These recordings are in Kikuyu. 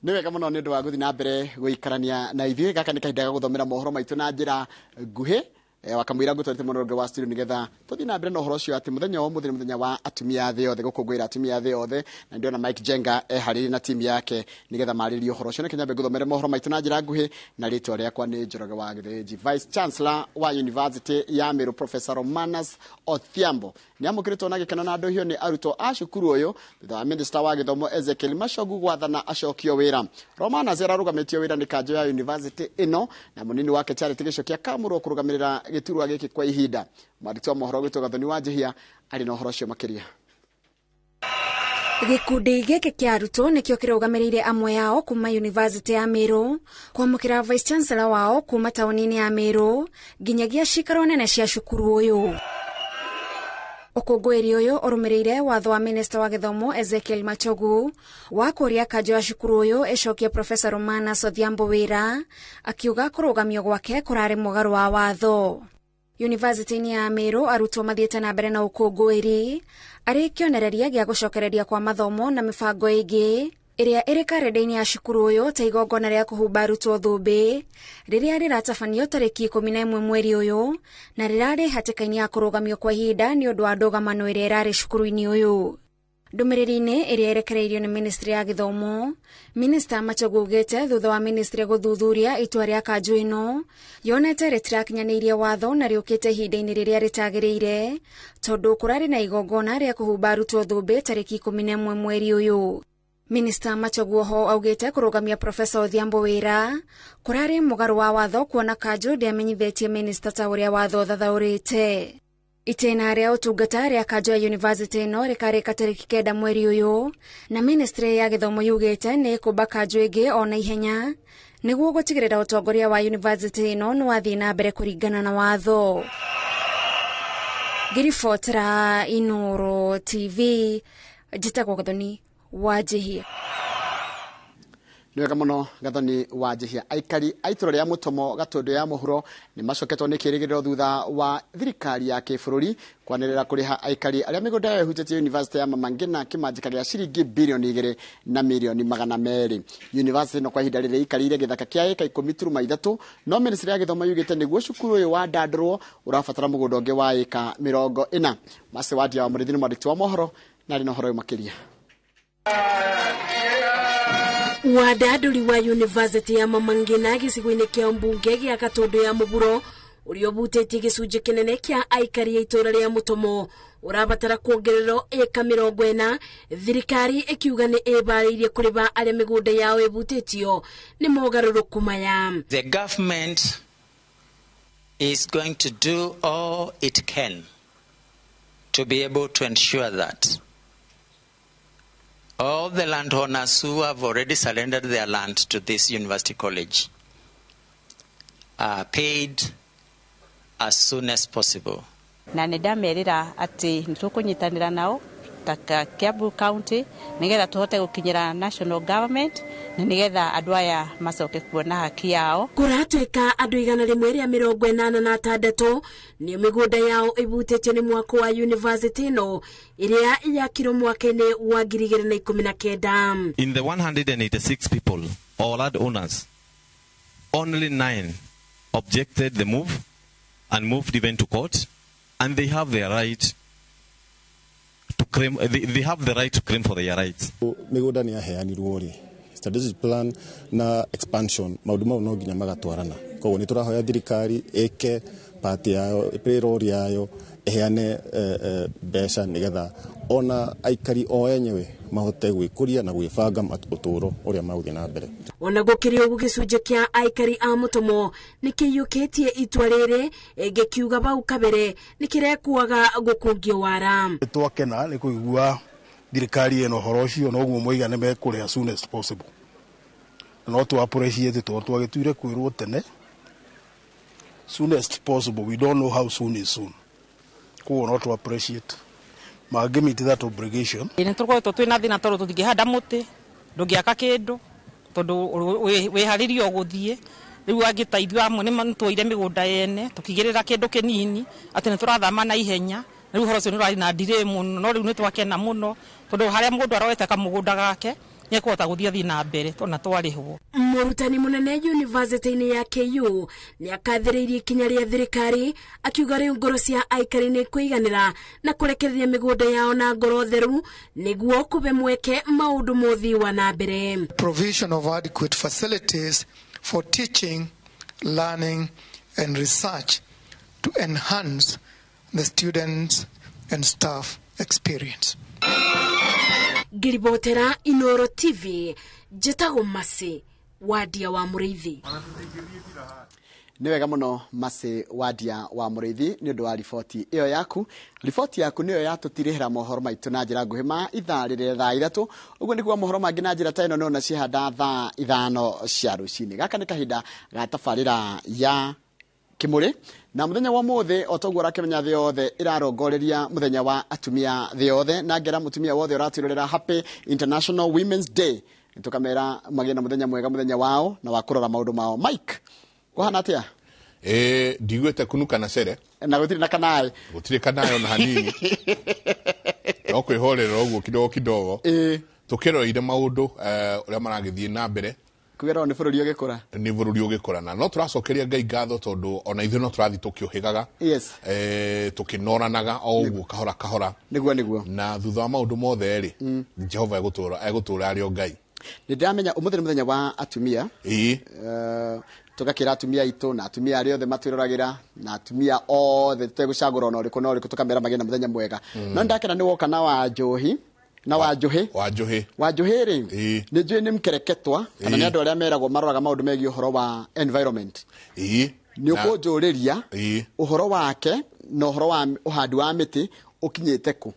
Nĩ wega mũno nĩ ũndũ wa gũthiĩ na mbere gũikarania na ithuĩ. Gaka nĩ kahinda ga gũthomera mohoro maitũ na njĩra nguhĩ. Wakamũira ngũtwarĩte mũno rũngĩ wa studio nĩgetha tũthiĩ na mbere na ũhoro ũcio atĩ mũthenya wa ũmũthĩ nĩ mũthenya wa atumia a thĩ yothe, gũkũngũĩra atumia a thĩ yothe, na ndĩrona Mike Jenga eharĩirie na timu yake nĩgetha marĩrie ũhoro ũcio. Nĩkĩo nyambe ngũthomere mohoro maitũ na njĩra nguhĩ, na rĩtwa rĩakwa nĩ Njoroge wa Gĩthĩnji. Vice Chancellor wa University ya Meru Professor Romanus Odhiambo nĩ amũkĩrĩtwo na gĩkeno na ndũhio nĩ arutwo a cukuru ũyũ thutha wa minista wa gĩthomo Ezekiel Machogu gwathana acokio wĩra. Romanus ararũgamĩtio wĩra nĩ kanjũ ya university ĩno na mũnini wake Charity Gĩcokia kamũrwo kũrũgamĩrĩra gĩturwa gĩkĩ kwa ihinda. Mwandĩki wa mohoro gwĩtwo Gathoni wa Njihia arĩ na ũhoro ũcio makĩria. Gĩkundi gĩkĩ kĩa arutwo nĩkĩo kĩrũgamĩrĩire amwe ao kuma University ya Meru kwamũkĩra Vice Chancellor wao kuma taũni-inĩ ya Meru nginyagia cikaro nene cia cukuru ũyũ. Ũkũngũĩri ũyũ ũrũmĩrĩire watho wa minista wa gĩthomo Ezekiel Machogu wa kũria kanjũ ya cukuru ũyũ ĩcokie Professor Romanus Odhiambo wĩra, akiuga kũrũgamio gwake kũrarĩ mũgarũ wa watho. University-inĩ ya Meru arutwo mathiĩte na mbere na ũkũngũĩri arĩ kĩonereria gĩa gũcokereria kwa mathomo na mĩbango ĩngĩ ĩrĩa ĩrĩ karenda-inĩ ya cukuru ũyũ ta igongona rĩa kũhumba arutwo thũmbĩ rĩrĩa rĩratabanio tarĩki 11 mweri ũyũ na rĩrarĩ hatĩka-inĩ ya kũrũgamio kwa ihinda nĩ ũndũ wa ndũgamano ĩrĩa ĩrarĩ cukuru-inĩ ũyũ. Ndũmĩrĩri-inĩ ĩrĩa ĩrekereirio nĩ ministry ya gĩthomo, Minista Machogu augĩte thutha wa ministry gũthuthuria itua rĩa kanjũ ĩno yonete rĩtirakinyanĩirie watho na rĩũkĩte ihinda-inĩ rĩrĩa rĩtagĩrĩire tondũ kũrarĩ na igongona rĩa kũhumba arutwo thũmbĩ tarĩki 11 mweri ũyũ. Minista Machogu oho augĩte kũrũgamia Professor Odhiambo wĩra kũrarĩ mũgarũ wa watho kuona kanjũ ndĩamenyithĩtie minista ta ũrĩa watho ũthathaũrĩte. Itĩna rĩa ũtungata rĩa kanjũ ya university ĩno rĩkarĩka tarĩki 9 mweri ũyũ na ministry ya gĩthomo yugĩte nĩ ĩkũmba kanjũ ĩngĩ o na ihenya nĩguo gũtigĩrĩra ũtongoria wa university ĩno nĩ wathiĩ na mbere kũringana na watho. Ngĩribotera Inooro TV, njĩtagwo Gathoni wa Njihia. Nĩ wega mũno Gathoni wa Njihia. Aikari a itũra rĩa Mũtomo Gatũndũ ya mũhuro nĩ macoketwo nĩ kĩrĩgĩrĩro thutha wa thirikari ya kĩbũrũri kwanĩrĩra kũrĩha aikari arĩa mĩgũnda yao ĩhutĩtie University ya Mama Ngina kĩmanjĩka gĩa ciringi bilioni 2 na milioni 200. University ĩno kwa ihinda rĩrĩ ĩikarĩire gĩthaka kĩa ĩka 10.3, no ministry ya gĩthomo yugĩte nĩguo cukuru ũyũ wandandũrwo ũrabatara mũgũnda ũngĩ wa ĩka 40. Mase Wadia wa Mũrĩithi nĩ mwandĩki wa mohoro na arĩ na ũhoro ũyũ makĩria. Wandandũri wa University ya Mama Ngina gĩcigo-inĩ kĩa mbunge gĩa Gatũndũ ya mũhuro ũrĩa ũbutĩtie gĩcunjĩ kĩnene kĩa aikari a itũra rĩa Mũtomo ũrabatara kuongererwo ĩka 40, thirikari ĩkiuga nĩ ĩbarĩirie kũrĩha arĩa mĩgũnda yao ĩbutĩtio nĩ mogarũrũku maya. The government is going to do all it can to be able to ensure that all the landowners who have already surrendered their land to this university college are paid as soon as possible. Na nĩ ndamerĩra atĩ nĩ tũkũnyitanĩra nao ta Kiambu County nĩgetha tũhote gũkinyĩra national government na nĩgetha andũ aya macoke kuona haki yao. Kũratuĩka andũ 186 nĩo mĩgũnda yao ĩbutĩtio nĩ mwako wa university ĩno ĩrĩa yakirwo mwaka-inĩ wa 2019. In the 186 people or land owners, only 9 objected the move and moved even to court, and they have their right to claim, they have the right to claim for their rights. Mĩgũnda nĩ yaheanirwo rĩ, strategic plan na expansion maũndũ mau no nginya magatwarana. Koguo nĩ tũrahoya thirikari ĩke part yayo, ĩplay role yayo, ĩheane mbeca nĩgetha ona aikari o enyewe mahote gwĩkũria na gwĩbanga ũtũũro ũrĩa magũthiĩ na mbere. Ona gũkĩrĩ ũguo gĩcunjĩ kĩa aikari a Mũtomo nĩ kĩiyũkĩtie itua rĩrĩ gĩkiuga bau kabere nĩ kĩrekuaga gũkũngio wara. Twakena nĩ kũigua thirikari ĩno ũhoro ũcio noguo moiga nĩ mekũrĩha as soon as possible. No tũ appreciate tondũ twagĩtuire kwĩrwo tene soon as possible, we don't know how soon is soon. Koguo no tũ appreciate mangĩ meet that obligation. Nĩ tũkoretwo twĩna thĩna tondũ tũtingĩhanda mũtĩ, ndũngĩaka kĩndũ tondũ wĩharĩrio gũthiĩ. Rĩu angĩteithio amwe nĩ twoire mĩgũnda yene tũkigĩrĩra kĩndũ kĩnini atĩ nĩ tũrathama na ihenya. Rĩu ũhoro ũcio nĩ ũrarĩ na delay mũno, no rĩu nĩ twakena mũno tondũ harĩa mũndũ aroete kamũgũnda gake Nĩ ekũhota gũthiĩ athiĩ na mbere tondũ na twarĩhwo. Mũrutani mũnene yunivasĩtĩ-inĩ ya KU nĩ akathĩrĩirie ikinya rĩa thirikari, akiuga rĩu ngoro cia aikari nĩ kũiganĩra na kũrekereria mĩgũnda yao na ngoro theru nĩguo kũbe mweke maũndũ mothii wa na mbere. Provision of adequate facilities for teaching, learning and research to enhance the students and staff experience. Ngiribotera Inoro TV, njĩtagwo Masi Wadia wa Mũrĩithi. Nĩ wega mũno Masi Wadia wa Mũrĩithi nĩ ũndũ wa riboti ĩyo yaku. Riboti yaku nĩyo yatũtirĩhĩra mohoro maitũ na njĩra nguhĩ ma ithaa rĩrĩa thaa 3. Ũguo nĩguo mohoro mangĩ na njĩra ta ĩno nĩwona ciehanda thaa 5 cia rũcinĩ. Gaka nĩ kahinda ga tabarĩra ya Kĩmũrĩ, na mũthenya wa ũmũthĩ o toguo ũrakĩmenya thĩ yothe ĩrarongoreria mũthenya wa atumia thĩ yothe, na ngera mũtumia wothe ũratwĩrorera Happy International Women's Day, tũkamera magĩe na mũthenya mwega, mũthenya wao na wa kũrora maũndũ mao. Mike, kũhana atĩa? Ndiguĩte kunuka na cere. Na gũtirĩ na kanaĩ. Gũtirĩ kanaĩ ona hanini, no kwĩhorera ũguo kidogo kidogo, tũkĩroreire maũndũ ũrĩa maragĩthiĩ na mbere. Kwĩrwo nĩ bũrũri ũgĩkũra. Nĩ bũrũri ũgĩkũra, na no tũracokeria Ngai ngatho tondũ ona ithuĩ no tũrathiĩ tũkĩũhĩgaga, tũkĩnoranaga o ũguo kahora kahora. Nĩguo nĩguo. Na thutha wa maũndũ mothe rĩ, Jehova egũtũra arĩ o Ngai. Nĩ ndĩramenya ũmũthĩ nĩ mũthenya wa atumia. Tũgakĩra atumia aitũ na atumia arĩa othe matwĩroragĩra na atumia othe tũtegũcagũra ona ũrĩkũ na ũrĩkũ, tũkamera magĩe na mũthenya mwega. No nĩndakena nĩ woka na Wanjũhi na Wanjũhĩ. Wanjũhĩ. Wanjũhĩ rĩ, nĩ njũĩ nĩ mkereketwa kana nĩ andũ arĩa meragwo maroraga maũndũ megiĩ ũhoro wa environment. Nĩ ũkũnjũrĩria ũhoro wake na ũhoro wa ũhandi wa mĩtĩ ũkinyĩte kũ,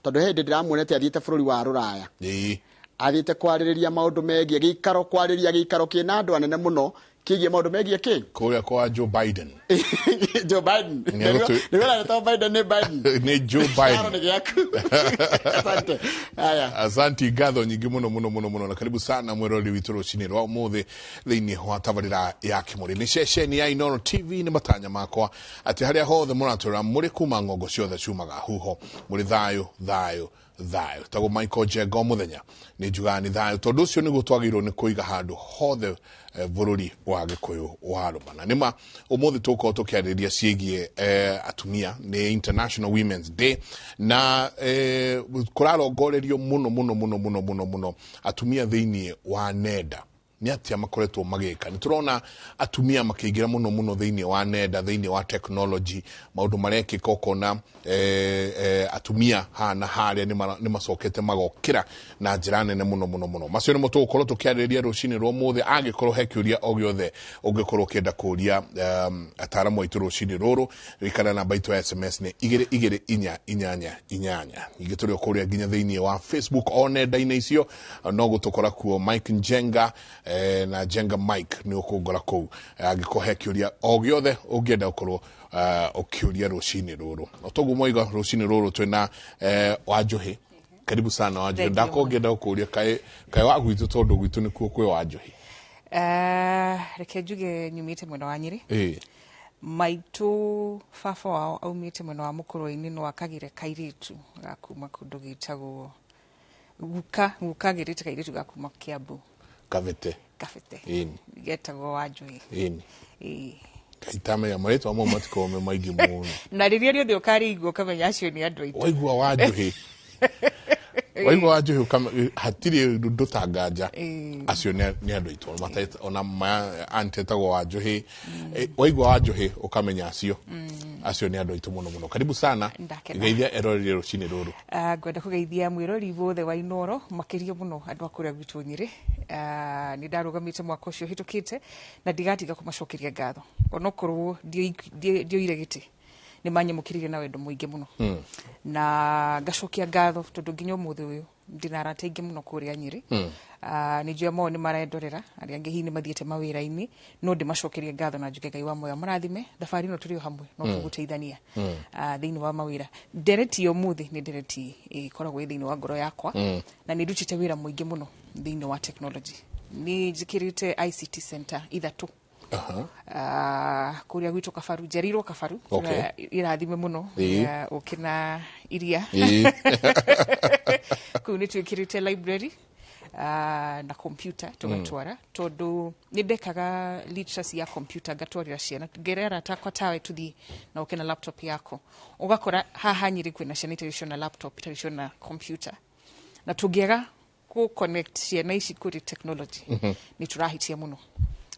tondũ he hĩndĩ ndĩramuonete athiĩte bũrũri wa Rũraya, athiĩte kwarĩrĩria maũndũ megiĩ gĩikaro, kwarĩrĩria gĩikaro kĩna andũ anene mũno kĩgiĩ maũndũ megiĩ kĩ kũrĩa kwa Joe Biden. Joe Biden. Nĩguo aretwo Biden nĩ Biden. Nĩ Joe Kĩharo Biden. Nĩ gĩaku. Asante. Haya. Asanti, ngatho nyingĩ mũno mũno mũno mũno, na karibu sana mwĩroreri witũ rũcinĩ rwa ũmũthĩ thĩinĩ wa tabarĩra ya Kĩmũrĩ. Nĩ ceceni ya Inoro TV. Nĩ matanya makwa atĩ harĩa hothe mũratũra mũrĩ kuma ng'ongo ciothe ciumaga huho mũrĩ thayũ thayũ thayũ. Tagwo Michael Njenga, o mũthenya nĩ njugaga nĩ thayũ, tondũ ũcio nĩguo twagĩrĩirwo nĩ kũiga handũ hothe bũrũri wa Gĩkũyũ wa rũmana. Nĩma ũmũthĩ tũgũkorwo tũkĩarĩrĩria ciĩgiĩ atumia. Nĩ International Women's Day na kũrarongorerio mũno mũno mũno mũno mũno mũno atumia thĩinĩ wa nenda, nĩ atĩa makoretwo magĩka. Nĩ tũrona atumia makĩingĩra mũno mũno thĩinĩ wa nenda, thĩinĩ wa technology, maũndũ marekĩka ũkona atumia haha na harĩa nĩ macokete magokĩra na njĩra nene mũno mũno mũno. Macio nĩmo tũgũkorwo tũkĩarĩrĩria rũcinĩ rwa ũmũthĩ. Angĩkorwo he kĩũria o gĩothe ũngĩkorwo ũkĩenda kũũria ataaramu aitũ rũcinĩ rũrũ, ririkana namba itũ ya SMS nĩ 22488. Ningĩ tũrĩ o kũrĩa nginya thĩinĩ wa Facebook, o nenda-inĩ icio no gũtũkora kuo, Mike Njenga na Njenga Mike nĩ ũkũngora kũu. Angĩkorwo he kĩũria o gĩothe ũngĩenda gũkorwo ũkĩũria rũcinĩ rũrũ. O toguo moiga, rũcinĩ rũrũ twĩna Wanjũhĩ. Karibu sana, Wanjũhĩ. Thank you. Ndakorwo ngĩenda gũkũria kaĩ wa gwitũ, tondũ gwitũ nĩkuo kwĩ Wanjũhĩ. Reke njuge nyumĩte mwena wa Nyĩrĩ. Maitũ baba wao aumĩte mwena wa Mũkũrwe-inĩ, no akagĩre kairĩtu ga kuma kũndũ gĩtagwo guka, guka agĩrĩte kairĩtu ga kuma Kiambu. Kabete. Kabete. Ĩni. Getagwo Wanjũhĩ. Ĩni. Ĩĩ. Itamenya marĩtwa mau matikoragwo me maingĩ mũno. Na rĩrĩa rĩothe ũkarĩigua ũkamenya acio nĩ andũ aitũ. Waigua Wanjũhĩ, waigua Wanjũhĩ, hatirĩ ndũtanganja. Acio nĩ andũ aitũ. Ona aunt etagwo Wanjũhĩ. Waigua Wanjũhĩ ũkamenya acio nĩ andũ aitũ mũno mũno. Karibu sana. Ndakena. Geithia erorerie rũcinĩ rũrũ. Ngwenda kũgeithia mwĩrori wothe wa Inoro, makĩria mũno andũ a kũrĩa gwitũ Nyĩrĩ. Nĩ ndarũgamĩte mwaka ũcio ũhĩtũkĩte na ndigatiga kũmacokeria ngatho, onokorwo ndioire gĩtĩ, nĩ manyamũkĩrire na wendo mũingĩ mũno. Na ngacokia ngatho tondũ nginya ũmũthĩ ũyũ ndĩna arata aingĩ mũno kũrĩa Nyĩrĩ. Nĩ njũĩ amwe ao nĩ marendorera, arĩa angĩ hihi nĩ mathiĩte mawĩra-inĩ, no ndĩmacokerie ngatho na njuge Ngai wa muoyo amũrathime. Thabarĩ ĩno tũrĩ o hamwe no tũgũteithania thĩinĩ wa mawĩra. Ndereti ya ũmũthĩ nĩ ndereti ĩkoragwo ĩ thĩinĩ wa ngoro yakwa. Na nĩ ndutĩte wĩra mũingĩ mũno thĩinĩ wa technology. Nĩ njĩkĩrĩte ICT center 3. Kũrĩa gwitũ Kabaru, njereirwo Kabaru. Irathime mũno. Ũkĩ na iria. Kũu nĩ twĩkĩrĩte library. Na computer tũgatwara, tondũ nĩ ndekaga literacy ya computer, ngatwarĩra ciana, ngera arata akwa tawe tũthiĩ na ũke na laptop yako. Ũgakora haha Nyĩrĩ kwĩna ciana itarĩ ciona laptop, itarĩ ciona computer, na tũngĩaga kũ connect ciana ici kũrĩ technology, nĩ tũrahitia mũno.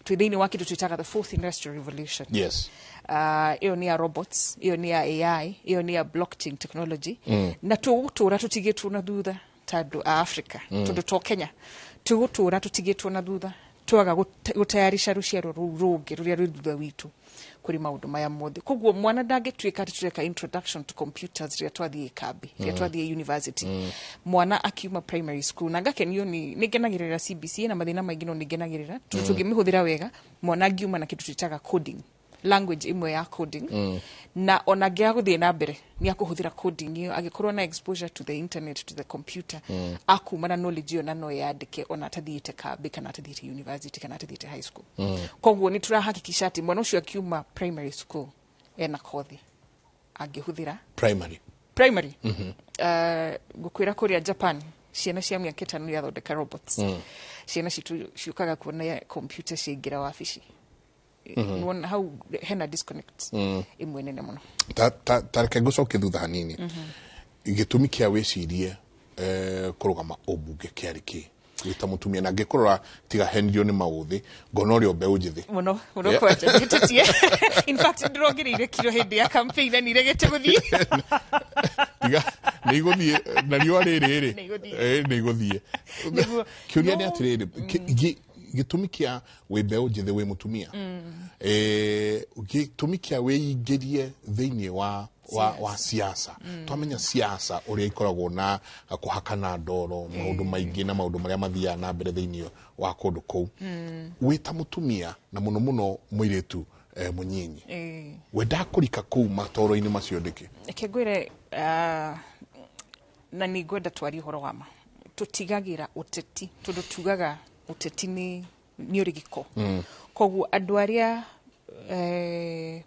Twĩ thĩinĩ wa kĩndũ twĩtaga the fourth industrial revolution. Ĩyo nĩ ya robots, ĩyo nĩ ya AI, ĩyo nĩ ya blockchain technology. Na tũgũtũra tũtigĩtwo na thutha ta andũ a Africa, tondũ to Kenya, tũgũtũra tũtigĩtwo na thutha twaga gũtayarisha rũciaro rũu rũngĩ rũrĩa rwĩ thutha witũ kũrĩ maũndũ maya mothe. Koguo mwana ndangĩtuĩka atĩ tũreka introduction to computers rĩrĩa twathiĩ kambi, rĩrĩa twathiĩ university. Mwana akiuma primary school, na ngakenio nĩ ngenagĩrĩra CBC na mathĩna maingĩ, no nĩ ngenagĩrĩra tondũ tũngĩmĩhũthĩra wega, mwana angiuma na kĩndũ twĩtaga coding language ĩmwe ya coding, na ona angĩaga gũthiĩ na mbere, nĩ akũhũthĩra coding ĩyo agĩkorwo na exposure to the internet, to the computer. Akuma na knowledge ĩyo na no yandĩke ona atathiĩte kambi kana atathiĩte university kana atathiĩte high school. Koguo nĩ tũrahakikisha atĩ mwana ũcio akiuma primary school ena kothi angĩhũthĩra. Primary. Primary. Ngũkwĩra kũrĩa Japan ciana cia mĩaka 5 irathondeka robots. Ciana citũ ciũkaga kuona computer ciaingĩra wabici. Nĩwona hau hena disconnect ĩmwe nene mũno. Ta reke ngũcokie thutha hanini. Gĩtũmi kĩa wĩcirie kũrũgama ũmbunge kĩarĩ kĩ wĩta mũtumia, na ngĩkũrora tiga henirio nĩ maũthĩ, ngona ũrĩa mbeũ njĩthĩ? Mũno mũno. Kwanja ndihĩtĩtie. In fact, ndĩrongereire kiro hĩndĩ ya campaign na nĩregete gũthiĩ. Tiga nĩ igũthiĩ na riũa rĩrĩ rĩ. Nĩ igũthiĩ. Nĩ igũthiĩ. Nĩguo. Kĩũria nĩ atĩrĩrĩ, gĩtũmi kĩa wĩ mbeũ njĩthĩ, wĩ mũtumia, gĩtũmi kĩa wĩingĩrie thĩinĩ wa siasa. Twamenya siasa ũrĩa ikoragwo na kũhakana ndoro, maũndũ maingĩ na maũndũ marĩa mathiaga na mbere thĩinĩ wa kũndũ kũu, wĩ ta mũtumia na mũno mũno mũirĩtu mũnyinyi, wendaga kũrika kũu matoro-inĩ macio ndĩkĩ? Reke ngwĩre, na nĩ ngwenda twarie ũhoro wa ma. Tũtigagĩra ũteti tondũ tugaga ũteti nĩ ũrĩ gĩko. Koguo andũ arĩa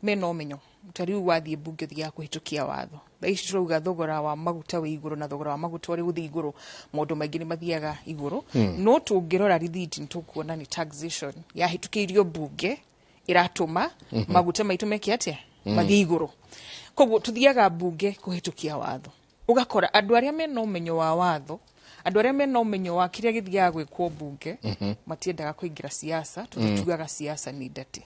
mena ũmenyo, ta rĩu wathiĩ mbunge ũthiaga kũhĩtũkia watho. Thaa ici tũrauga thogora wa maguta wĩ igũrũ, na thogora wa maguta ũrĩ gũthiĩ igũrũ, maũndũ maingĩ nĩ mathiaga igũrũ. No tũngĩrora rithiti nĩ tũkuona nĩ taxation yahĩtũkĩirio mbunge ĩratũma maguta maitũ meke atĩa? Mathiĩ igũrũ. Koguo tũthiaga mbunge kũhĩtũkia watho, ũgakora andũ arĩa mena ũmenyo wa watho, andũ arĩa mena ũmenyo wa kĩrĩa gĩthiaga gwĩkwo mbunge, matiendaga kũingĩra siasa tondũ tugaga siasa nĩ ndati.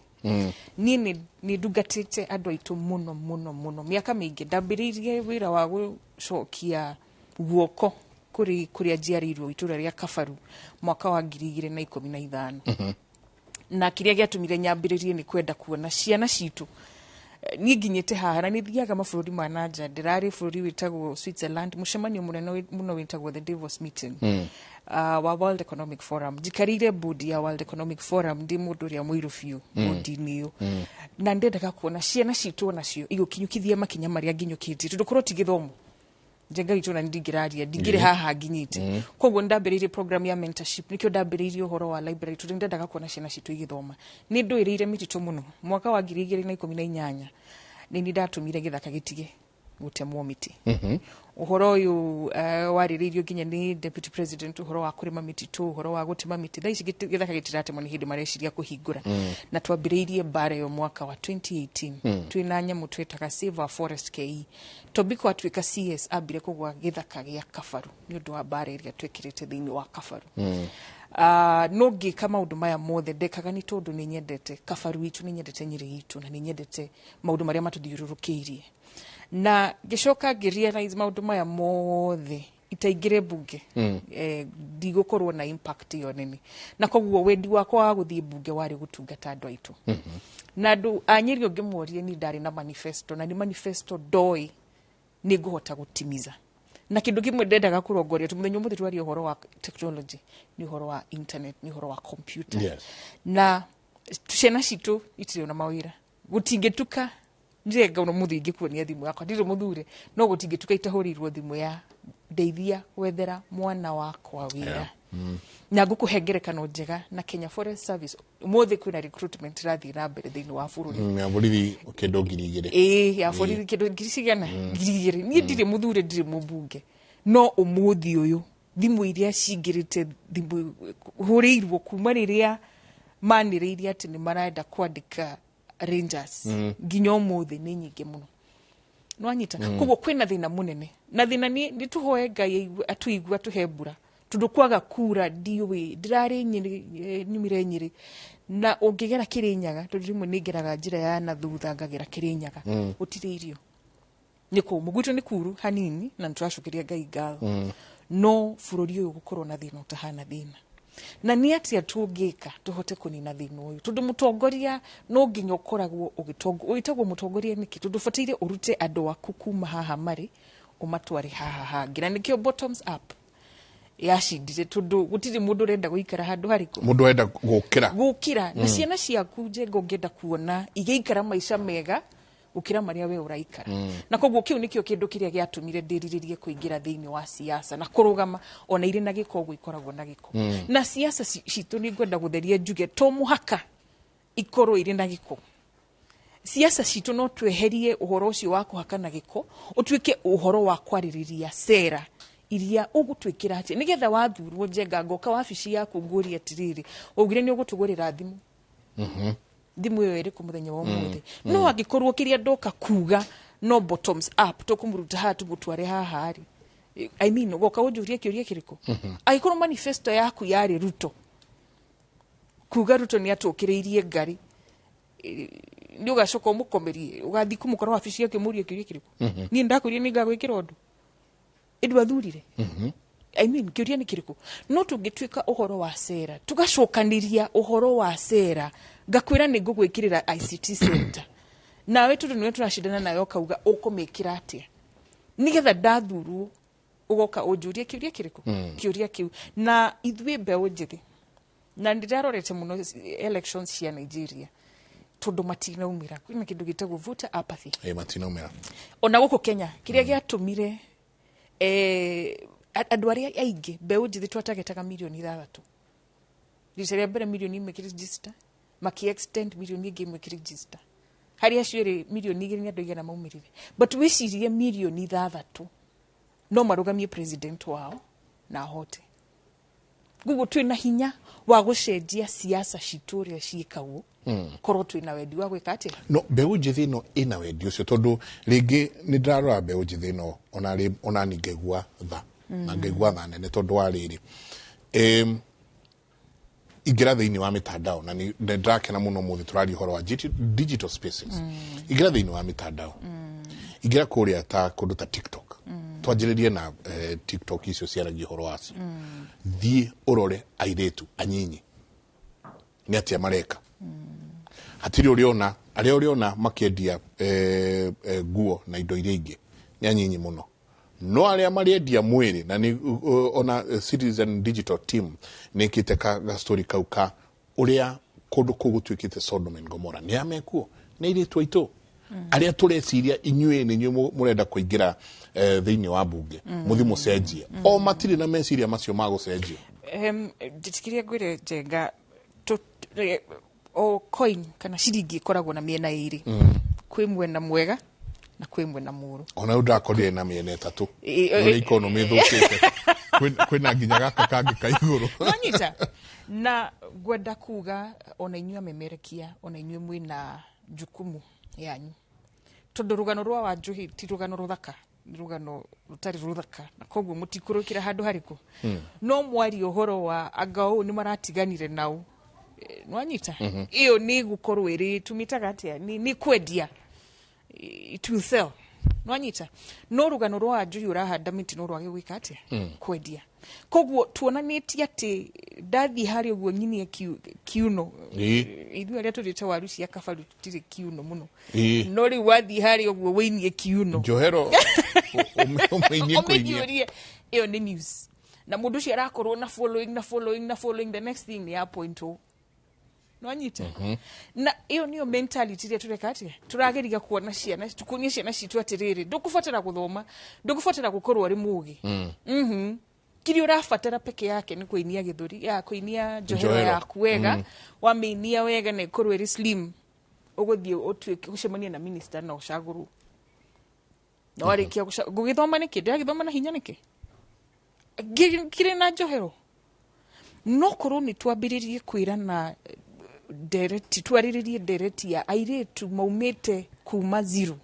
Niĩ nĩ ndungatĩte andũ aitũ mũno mũno mũno mĩaka mĩingĩ. Ndambĩrĩirie wĩra wa gũcokia guoko kũrĩ kũrĩa njiarĩirwo, itũra rĩa Kabaru, mwaka wa 2015, na kĩrĩa gĩatũmire nyambĩrĩrie nĩ kwenda kuona ciana citũ. Niĩ nginyĩte haha na nĩ thiaga mabũrũri ma nanja. Ndĩrarĩ bũrũri wĩtagwo Switzerland, mũcemanio mũnene mũno wĩtagwo the Davos meeting wa World Economic Forum. Njikarĩire board ya World Economic Forum, ndĩ mũndũ ũrĩa mũirũ biũ board-inĩ ĩyo, na ndendaga kuona ciana citũ onacio igũkinyũkithia makinya marĩa nginyũkĩtie, tondũ korwo ti gĩthomo, njenga itũ na ndingĩraria, ndingĩrĩ haha nginyĩte. Koguo nĩndambĩrĩirie program ya mentorship, nĩkĩo ndambĩrĩirie ũhoro wa library, tondũ nĩndendaga kuona ciana citũ igĩthoma. Nĩ ndũĩrĩire mĩtitũ mũno. Mwaka wa 2018 nĩ niĩ ndatũmire gĩthaka gĩtige gũtemwo mĩtĩ. Ũhoro ũyũ warĩrĩirio nginya nĩ deputy president, ũhoro wa kũrĩma mĩtitũ, ũhoro wa gũtema mĩtĩ. Thaa ici gĩthaka gĩtiratemwo, nĩ hĩndĩ mareciria kũhingũra. Na twambĩrĩirie mbara ĩyo mwaka wa 2018, twĩna nyamũ twĩtaga Save Our Forest KE. Tobiko atuĩka CS, ambire kũgũa gĩthaka gĩa Kabaru nĩ ũndũ wa mbara ĩrĩa twĩkĩrĩte thĩinĩ wa Kabaru. No ngĩka maũndũ maya mothe ndekaga nĩ tondũ nĩ nyendete Kabaru itũ, nĩ nyendete Nyĩrĩ itũ, na nĩ nyendete maũndũ marĩa matũthiũrũrũkĩirie. Na ngĩcoka ngĩrealize maũndũ maya mothe itaingĩre mbunge, ndigũkorwo na impact ĩyo nene, na koguo wendi wakwa wa gũthiĩ mbunge warĩ gũtungata andũ aitũ na andũ a Nyĩrĩ. Ũngĩmorie, ni ndarĩ na manifesto, na nĩ manifesto ndoĩ nĩ ngũhota gũtimiza, na kĩndũ kĩmwe ndendaga kũrongoria tu mũthenya ũmũthĩ twaria ũhoro wa technology, nĩ ũhoro wa internet, nĩ ũhoro wa computer. Na ciana citũ itirĩ na mawĩra. Gũtingĩtuka njenga ũno mũthĩ ingĩkuonia thimũ yakwa, ndirĩ mũthure, no gũtingĩtuka itahũrĩirwo thimũ ya ndeithia gwethera mwana wakwa wĩra. Na ngũkũhe ngerekano njega na Kenya Forest Service, ũmũthĩ kwĩna recruitment ĩrathiĩ na mbere thĩinĩ wa bũrũri. Ya borithi kĩndũ 2000. Ĩĩ, ya borithi kĩndũ ngiri cigana? 2000. Niĩ ndirĩ mũthure, ndirĩ mũmbunge, no ũmũthĩ ũyũ Thimũ iria cingĩrĩte, thimũ hũrĩirwo kuma rĩrĩa manĩrĩirie atĩ nĩ marenda kwandĩka rangers nginya ũmũthĩ nĩ nyingĩ mũno, nwanyita? Koguo kwĩna thĩna mũnene, na thĩna nĩ tũhoe Ngai atũigue, atũhe mbura, tondũ kwaga kura ndiũĩ ndĩrarĩ Nyĩrĩ, nyumire Nyĩrĩ, na ũngĩgera Kĩrĩnyaga, tondũ rĩmwe nĩ ngeraga njĩra ya na thutha ngagera Kĩrĩnyaga, gũtirĩ irio, nĩ kũmũ gwitũ nĩ kuru hanini, na nĩ tũracokeria Ngai ngatho. No bũrũri ũyũ gũkorwo na thĩna ũtahana thĩna, na nĩ atĩa tũngĩka tũhote kũnina thĩna ũyũ? Tondũ mũtongoria no nginya ũkoragwo ũgĩtongo, wĩtagwo mũtongoria nĩkĩ? Tondũ ũbataire ũrute andũ aku kuma haha marĩ ũmatware haha hangĩ, na nĩkĩo bottoms up yacindire, tondũ gũtirĩ mũndũ ũrenda gũikara handũ harĩkũ. Mũndũ arenda gũkĩra. Gũkĩra na ciana ciaku, njenga, ũngĩenda kuona igĩikara maica mega gũkĩra marĩa we ũraikara. Na koguo kĩu nĩkĩo kĩndũ kĩrĩa gĩatũmire ndĩrirĩrie kũingĩra thĩinĩ wa siasa na kũrũgama, ona irĩ na gĩko ũguo ikoragwo na gĩko. Na siasa citũ, nĩ ngwenda gũtheria njuge to mũhaka ikorwo irĩ na gĩko siasa citũ, no tweherie ũhoro ũcio wa kũhakana gĩko, ũtuĩke ũhoro wa kwarĩrĩria cera iria ũgũtwĩkĩra atĩa nĩgetha wathurwo. Njenga, ngoka wabici yaku ngũrie atĩrĩrĩ, waugire nĩ ũgũtũgũrĩra thimũ, thimũ ĩyo ĩrĩkũ mũthenya wa ũmũthĩ? No angĩkorwo kĩrĩa ndoka kuga no bottoms up, tũkũmũruta haha tũmũtware haha rĩ, I mean, ũgoka ũnjũrie kĩũria kĩrĩkũ? Angĩkorwo manifesto yaku yarĩ Ruto kuga Ruto nĩ atũkĩrĩirie ngari, nĩ ũgacoka ũmũkomerie, ũgathiĩ kũmũkora wabici yake ũmũrie kĩũria kĩrĩkũ? Niĩ ndakwĩrire nĩ ngagwĩkĩra ũndũ ĩndũ athurire. I mean, kĩũria nĩ kĩrĩkũ? No tũngĩtuĩka ũhoro wa cera, tũgacokanĩria ũhoro wa cera, ngakwĩra nĩ ngũgwĩkĩrĩra ICT center, nawe tondũ nĩwe tũracindana nawe ũkauga ũkũmĩkĩra atĩa nĩgetha ndathurwo ũgoka ũnjũrie kĩũria kĩrĩkũ? Kĩũria kĩu. Na ithuĩ mbeũ njĩthĩ, na ndĩrarorete mũno elections cia Nigeria, tondũ matinaumĩra, kwĩna kĩndũ gĩtagwo voter apathy. Ĩ, matinaumĩra. Ona gũkũ Kenya kĩrĩa gĩatũmire andũ arĩa aingĩ mbeũ njĩthĩ, twatagetaga mirioni 6 rita rĩa mbere, mirioni 1 ĩkĩregister, maki extend mirioni ĩngĩ 1 ĩkĩregister, harĩ acio erĩ mirioni 2 nĩ andũ aigana maumĩrire? But wĩcirie mirioni 6 no marũgamie president wao na ahote. Guguo twĩna hinya wa gũcenjia siasa citũ ũrĩa ciĩkagwo, korwo twĩna wendi wa gwĩka atĩa? No mbeũ njĩthĩ ĩno ĩna wendi ũcio? Tondũ rĩngĩ nĩ ndĩrarora mbeũ njĩthĩ ĩno, ona rĩ ona ni ngaigua tha, na ngaigua tha nene, tondũ wa rĩrĩ, ingĩra thĩinĩ wa mĩtandao, na nĩ ndĩrakena mũno mũthĩ tũraria ũhoro wa digital spaces. Ingĩra thĩinĩ wa mĩtandao, ingĩra kũrĩa ta kũndũ ta TikTok, twanjĩrĩrie na TikTok icio ciaragia ũhoro wacio, thiĩ ũrore airĩtu anyinyi nĩ atĩa mareka. Hatirĩ ũrĩona arĩa ũrĩona makĩendia nguo na indo iria ingĩ nĩ anyinyi mũno, no arĩa marĩendia mwĩrĩ, na nĩ ona Citizen Digital Team nĩ ĩkĩte ka story kau ka ũrĩa kũndũ kũu gũtuĩkĩte Sodom and Gomorrah. Nĩ amekuo nĩ airĩtu aitũ arĩa tũreciria inyuĩ nĩ inyuĩ mũrenda kũingĩra thĩinĩ wa mbunge mũthi mũcenjie, o matirĩ na meciria macio ma gũcenjia. Njĩtĩkĩria ngwĩre, Njenga, o coin kana ciringi ĩkoragwo na mĩena ĩrĩ, kwĩ mwena mwega na kwĩ mwena mũũru. Ona rĩu ndakorire na mĩena 3. Ĩ, ũrĩa economy ĩthũkĩte, kwĩna nginya gaka kangĩ ka igũrũ. Nonyita na ngwenda kuga ona inyuĩ amemerekia, ona inyuĩ mwĩna jukumu yanyu, tondũ rũgano rwa Wanjohi ti rũgano rũthaka, nĩ rũgano rũtarĩ rũthaka, na koguo mũtikũrũkĩra handũ harĩkũ no mwaria ũhoro wa anga ũũ nĩ maratiganire nao. Nwanyita ĩyo nĩ gũkorwo ĩrĩ tũmĩtaga atĩa, nĩ kwendia, it will sell, nwanyita? No rũgano rwa Wanjohi ũrahanda mĩtĩ no rwage gwĩka atĩa? Kwendia. Koguo tuonanĩtie atĩ ndathiĩ harĩa ũguo nyinie kiuno. Ithuĩ arĩa tũrĩte waru cia kabaru tũtirĩ kiuno mũno. No rĩu wathiĩ harĩa ũguo wĩinie kiuno, njohero ũmĩinie kũinia. Ũmĩhiũrie, ĩyo nĩ news, na mũndũ ũcio arakorwo na following na following na following, the next thing nĩ appoint nwanyita? Na ĩyo nĩyo mentality ĩrĩa tũreka atĩa, tũrageria kuona ciana, tukuonia ciana citũ atĩrĩrĩ, ndũkũbatara gũthoma, ndũkũbatara gũkorwo ũrĩ mũgĩ. Kĩrĩa ũrabatara peke yake nĩ kũinia gĩthũri ya kũinia njohero Njohero. yaku wega. Wamĩinia wega na ĩkorwo ĩrĩ slim, ũgũthiĩ ũtuĩke ũcemanie na minister na ũcagũrwo. Na warĩkia gũgĩthoma nĩkĩ? Ndĩragĩthoma na hinya nĩkĩ? Ngĩrĩ na njohero no korwo nĩ twambĩrĩrie kwĩrana ndereti, twarĩrĩrie ndereti ya airĩtu maumĩte kuma zero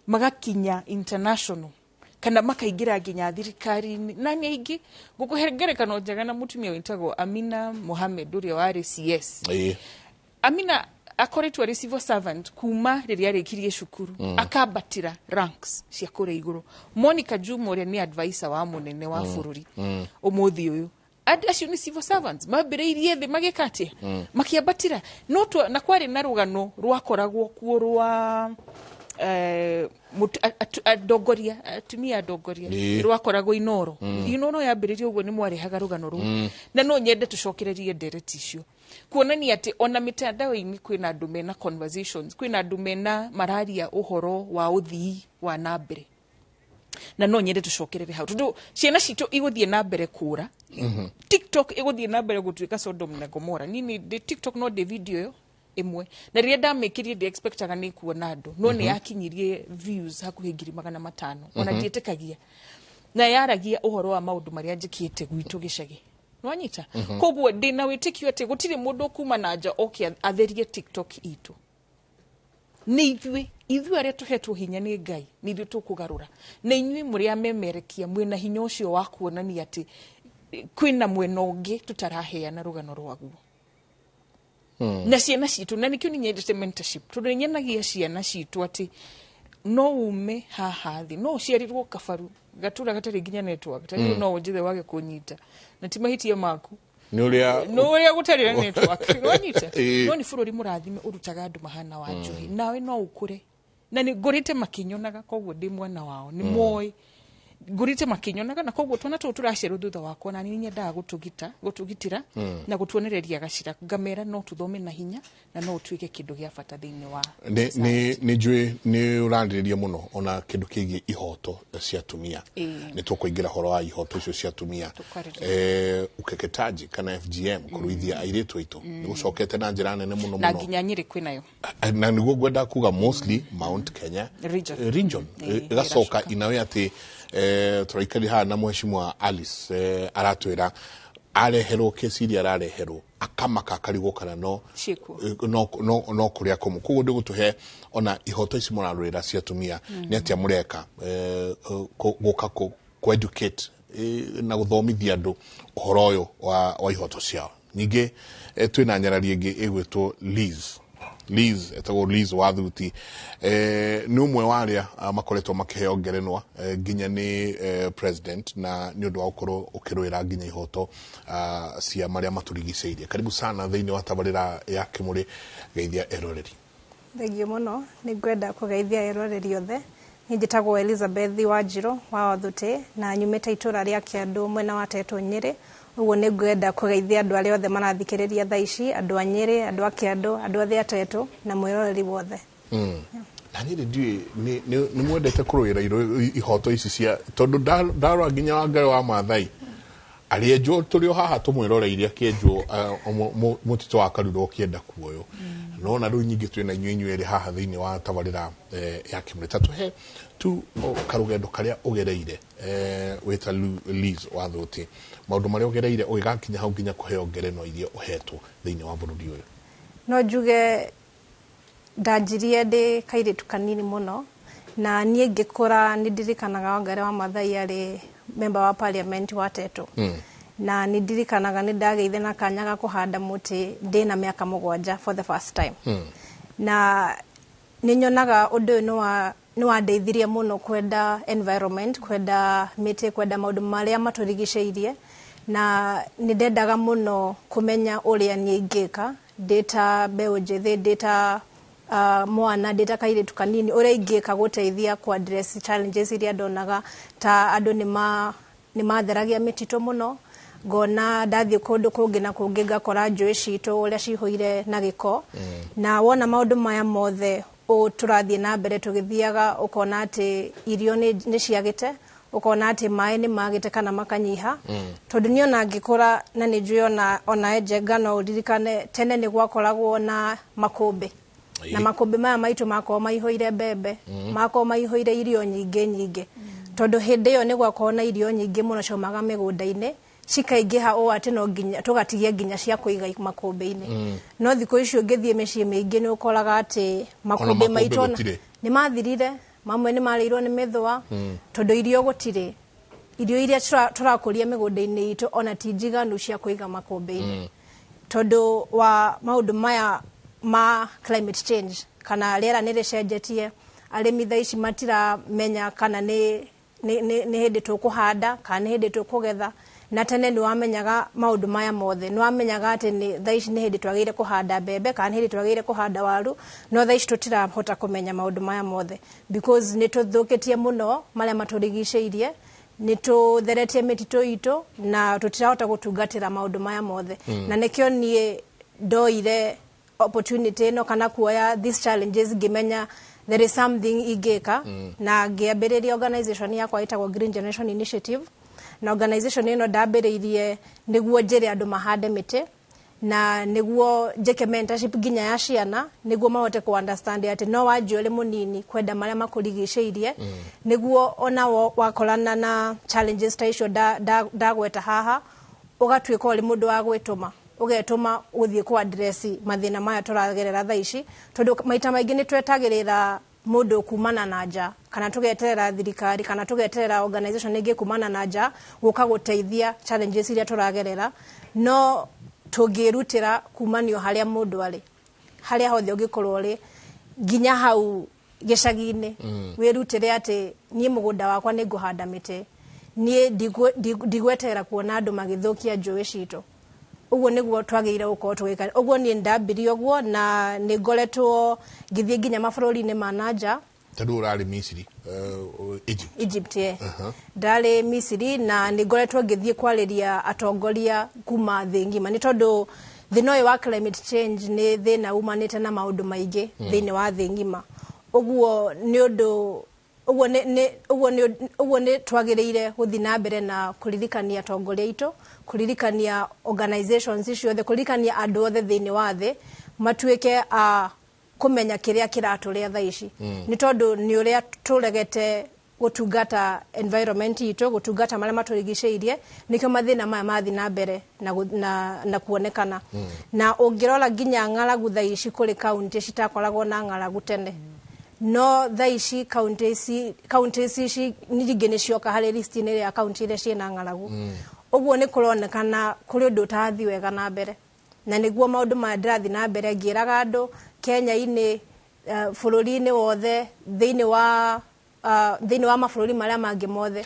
magakinya international kana makaingĩra nginya thirikari-inĩ. Na nĩ aingĩ, ngũkũhe ngerekano njega na mũtumia wĩtagwo Amina Mohamed ũrĩa warĩ CS. Amina akoretwo arĩ civil servant kuma rĩrĩa arĩkirie cukuru, akambatĩra ranks cia kũrĩa igũrũ. Monica Juma ũrĩa nĩ advisor wa mũnene wa bũrũri ũmũthĩ ũyũ, acio nĩ civil servants mambĩrĩirie thĩ magĩka atĩa, makĩambatĩra. No na kwarĩ na rũgano rwakoragwo kuo rwa atongoria, atumia atongoria, rwakoragwo Inoro. Inoro yambĩrĩria ũguo nĩ mwarehaga rũgano rũu, na no nyende tũcokererie ndereti icio kuonania atĩ ona mitandao-inĩ kwĩna andũ mena conversations, kwĩna andũ mena mararia ũhoro wa ũthii wa na mbere, na no nyende tũcokerere hau tondũ ciana citũ igũthiĩ na mbere kũra. TikTok ĩgũthiĩ na mbere gũtuĩka Sodom na Gomora. Nini ndĩ TikTok no ndĩ video ĩyo ĩmwe, na rĩrĩa ndamĩkĩrie ndĩ expectaga nĩ kuona andũ, no nĩ yakinyirie views hakuhĩ 500,000. Ona ndiĩtĩkagia, na yaragia ũhoro wa maũndũ marĩa njĩkĩte gwitũ gĩcagi, nwanyita. Koguo ndĩna wĩtĩkio atĩ gũtirĩ mũndũ ũkuma na nja oke atherie TikTok itũ. Nĩ ithuĩ, ithuĩ arĩa tũhetwo hinya nĩ Ngai, nĩ ithuĩ tũkũgarũra, na inyuĩ mũrĩ amemerekia mwĩna hinya ũcio wa kuonania atĩ kwĩna mwena ũngĩ tũtaraheana rũgano rwaguo na ciana citũ. Na nĩkĩo nĩ nyendete mentorship, tondũ nĩ nyonagia ciana citũ atĩ no ume haha thĩ, no ũciarirwo kabaru gatũra gatarĩ nginya network ta rĩu, no ũnjĩthe wage kũnyita na ti mahĩtia maku, nĩ ũrĩa no ũrĩa gũtarĩ na network, nĩwanyita. No nĩ bũrũri mũrathime ũrutaga andũ mahana wa Njohi, nawe no ũkũre. Na nĩ ngũrĩte makĩnyonaga, koguo ndĩ mwana wao, nĩ moĩ ngũrĩte makĩnyonaga, na koguo twana tũu tũraciarwo thutha wakwa na nĩ nyendaga gũtũgita, gũtũgitĩra na gũtuonereria gacĩra, ngamera no tũthome na hinya na no ũtuĩke kĩndũ gĩa bata thĩinĩ wa Nĩ njũĩ nĩ ũrarĩrĩria mũno ona kĩndũ kĩgiĩ ihoto cia atumia. Nĩ tũkũingĩra horo wa ihoto icio cia atumia. Tũkwarĩrĩria. Ukeketaji kana FGM, kũruithia airĩtu aitũ, nĩ gũcokete na njĩra nene mũno na mũno. Nginya Nyĩrĩ kwĩnayo. Na nĩguo ngwenda kuga mostly Mount Kenya Region. Region. Ĩgacoka ĩracoka. Inawe atĩ tũraikari haha na mheshimiwa Alice, aratwĩra areherwo kesi iria arareherwo akamaka akarigwo kana no Ciĩkuo. No kũrĩa kũmũ. Koguo ndĩgũtũhe ona ihoto ici mũrarũĩra cia atumia, nĩ atĩa mũreka gũka kũ educate na gũthomithia andũ ũhoro ũyũ wa ihoto ciao. Ningĩ twĩna nyarari ĩngĩ ĩgwĩtwo Liz. Liz, etagwo Liz Wathuti, nĩ ũmwe wa arĩa makoretwo makĩheo ngerenwa nginya nĩ president, na nĩ ũndũ wa gũkorwo ũkĩrũĩra nginya ihoto cia marĩa matũrigicĩirie. Karibu sana thĩinĩ wa tabarĩra ya Kĩmũrĩ, geithia eroreri. Thengiũ mũno, nĩ ngwenda kũgeithia eroreri othe. Niĩ njĩtagwo Elizabeth Wanjirũ wa Wathuti na nyumĩte itũra rĩa Kĩandũ mwena wa Tetũ Nyĩrĩ. Ũguo nĩ ngwenda kũgeithia andũ arĩa othe marathikĩrĩria thaa ici, andũ a Nyĩrĩ, andũ a Kĩandũ, andũ othe a Tetũ na mwĩroreri wothe. Na nyĩrĩ ndiũĩ nĩ mwendete kũrũĩra ihoto ici cia, tondũ ndarora nginya Wangari wa Maathai arĩenjwo, tũrĩ o haha tũmwĩroreire akĩenjwo mũtitũ wa Karura ũkĩenda kuoywo. No na rĩu nyingĩ twĩna inyuĩ inyuĩ haha thĩinĩ wa tabarĩra ya Kĩmũrĩ, ta tũhe tu karũgendo karĩa ũgereire wĩta Liz Wathuti, maũndũ marĩa ũgereire ũgĩgakinya hau nginya kũheo ngerenwa iria ũhetwo thĩinĩ wa bũrũri ũyũ. No njuge ndanjirie ndĩ kairĩtu kanini mũno, na niĩ ngĩkũra nĩ ndirikanaga Wangari wa Maathai arĩ member wa parliament wa Tetũ. Na nĩ ndirikanaga nĩ ndagĩire na kanya ga kũhanda mũtĩ ndĩna mĩaka 7 for the first time. Na nĩ nyonaga ũndũ ũyũ nĩ wandeithirie mũno kwenda environment, kwenda mĩtĩ, kwenda maũndũ marĩa matũrigicĩirie, na nĩ ndendaga mũno kũmenya ũrĩa niĩ ingĩka ndĩ ta mbeũ njĩthĩ, ndĩ ta mwana, ndĩ ta kairĩtu kanini, ũrĩa ingĩka gũteithia ku address challenges iria ndonaga ta andũ nĩ matheragia mĩtitũ mũno, ngona ndathiĩ kũndũ kũngĩ na kũngĩ ngakora njũĩ citũ ũrĩa cihũire na gĩko. Na wona maũndũ maya mothe ũũ tũrathiĩ na mbere tũgĩthiaga, ũkona atĩ irio nĩ ciagĩte, ũkona atĩ maĩ nĩ magĩte kana makanyiha. Tondũ niĩ ona ngĩkũra, na nĩ njũĩ ona Njenga no ũririkane, tene nĩ gwakoragwo na makũmbĩ, na makũmbĩ maya maitũ makorwo maihũire mbembe, makorwo maihũire irio nyingĩ nyingĩ. Tondũ hĩndĩ ĩyo nĩ gwakorwo na irio nyingĩ mũno ciaumaga mĩgũnda-inĩ, cikaingĩha ũũ atĩ no nginya tũgatigia nginya cia kũiga makũmbĩ-inĩ. No thikũ ici ũngĩthiĩ mĩciĩ mĩingĩ nĩ ũkoraga atĩ makũmbĩ makũmbĩ maitũ gũtirĩ. Nĩ mathirire, mamwe nĩ marĩirwo nĩ mĩthũa, tondũ irio gũtirĩ. Irio iria tũrakũria mĩgũnda-inĩ itũ ona ti njiganu cia kũiga makũmbĩ-inĩ, tondũ wa maũndũ maya ma climate change, kana rĩera nĩ rĩcenjetie. Arĩmi thaa ici matiramenya kana nĩ hĩndĩ tũkũhanda kana nĩ hĩndĩ tũkũgetha. Na tene nĩ wamenyaga maũndũ maya mothe, nĩ wamenyaga atĩ nĩ thaa ici nĩ hĩndĩ twagĩrĩire kũhanda mbembe kana nĩ hĩndĩ twagĩrĩire kũhanda waru. No thaa ici tũtirahota kũmenya maũndũ maya mothe because nĩ tũthũkĩtie mũno marĩa matũrigicĩirie, nĩ tũtheretie mĩtitũ itũ na tũtirahota gũtungatĩra maũndũ maya mothe. Na nĩkĩo niĩ ndoire opportunity ĩno kana kuoya these challenges, ngĩmenya there is something ingĩka, na ngĩambĩrĩria organization yakwa ĩtagwo Green Generation Initiative. Na organization ĩno ndambĩrĩirie nĩguo njĩre andũ mahande mĩtĩ na nĩguo njĩke mentorship nginya ya ciana, nĩguo mahote ku understand atĩ no wanjie ũrĩ mũnini kwenda marĩa makũrigicĩirie, nĩguo ona wakorana na challenges ta icio ndagweta haha, ũgatuĩka ũrĩ mũndũ wa gwĩtũma, ũgetũma gũthiĩ ku address mathĩna maya tũragerera thaa ici. Tondũ maita maingĩ nĩ twetagĩrĩra mũndũ kumana na nja, kana tũgeterera thirikari, kana tũgeterera organization ĩngĩ kumana na nja gũka gũteithia challenges iria tũragerera. No tũngĩrutĩra kumanio harĩa mũndũ arĩ, harĩa hothe ũngĩkorwo ũrĩ, nginya hau gĩcagi-inĩ, wĩrutĩre atĩ niĩ mũgũnda wakwa nĩ ngũhanda mĩtĩ, niĩ ndigweterera kuona andũ magĩthũkia njũĩ citũ. Ũguo nĩguo twagĩrĩire gũkorwo tũgĩka. Ũguo niĩ ndambirie ũguo na nĩ ngoretwo ngĩthiĩ nginya mabũrũri-inĩ ma na nja. Tondũ ũrarĩ Misiri, Egypt. Egypt, yeah. Ndarĩ Misiri na nĩ ngoretwo ngĩthiĩ kwarĩria atongoria kuma thĩ ng'ima, nĩ tondũ thĩna ũyũ wa climate change nĩ thĩna umanĩte na maũndũ maingĩ thĩinĩ wa thĩ ng'ima. Ũguo nĩ ũndũ ũguo nĩ ũguo nĩ ũguo nĩ twagĩrĩire gũthiĩ na mbere na kũririkania atongoria aitũ, kũririkania organizations ciothe, kũririkania andũ othe thĩinĩ wa thĩ matuĩke a kũmenya kĩrĩa kĩratũrĩa thaa ici, nĩ tondũ nĩ ũrĩa tũregete gũtungata environment itũ, gũtungata marĩa matũrigicĩirie, nĩkĩo mathĩna maya mathiĩ na mbere na kuonekana. Na ũngĩrora nginya ng'aragu thaa ici, kũrĩ kaunti citakoragwo na ng'aragu tene, no thaa ici kaunti ici nyingĩ nĩ cioka harĩ list-inĩ ya kaunti iria ciĩna ng'aragu. Ũguo nĩ kũronekana kũrĩ ũndũ ũtarathiĩ wega na mbere, na nĩguo maũndũ maya ndĩrathiĩ na mbere ngĩraga andũ Kenya-inĩ, bũrũri-inĩ wothe, thĩinĩ wa mabũrũri marĩa mangĩ mothe.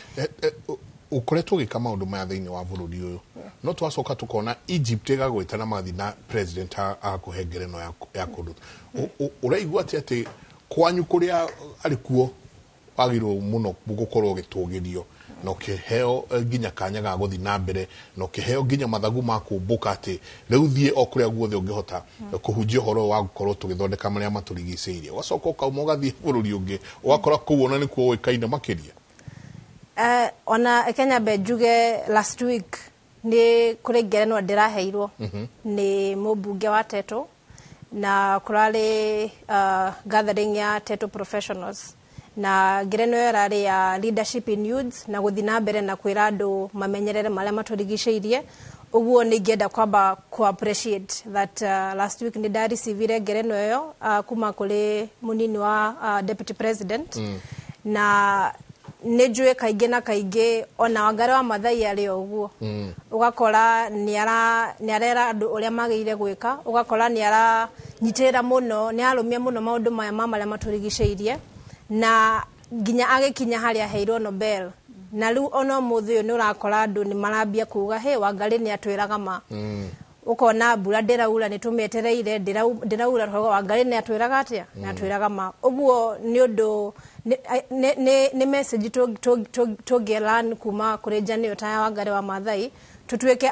Ũkoretwo ũgĩka maũndũ maya thĩinĩ wa bũrũri ũyũ, no twacoka tũkona Egypt ĩgagwĩta na mathiĩ na president akũhe ngereno ya kũndũ. Ũraigua atĩ kwanyu kũrĩa arĩ kuo wagĩrĩirwo mũno gũkorwo ũgĩtũgĩrio na ũkĩheo nginya kanya ga gũthiĩ na mbere na ũkĩheo nginya mathagu ma kũmbũka atĩ rĩu thiĩ o kũrĩa guothe ũngĩhota kũhunjia ũhoro wa gũkorwo tũgĩthondeka marĩa matũrigicĩirie, ũgacoka ũkauma ũgathiĩ bũrũri ũngĩ, ũgakora kũu ona nĩkuo ũĩkaine makĩria? Ona Kenya mbe njuge last week nĩ kũrĩ ngerenwa ndĩraheirwo nĩ mũmbunge wa Teto, na kũrarĩ gathering ya Teto professionals, na ngerenwa ĩyo ĩrarĩ ya leadership in youths na gũthiĩ na mbere na kwĩra andũ mamenyerere marĩa matũrigicĩirie. Ũguo nĩ ingĩenda kwamba ku appreciate that last week nĩ ndarecivire ngerenwa ĩyo kuma kũrĩ mũnini wa deputy president. Na nĩ njũĩ kaingĩ na kaingĩ ona Wangari wa Maathai arĩ o ũguo, ũgakora nĩ arera andũ ũrĩa magĩrĩire gwĩka, ũgakora nĩ aranyitĩrĩra mũno, nĩ ararũmia mũno maũndũ maya ma marĩa matũrigicĩirie, na nginya agĩkinya harĩa aheirwo Nobel. Na rĩu ona ũmũthĩ ũyũ nĩ ũrakora andũ nĩ marambia kuga, "He, Wangari nĩ atwĩraga ma." Ũkona mbura ndĩraura, nĩ tũmĩetereire, ndĩraura, tũkauga Wangari nĩ atwĩraga atĩa, nĩ atwĩraga ma. Ũguo nĩ ũndũ nĩ message tũngĩ learn kuma kũrĩ journey ĩyo ta ya Wangari wa Maathai, tũtuĩke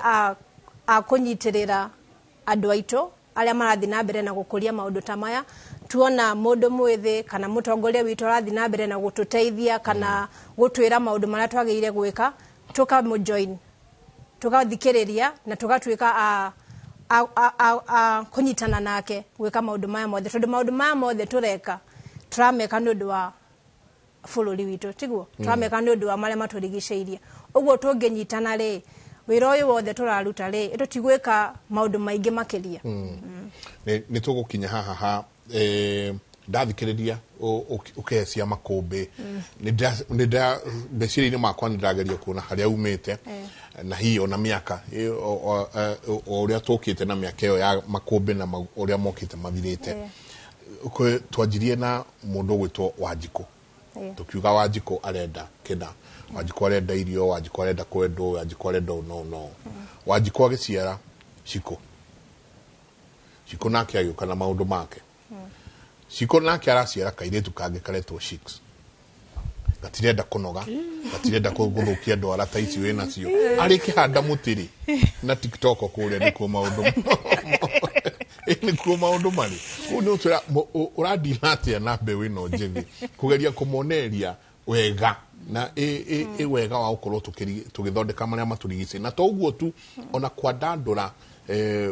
a kũnyitĩrĩra andũ aitũ arĩa marathiĩ na mbere na gũkũria maũndũ ta maya. Tuona mũndũ mwĩthĩ kana mũtongoria witũ arathiĩ na mbere na gũtũteithia kana gũtwĩra maũndũ marĩa twagĩrĩire gwĩka, tũkamũjoin, tũgathikĩrĩria na tũgatuĩka a kũnyitana nake gwĩka maũndũ maya mothe, tondũ maũndũ maya mothe tũreka, tũrameka nĩ ũndũ wa bũrũri witũ tiguo tũrameka nĩ ũndũ wa marĩa matũrigicĩirie. Ũguo tũngĩnyitana rĩ, wĩra ũyũ wothe tũraruta rĩ, tũtigwĩka maũndũ maingĩ makĩria. Nĩ tũgũkinya haha ha ndathikĩrĩria ũkĩhecia makũmbĩ, meciria-inĩ makwa nĩ ndĩrageria kuona harĩa umĩte na hihi ona mĩaka o ũrĩa tũkĩte na mĩaka ĩyo ya makũmbĩ na ũrĩa mokĩte mathirĩte. Twanjirie na mũndũ ũgwĩtwo Wanjikũ, tukiuga Wanjikũ arenda kĩna, Wanjikũ arenda irio, Wanjikũ arenda kwendwo, Wanjikũ arenda ũũ no no. Wanjikũ agĩciara Cikũ, Cikũ nake agĩũka na maũndũ make. Cikũ nake araciara kairĩtu kangĩ karetwo Shix, gatirenda kũnoga, gatirenda gũthũkia ndwara ta ici wĩ nacio, arĩ kĩhanda mũtĩ rĩ na TikTok kũrĩa nĩkuo maũndũ, nĩkuo maũndũ marĩ kũu. Nĩ ũtwĩra ũradila atĩa na mbeũ ĩno njĩthĩ kũgeria kũmoneria wega na ĩ wega wa gũkorwo tũgĩthondeka marĩa matũrigicĩirie, na to ũguo tu, ona kwandandũra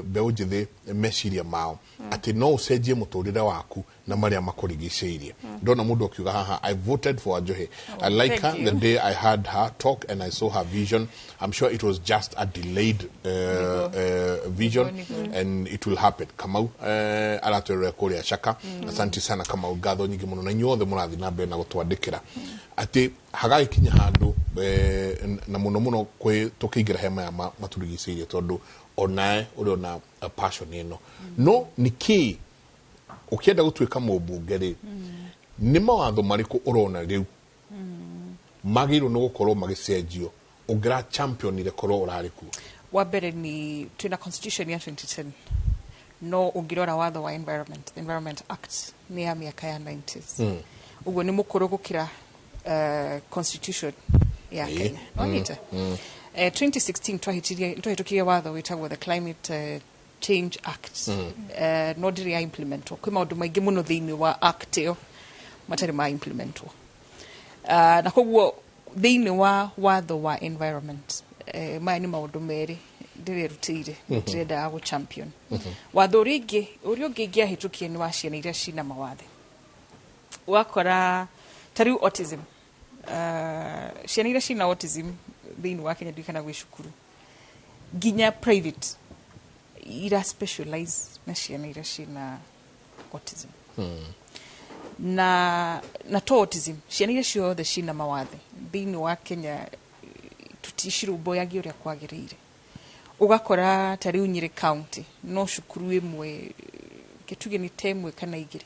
mbeũ njĩthĩ meciria mao atĩ no ũcenjie mũtũrĩre waku na marĩa makũrigicĩirie. Ndona mũndũ akiuga haha, "I voted for Wanjohi. I like her Thank the you. day I heard her talk and I saw her vision. I'm sure it was just a delayed vision Nĩguo. and it will happen." Kamau aratwĩrĩra kũrĩa Caka. Asante sana Kamau, ngatho nyingĩ mũno, na inyuothe mũrathiĩ na mbere na gũtwandĩkĩra atĩ hagagĩkinya handũ na mũno mũno kwĩ tũkĩingĩra he maya matũrigicĩirie, tondũ onae ũrĩ ona passion ĩno no nĩkĩ ũkĩenda gũtuĩka mũmbunge rĩ, nĩ mawatho marĩkũ ũrona rĩu magĩrĩirwo nĩ gũkorwo magĩcenjio ũngĩra championire korwo ũrarĩ kuo? Wa mbere nĩ twĩna constitution ya 2010, no ũngĩrora watho wa environment, the Environment Act, nĩ ya mĩaka ya 90s. Ũguo nĩ mũkũrũ gũkĩra constitution ya Kenya, wanyita? 2016 twahĩtũkirie watho wĩtagwo the Climate Change Act, no ndĩrĩ ya implementwo. Kwĩ maũndũ maingĩ mũno thĩinĩ wa act ĩyo matarĩ ma implementwo, na koguo thĩinĩ wa watho wa environment, maya nĩ maũndũ merĩ ndĩrerutĩire ndĩrendaga gũ champion. Watho ũrĩa ũngĩ, ũrĩa ũngĩ ingĩahĩtũkia nĩ wa ciana iria cina mawathe. Ũgakora ta rĩu autism, ciana iria cina autism thĩinĩ wa Kenya ndirikana gwĩ cukuru nginya private ira specialize na ciana iria cina autism, na to autism, ciana iria ciothe cina mawathe thĩinĩ wa Kenya tuticirũmbũyagia ũrĩa kwagĩrĩire. Ũgakora ta rĩu Nyĩrĩ County no cukuru ĩmwe, kĩtuge nĩ ta ĩmwe kana igĩrĩ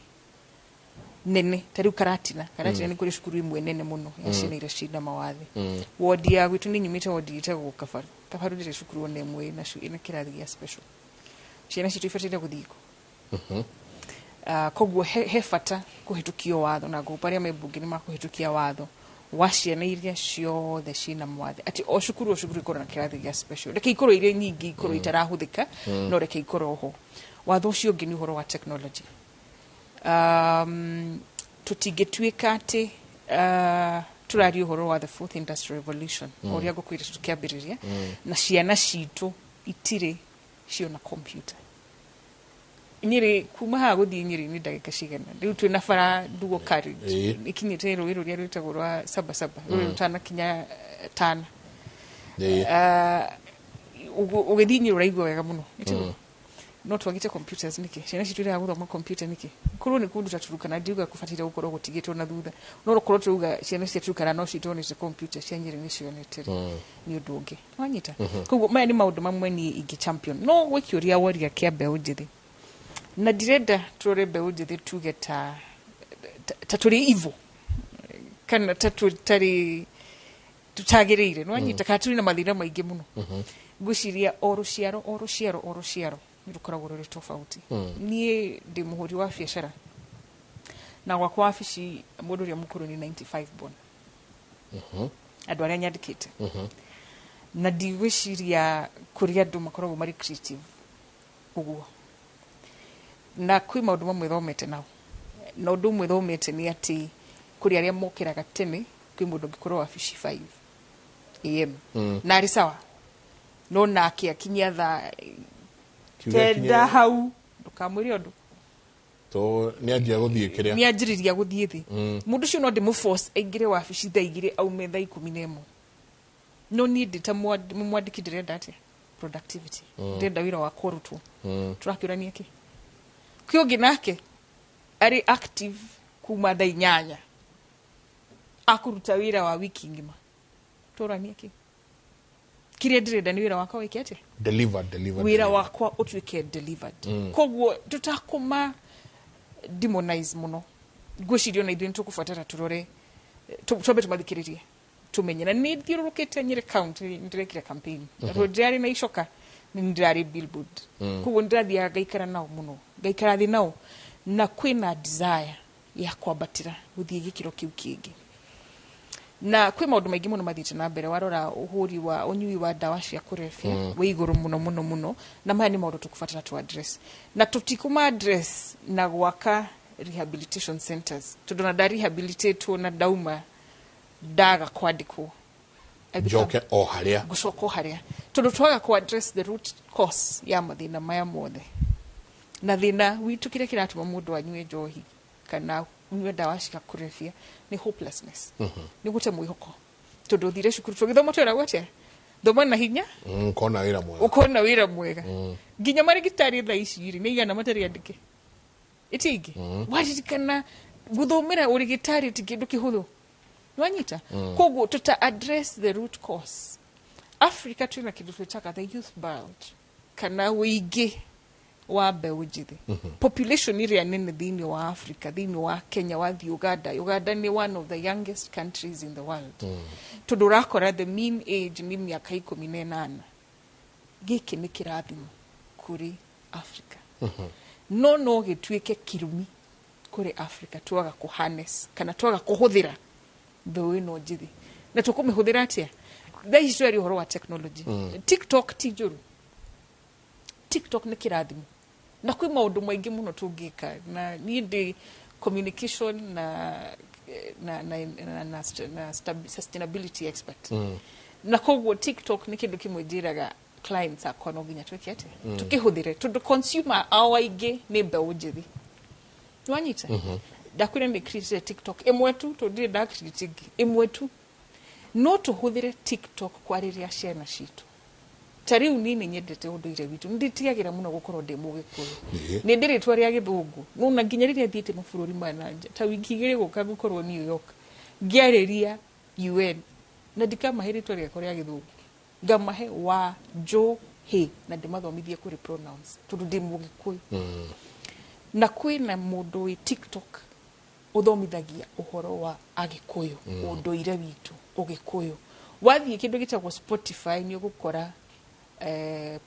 nene, ta rĩu Karatina. Karatina nĩ kũrĩ cukuru ĩmwe nene mũno ya ciana iria cina mawathe. Wodi ya gwitũ, nĩ nyumĩte wodi ĩtagwo Kabaru. Kabaru ndĩrĩ cukuru ona ĩmwe ĩna kĩrathi gĩa special. Ciana citũ ibataire gũthiĩ kũ? Koguo he bata kũhĩtũkio watho, na ngũmba arĩa me mbunge nĩ makũhĩtũkia watho wa ciana iria ciothe ciina mawathe, atĩ o cukuru ikorwo na kĩrathi gĩa special. Reke ikorwo irĩ nyingĩ, ikorwo itarahũthĩka, no reke ikorwo ho. Watho ũcio ũngĩ nĩ ũhoro wa technology. Tũtingĩtuĩka atĩ tũraria ũhoro wa the fourth industrial revolution, o ũrĩa ngũkwĩra tũkĩambĩrĩria, na ciana citũ itirĩ ciona computer. Nyĩrĩ kuma haha gũthiĩ Nyĩrĩ nĩ ndagĩka cigana? Rĩu twĩna bara dual carriage ikinyĩte rũĩ rũrĩa rwĩtagwo rwa Sabasaba, rũrĩ rũtanakinya Tana. Ũgĩthiĩ Nyĩrĩ ũraigua wega mũno. Nĩtiguo? No twagĩte computers nĩkĩ? Ciana citũ iraga gũthoma computer nĩkĩ? Korwo nĩ kũndũ ta Turukana, ndiuga kũbataire gũkorwo gũtigĩtwo na thutha, no korwo turauga ciana cia Turukana no citonete computer, cia Nyĩrĩ nĩ cionete rĩ, nĩ ũndũ ũngĩ wanyita. Koguo maya nĩ maũndũ mamwe niĩ ingĩ champion. No gwĩ kĩũria woria kĩa mbeũ njĩthĩ, na ndirenda tũrore mbeũ njĩthĩ tuge ta tũrĩ evil kana ta tũtarĩ tutagĩrĩire, nĩwanyita, kana tũrĩ na mathĩna maingĩ mũno. Ngwĩciria o rũciaro, o rũciaro, o rũciaro nĩ rũkoragwo rũrĩ tofauti. Niĩ ndĩ mũhũri wa biacara, na gwakwa wabici mũndũ ũrĩa mũkũrũ nĩ 95 born, andũ arĩa nyandĩkĩte, na ndigwĩciria kũrĩ andũ makoragwo marĩ creative ũguo. Na kwĩ maũndũ mamwe thomete nao, na ũndũ ũmwe thomete nĩ atĩ kũrĩ arĩa mokĩraga tene. Kwĩ mũndũ ũngĩkorwo wabici 5 a.m. Na arĩ sawa, no nake akinyia thaa Kiuga 9 hau ndũkamwĩre ũndũ. To nĩ anjia gũthiĩ kĩrĩa. Nĩ anjĩrĩria gũthiĩ thĩ. Mũndũ ũcio no ndĩmũforce aingĩre wabici thaa 2, aume thaa 11. No niĩ ndĩ ta mwandĩki ndĩrenda atĩa? Productivity. Ndĩrenda wĩra wakwa ũrutwo. Tũrakĩũrania kĩ kĩ ũngĩ nake arĩ active kuma thaa 8 akũruta wĩra wa wiki ng'ima. Tũranie kĩ? Kĩrĩa ndĩrenda nĩ wĩra wakwa wĩke atĩa? Deliver, deliver. Wĩra deliver. Wakwa ũtuĩke delivered. Koguo tũtakũma demonize mũno. Ngwĩciria ona ithuĩ nĩtũkũbatara tũrore, twambe tũmathikĩrĩrie, tũmenye. Na nĩ thiũrũrũkĩte Nyĩrĩ County, nĩ ndĩrekire campaign. Tondũ ndĩrarĩ na icoka, nĩ ndĩrarĩ billboard. Koguo nĩ ndĩrathiaga ngaikara nao mũno, ngaikara thĩ nao, na kwĩna desire ya kwambatĩra gũthiĩ gĩkĩro kĩu kĩngĩ. Na kwĩ maũndũ maingĩ mũno mathiĩte na mbere. Warora ũhũri wa ũnyui wa ndawa cia kũrebia wĩ igũrũ mũno mũno mũno, na maya nĩ maũndũ tũkũbatara tũ address, na tũtikũma address na gwaka rehabilitation centers, tondũ na ndarehabilitatwo na ndauma ndaga kwandĩkwo, I become- Njoke o harĩa. Ngũcoka o harĩa, tondũ twaga ku address the root cause ya mathĩna maya mothe. Na thĩna witũ, kĩrĩa kĩratũma mũndũ anyue njohi kana anyue ndawa cia kũrebia nĩ hopelessness, nĩ gũte mwĩhoko, tondũ ũthire cukuru tũgĩthoma twĩragwo atĩa? Thoma na hinya. Ũkona wĩra mwega. Ũkona wĩra mwega. Nginya marĩgĩtarĩ thaa ici rĩ, nĩ igana matarĩ andĩke ĩti ingĩ. Waririkana gũthomera ũrĩgĩtarĩ ti kĩndũ kĩhũthũ, nĩwanyita? Koguo tuta address the root cause. Africa twĩna kĩndũ twĩtaga the youth bulge, kana wĩingĩ wa mbeũ njĩthĩ. Population ĩrĩa nene thĩinĩ wa Africa, thĩinĩ wa Kenya, wathiĩ Uganda, Uganda nĩ one of the youngest countries in the world, tondũ ũrakora the mean age nĩ mĩaka 18. Gĩkĩ nĩ kĩrathimo kũrĩ Africa, no no gĩtuĩke kĩrumi kũrĩ Africa twaga kũ harness kana twaga kũhũthĩra mbeũ ĩno njĩthĩ. Na tũkũmĩhũthĩra atĩa? Thaa ici twaria ũhoro wa technology. TikTok ti njũru, TikTok nĩ kĩrathimo, na kwĩ maũndũ maingĩ mũno tũngĩka. Na niĩ ndĩ communication na sustainability expert, na koguo TikTok nĩ kĩndũ kĩmwe njĩraga clients akwa no nginya twĩke atĩa? Tũkĩhũthĩre, tondũ consumer ao aingĩ nĩ mbeũ njĩthĩ, nĩwanyita? Ndakwĩra nĩ create TikTok ĩmwe tu, tondũ ndirĩ nda create ĩngĩ, ĩmwe tu. No tũhũthĩre TikTok kwarĩria ciana citũ. Ta rĩu niĩ nĩ nyendete ũndũire witũ, nĩ ndĩtigagĩra mũno gũkorwo ndĩ mũgĩkũyũ. Nĩ ndĩ rĩtwa rĩa gĩthũngũ, no na nginya rĩrĩa thiĩte mabũrũri ma na nja, ta wiki 2 gũka ngũkorwo New York ngĩarĩria UN, na ndikamahe rĩtwa rĩakwa rĩa gĩthũngũ, ngamahe wa Njohi na ndĩmathomithie kũrĩ pronouns, tondũ ndĩ mũgĩkũyũ. Na kwĩna mũndũ wĩ TikTok ũthomithagia ũhoro wa agĩkũyũ, ũndũire witũ, ũgĩkũyũ. Wathiĩ kĩndũ gĩtagwo Spotify, nĩ ũgũkora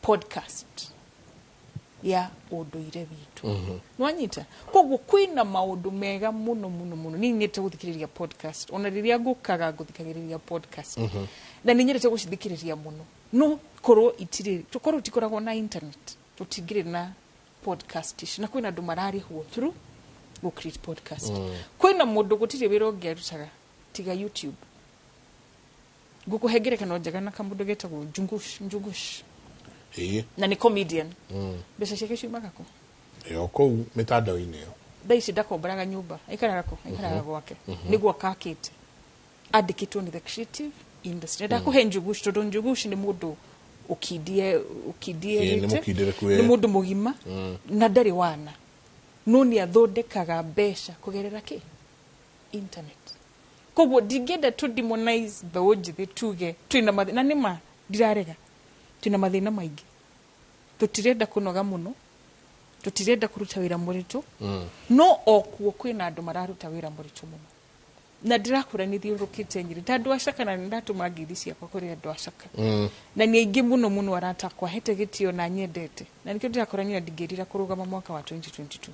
podcast ya ũndũire witũ, nĩwanyita? Koguo kwĩna maũndũ mega mũno mũno mũno. Niĩ nyendete gũthikĩrĩria podcast, ona rĩrĩa ngũkaga ngũthikagĩrĩria podcast, na nĩ nyendete gũcithikĩrĩria mũno. No korwo itirĩ, tũkorwo tikoragwo na internet, tũtingĩrĩ na podcast ici. Na kwĩna andũ mararĩhwo through gũ create podcast. Kwĩna mũndũ gũtirĩ wĩra ũngĩ arutaga tiga YouTube. Ngũkũhe ngerekano njega na kamũndũ getagwo Njungush Njungush, na nĩ comedian. Mbeca ciake ciumaga kũ? Ĩyo kũu mĩtandao-inĩ ĩyo. Thaa ici ndakombaraga nyũmba, aikaraga kũ? Aikaraga gwake, nĩguo akakĩte, andĩkĩtwo nĩ the creative industry. Ndakũhe Njugush tondũ Njugush nĩ mũndũ ũkindie Ĩĩ, nĩ ũkindierĩte. Mũkindĩrĩku, Nĩ ĩĩ. Mũndũ mũgima na ndarĩ wana, no nĩ athondekaga mbeca kũgerera kĩ? Internet. Koguo ndingĩenda tũ demonize mbeũ njĩthĩ, tuge twĩna mathĩna. Na nĩma ndirarega, twĩna mathĩna maingĩ. Tũtirenda kũnoga mũno, tũtirenda kũruta wĩra mũritũ, no okuo kwĩna andũ mararuta wĩra mũritũ mũno. Na ndĩrakũra nĩ thiũrũrũkĩte Nyĩrĩ ta andũ a Caka, na nĩ ndatũma ngeithi ciakwa kũrĩ andũ a Caka, na nĩ aingĩ mũno mũno arata akwa hete gĩtĩo na nyendete, na nĩkĩo ndĩrakora nyina ndingĩrira kũrũgama mwaka wa 2022.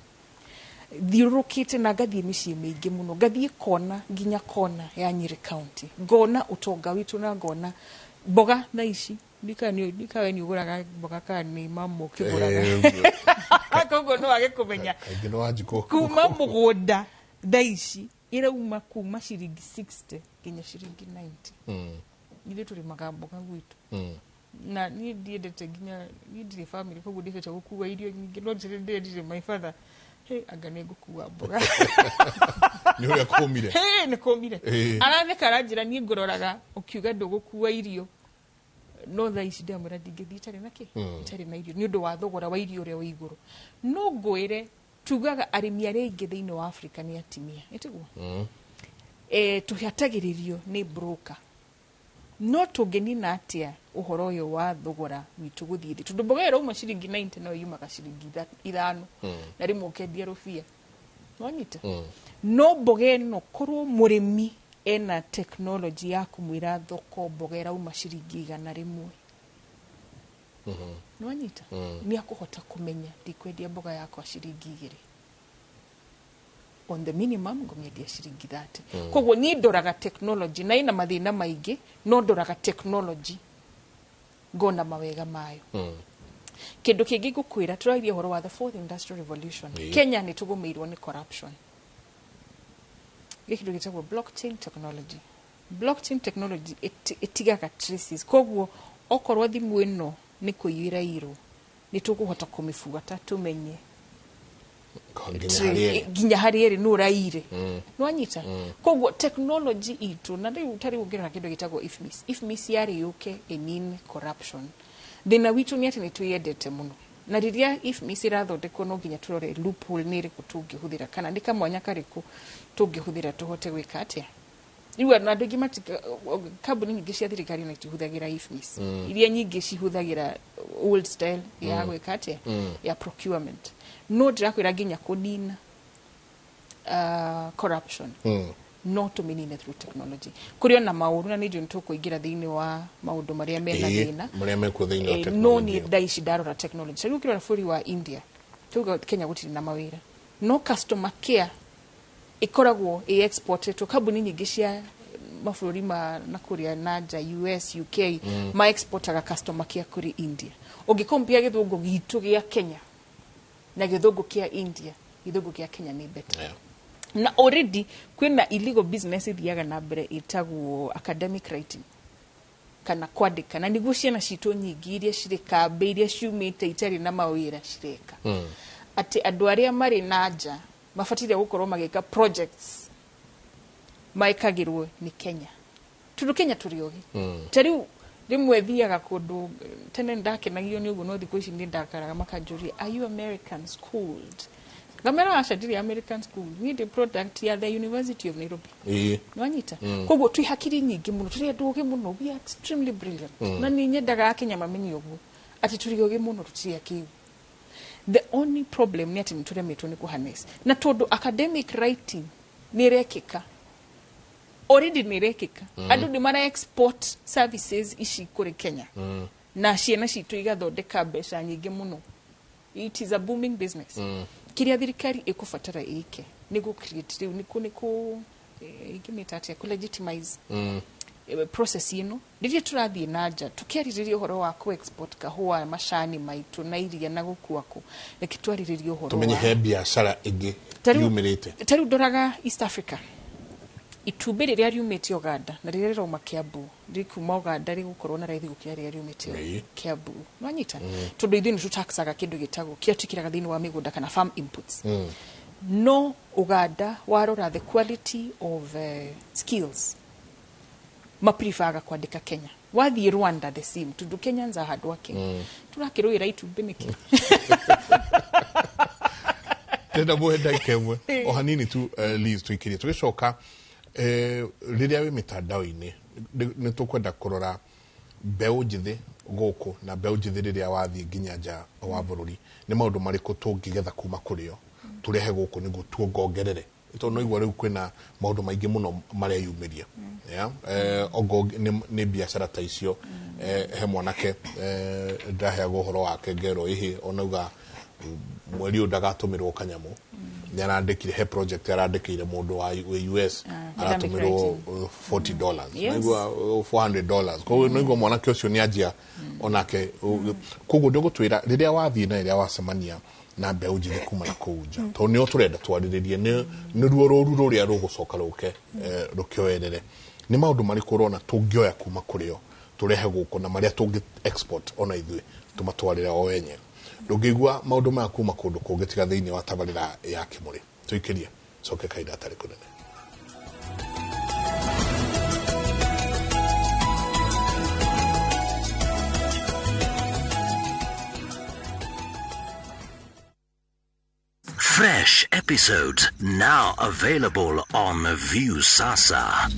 Thiũrũrũkĩte na ngathiĩ mĩciĩ mĩingĩ mũno, ngathiĩ kona nginya kona ya Nyĩrĩ County, ngona ũtonga witũ na ngona mboga thaa ici. Ndikawe nĩ ũgũraga mboga kana nĩ mama ũkĩgũraga, koguo no wage kũmenya. Kaingĩ nĩ wanjikũ. Kuma mũgũnda thaa ici ĩrauma kuma ciringi 60 nginya ciringi 90. Ithuĩ tũrĩmaga mboga gwitũ, na niĩ ndiendete, nginya niĩ ndirĩ family, koguo ndiendete gũkua irio nyingĩ, no ndĩrendire my father Hey, anga nĩ ngũkua mboga. Nĩ ũrĩa kũmire. Hey, nĩ kũmire. Ĩĩ. Aratheka, aranjĩra niĩ ngũroraga ũkiuga ndũgũkua irio, no thaa ici ndamwĩra ndingĩthiĩ itarĩ na kĩ, itarĩ na irio, nĩ ũndũ wa thogora wa irio ũrĩa wĩ igũrũ. No ngwĩre, tugaga arĩmi arĩa aingĩ thĩinĩ wa Afrika nĩ atimia, ĩtiguo? Tũhatagĩrĩrio nĩ broker. No tũngĩnina atĩa ũhoro ũyũ wa thogora witũ gũthiĩ thĩ? Tondũ mboga ĩrauma ciringi 90, no yumaga ciringi 5, na rĩmwe ũkendia rũbia, wanyita? No mboga ĩno, korwo mũrĩmi ena technology ya kũmwĩra thoko mboga ĩrauma ciringi 100, nĩwanyita? Nĩ akũhota kũmenya ndikwendia mboga yakwa ciringi 2, on the minimum ngũmĩendia ciringi 30. Koguo niĩ ndoraga technology, na ĩna mathĩna maingĩ, no ndoraga technology ngona mawega mayo. Kĩndũ kĩngĩ ngũkwĩra, tũraria ũhoro wa the fourth industrial revolution. Kenya nĩ tũgũmĩirwo nĩ corruption. Gĩ kĩndũ gĩtagwo blockchain technology. Blockchain technology ĩtigaga traces, koguo okorwo thimũ ĩno nĩ kũiyĩra irwo, nĩ tũkũhota kũmĩbuata tũmenye nginya harĩa ĩrĩ. Nginya harĩa ĩrĩ, nũ ũraire, nĩwanyita? Koguo technology itũ, na rĩu ta rĩu ũngĩrora kĩndũ gĩtagwo IFMIS, IFMIS yarĩ yũke ĩnine corruption. Thĩna witũ nĩ atĩ nĩ twĩyendete mũno, na rĩrĩa IFMIS ĩrathondekwo, no nginya tũrore loophole nĩ ĩrĩkũ tũngĩhũthĩra, kana nĩ kamwanya karĩkũ tũngĩhũthĩra tũhote gwĩka atĩa. Rĩu ona andũ aingĩ kambuni nyingĩ cia thirikari na itihũthagĩra IFMIS. Iria nyingĩ cihũthagĩra old style ya gwĩka atĩa, ya procurement. No ndĩrakwĩra, nginya kũnina corruption, no tũmĩnine through technology. Kũrĩ ona maũru, na nĩ njũĩ nĩ tũkũingĩra thĩinĩ wa maũndũ marĩa mena thĩna. Marĩa mekuo thĩinĩ wa No technology. Niĩ thaa ici ndarora technology, ta rĩu ũkĩrora bũrũri wa India, tuga Kenya gũtirĩ na mawĩra, no customer care ĩkoragwo ĩ exportetwo. Kambuni nyingĩ cia mabũrũri ma na kũrĩa na nja, US, UK, ma exportaga customer care kũrĩ India. Ũngĩkompia gĩthũngũ gitũ gĩa Kenya na gĩthũngũ kĩa India, gĩthũngũ kĩa Kenya nĩ better. Na already kwĩna illegal business ithiaga na mbere ĩtagwo academic writing, kana kwandĩka, na nĩguo ciana citũ nyingĩ iria cirĩ kambĩ, iria ciumĩte itarĩ na mawĩra, cireka. Atĩ andũ arĩa marĩ na nja mabatire gũkorwo magĩka projects maĩkagĩrwo nĩ Kenya, tondũ Kenya tũrĩ ogĩ. Ta rĩu rĩmwe thiaga kũndũ, tene ndakenagio nĩ ũguo, no thikũ ici nĩ ndakaraga, makanjũria, "Are you American schooled?" Ngamera, "Aca, ndirĩ American school, niĩ ndĩ product ya the University of Nairobi." Nĩwanyita? Koguo twĩ hakiri nyingĩ mũno, tũrĩ andũ ogĩ mũno, we are extremely brilliant. Na nĩ nyendaga Akenya mamenye ũguo, atĩ tũrĩ ogĩ mũno, tũtirĩ akĩgu. The only problem nĩ atĩ nĩ tũremetwo nĩ kũharness, na tondũ academic writing nĩ ĩrekĩka already, nĩ ĩrekĩka. Andũ nĩ mara export services ici kũrĩ Kenya, na ciana citũ igathondeka mbeca nyingĩ mũno. It is a booming business. Kĩrĩa thirikari ĩkũbatara ĩke nĩ gũ create rĩu nĩ kũ ingĩmĩta atĩa, kũ legitimize process ĩno. Rĩrĩa tũrathiĩ na nja tũkĩarĩrĩria ũhoro wa kũ export kahũa, macani maitũ na iria na gũkua kũ, reke twarĩrĩrie ũhoro tũmenye wa he biacara ĩngĩ yumĩrĩte. Ta rĩu ndoraga East Africa, itumbĩ rĩrĩa riumĩte Uganda na rĩrĩa rĩrauma Kiambu, rĩkuma Uganda rĩgũkorwo na raithi gũkĩra rĩrĩa riumĩte Kiambu, nwanyita? Tondũ ithuĩ nĩ tũtaxaga kĩndũ gĩtagwo kĩrĩa twĩkĩraga thĩinĩ wa mĩgũnda, kana farm inputs. No Uganda, warora the quality of skills, maprefaga kwandĩka Kenya. Wathiĩ Rwanda, the same, tondũ Kenyans are hard working. Tũrakĩrũĩra itumbĩ nĩkĩ? Ndĩrenda muhe ndagĩka ĩmwe o hanini tu, Liz, tũikĩrie tũgĩcoka. Rĩrĩa wĩ mĩtandao-inĩ, nĩ tũkwenda kũrora mbeũ njĩthĩ gũkũ na mbeũ njĩthĩ rĩrĩa wathiĩ nginya nja wa bũrũri, nĩ maũndũ marĩkũ tũngĩgetha kuma kũrĩo tũrehe gũkũ nĩguo tuongongerere, tondũ no igua rĩu kwĩna maũndũ maingĩ mũno mareyumĩria. Yeah? Ongo nĩ biacara ta icio. He mwanake ndaheagwo ũhoro wake, ngerwo ĩhĩ onauga mweri ũyũ ndagatũmĩrwo kanyamũ, nĩ arandĩkire, he project arandĩkĩire mũndũ wa wĩ US, aratũmĩrwo $40. Naigua $400. Koguo naigua mwanake ũcio nĩ anjia onake. Koguo ndĩgũtwĩra rĩrĩa wathiĩ na rĩrĩa wacemania na mbeũ njĩthĩ kuma na kũu nja, tondũ nĩo tũrenda twarĩrĩrie, nĩ ruo rũru rũrĩa rũgũcoka rũke rũkĩoerere, nĩ maũndũ marĩkũ ũrona tũngĩoya kuma kũrĩo tũrehe gũkũ, na marĩa tũngĩ export ona ithuĩ tũmatwarĩre o enyewe? Ndũngĩigua maũndũ maya kuma kũndũ kũngĩ tiga thĩinĩ wa tabarĩra ya Kĩmũrĩ. Tũikĩrie coke kahinda atarĩ kũnene. Fresh episodes now available on Viusasa.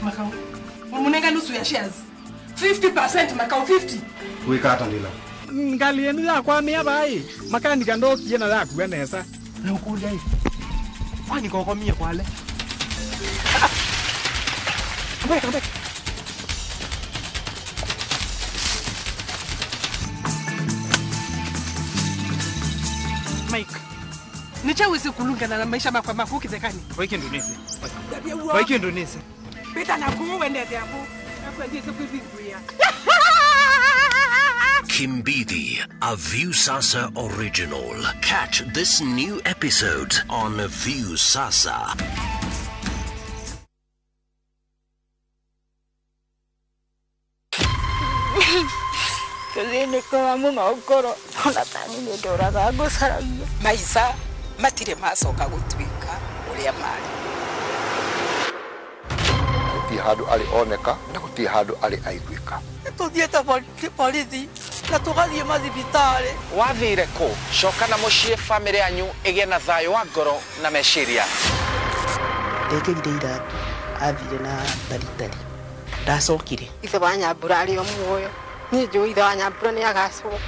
Makau, wamunenga nusu ya shares. 50% Makau, 50. Wikata ndila. Ngali enu yakwa mia bai. Makani kandoki yena yaku enesa. Na ukulia hivi. Kwani kokomia kwale. Come back. Mike. Nichawezi kulungana na maisha makwa makuki zekani. Waiki Indonesia. Waiki Indonesia. Beta na kuwende hapo. Nakwendie sikuivinguia. Kimbidi, a Viusasa original. Catch this new episode on Viusasa. Maisa matire macoka gutuika uria mari. Gutirĩ handũ arĩ oneka na gutirĩ handũ arĩ aiguĩka. Tuthiĩte borithi na tũgathiĩ mathibitarĩ. Wathire kũ? Coka na mũciĩ bamĩrĩ yanyu ĩgĩe na thayũ wa ngoro na meciria. Ndekĩrire iratũ athire na taritari ndacokire. Ithe wa Nyambura arĩ o muoyo. Niĩ njũĩ ithe wa Nyambura nĩ agacoka.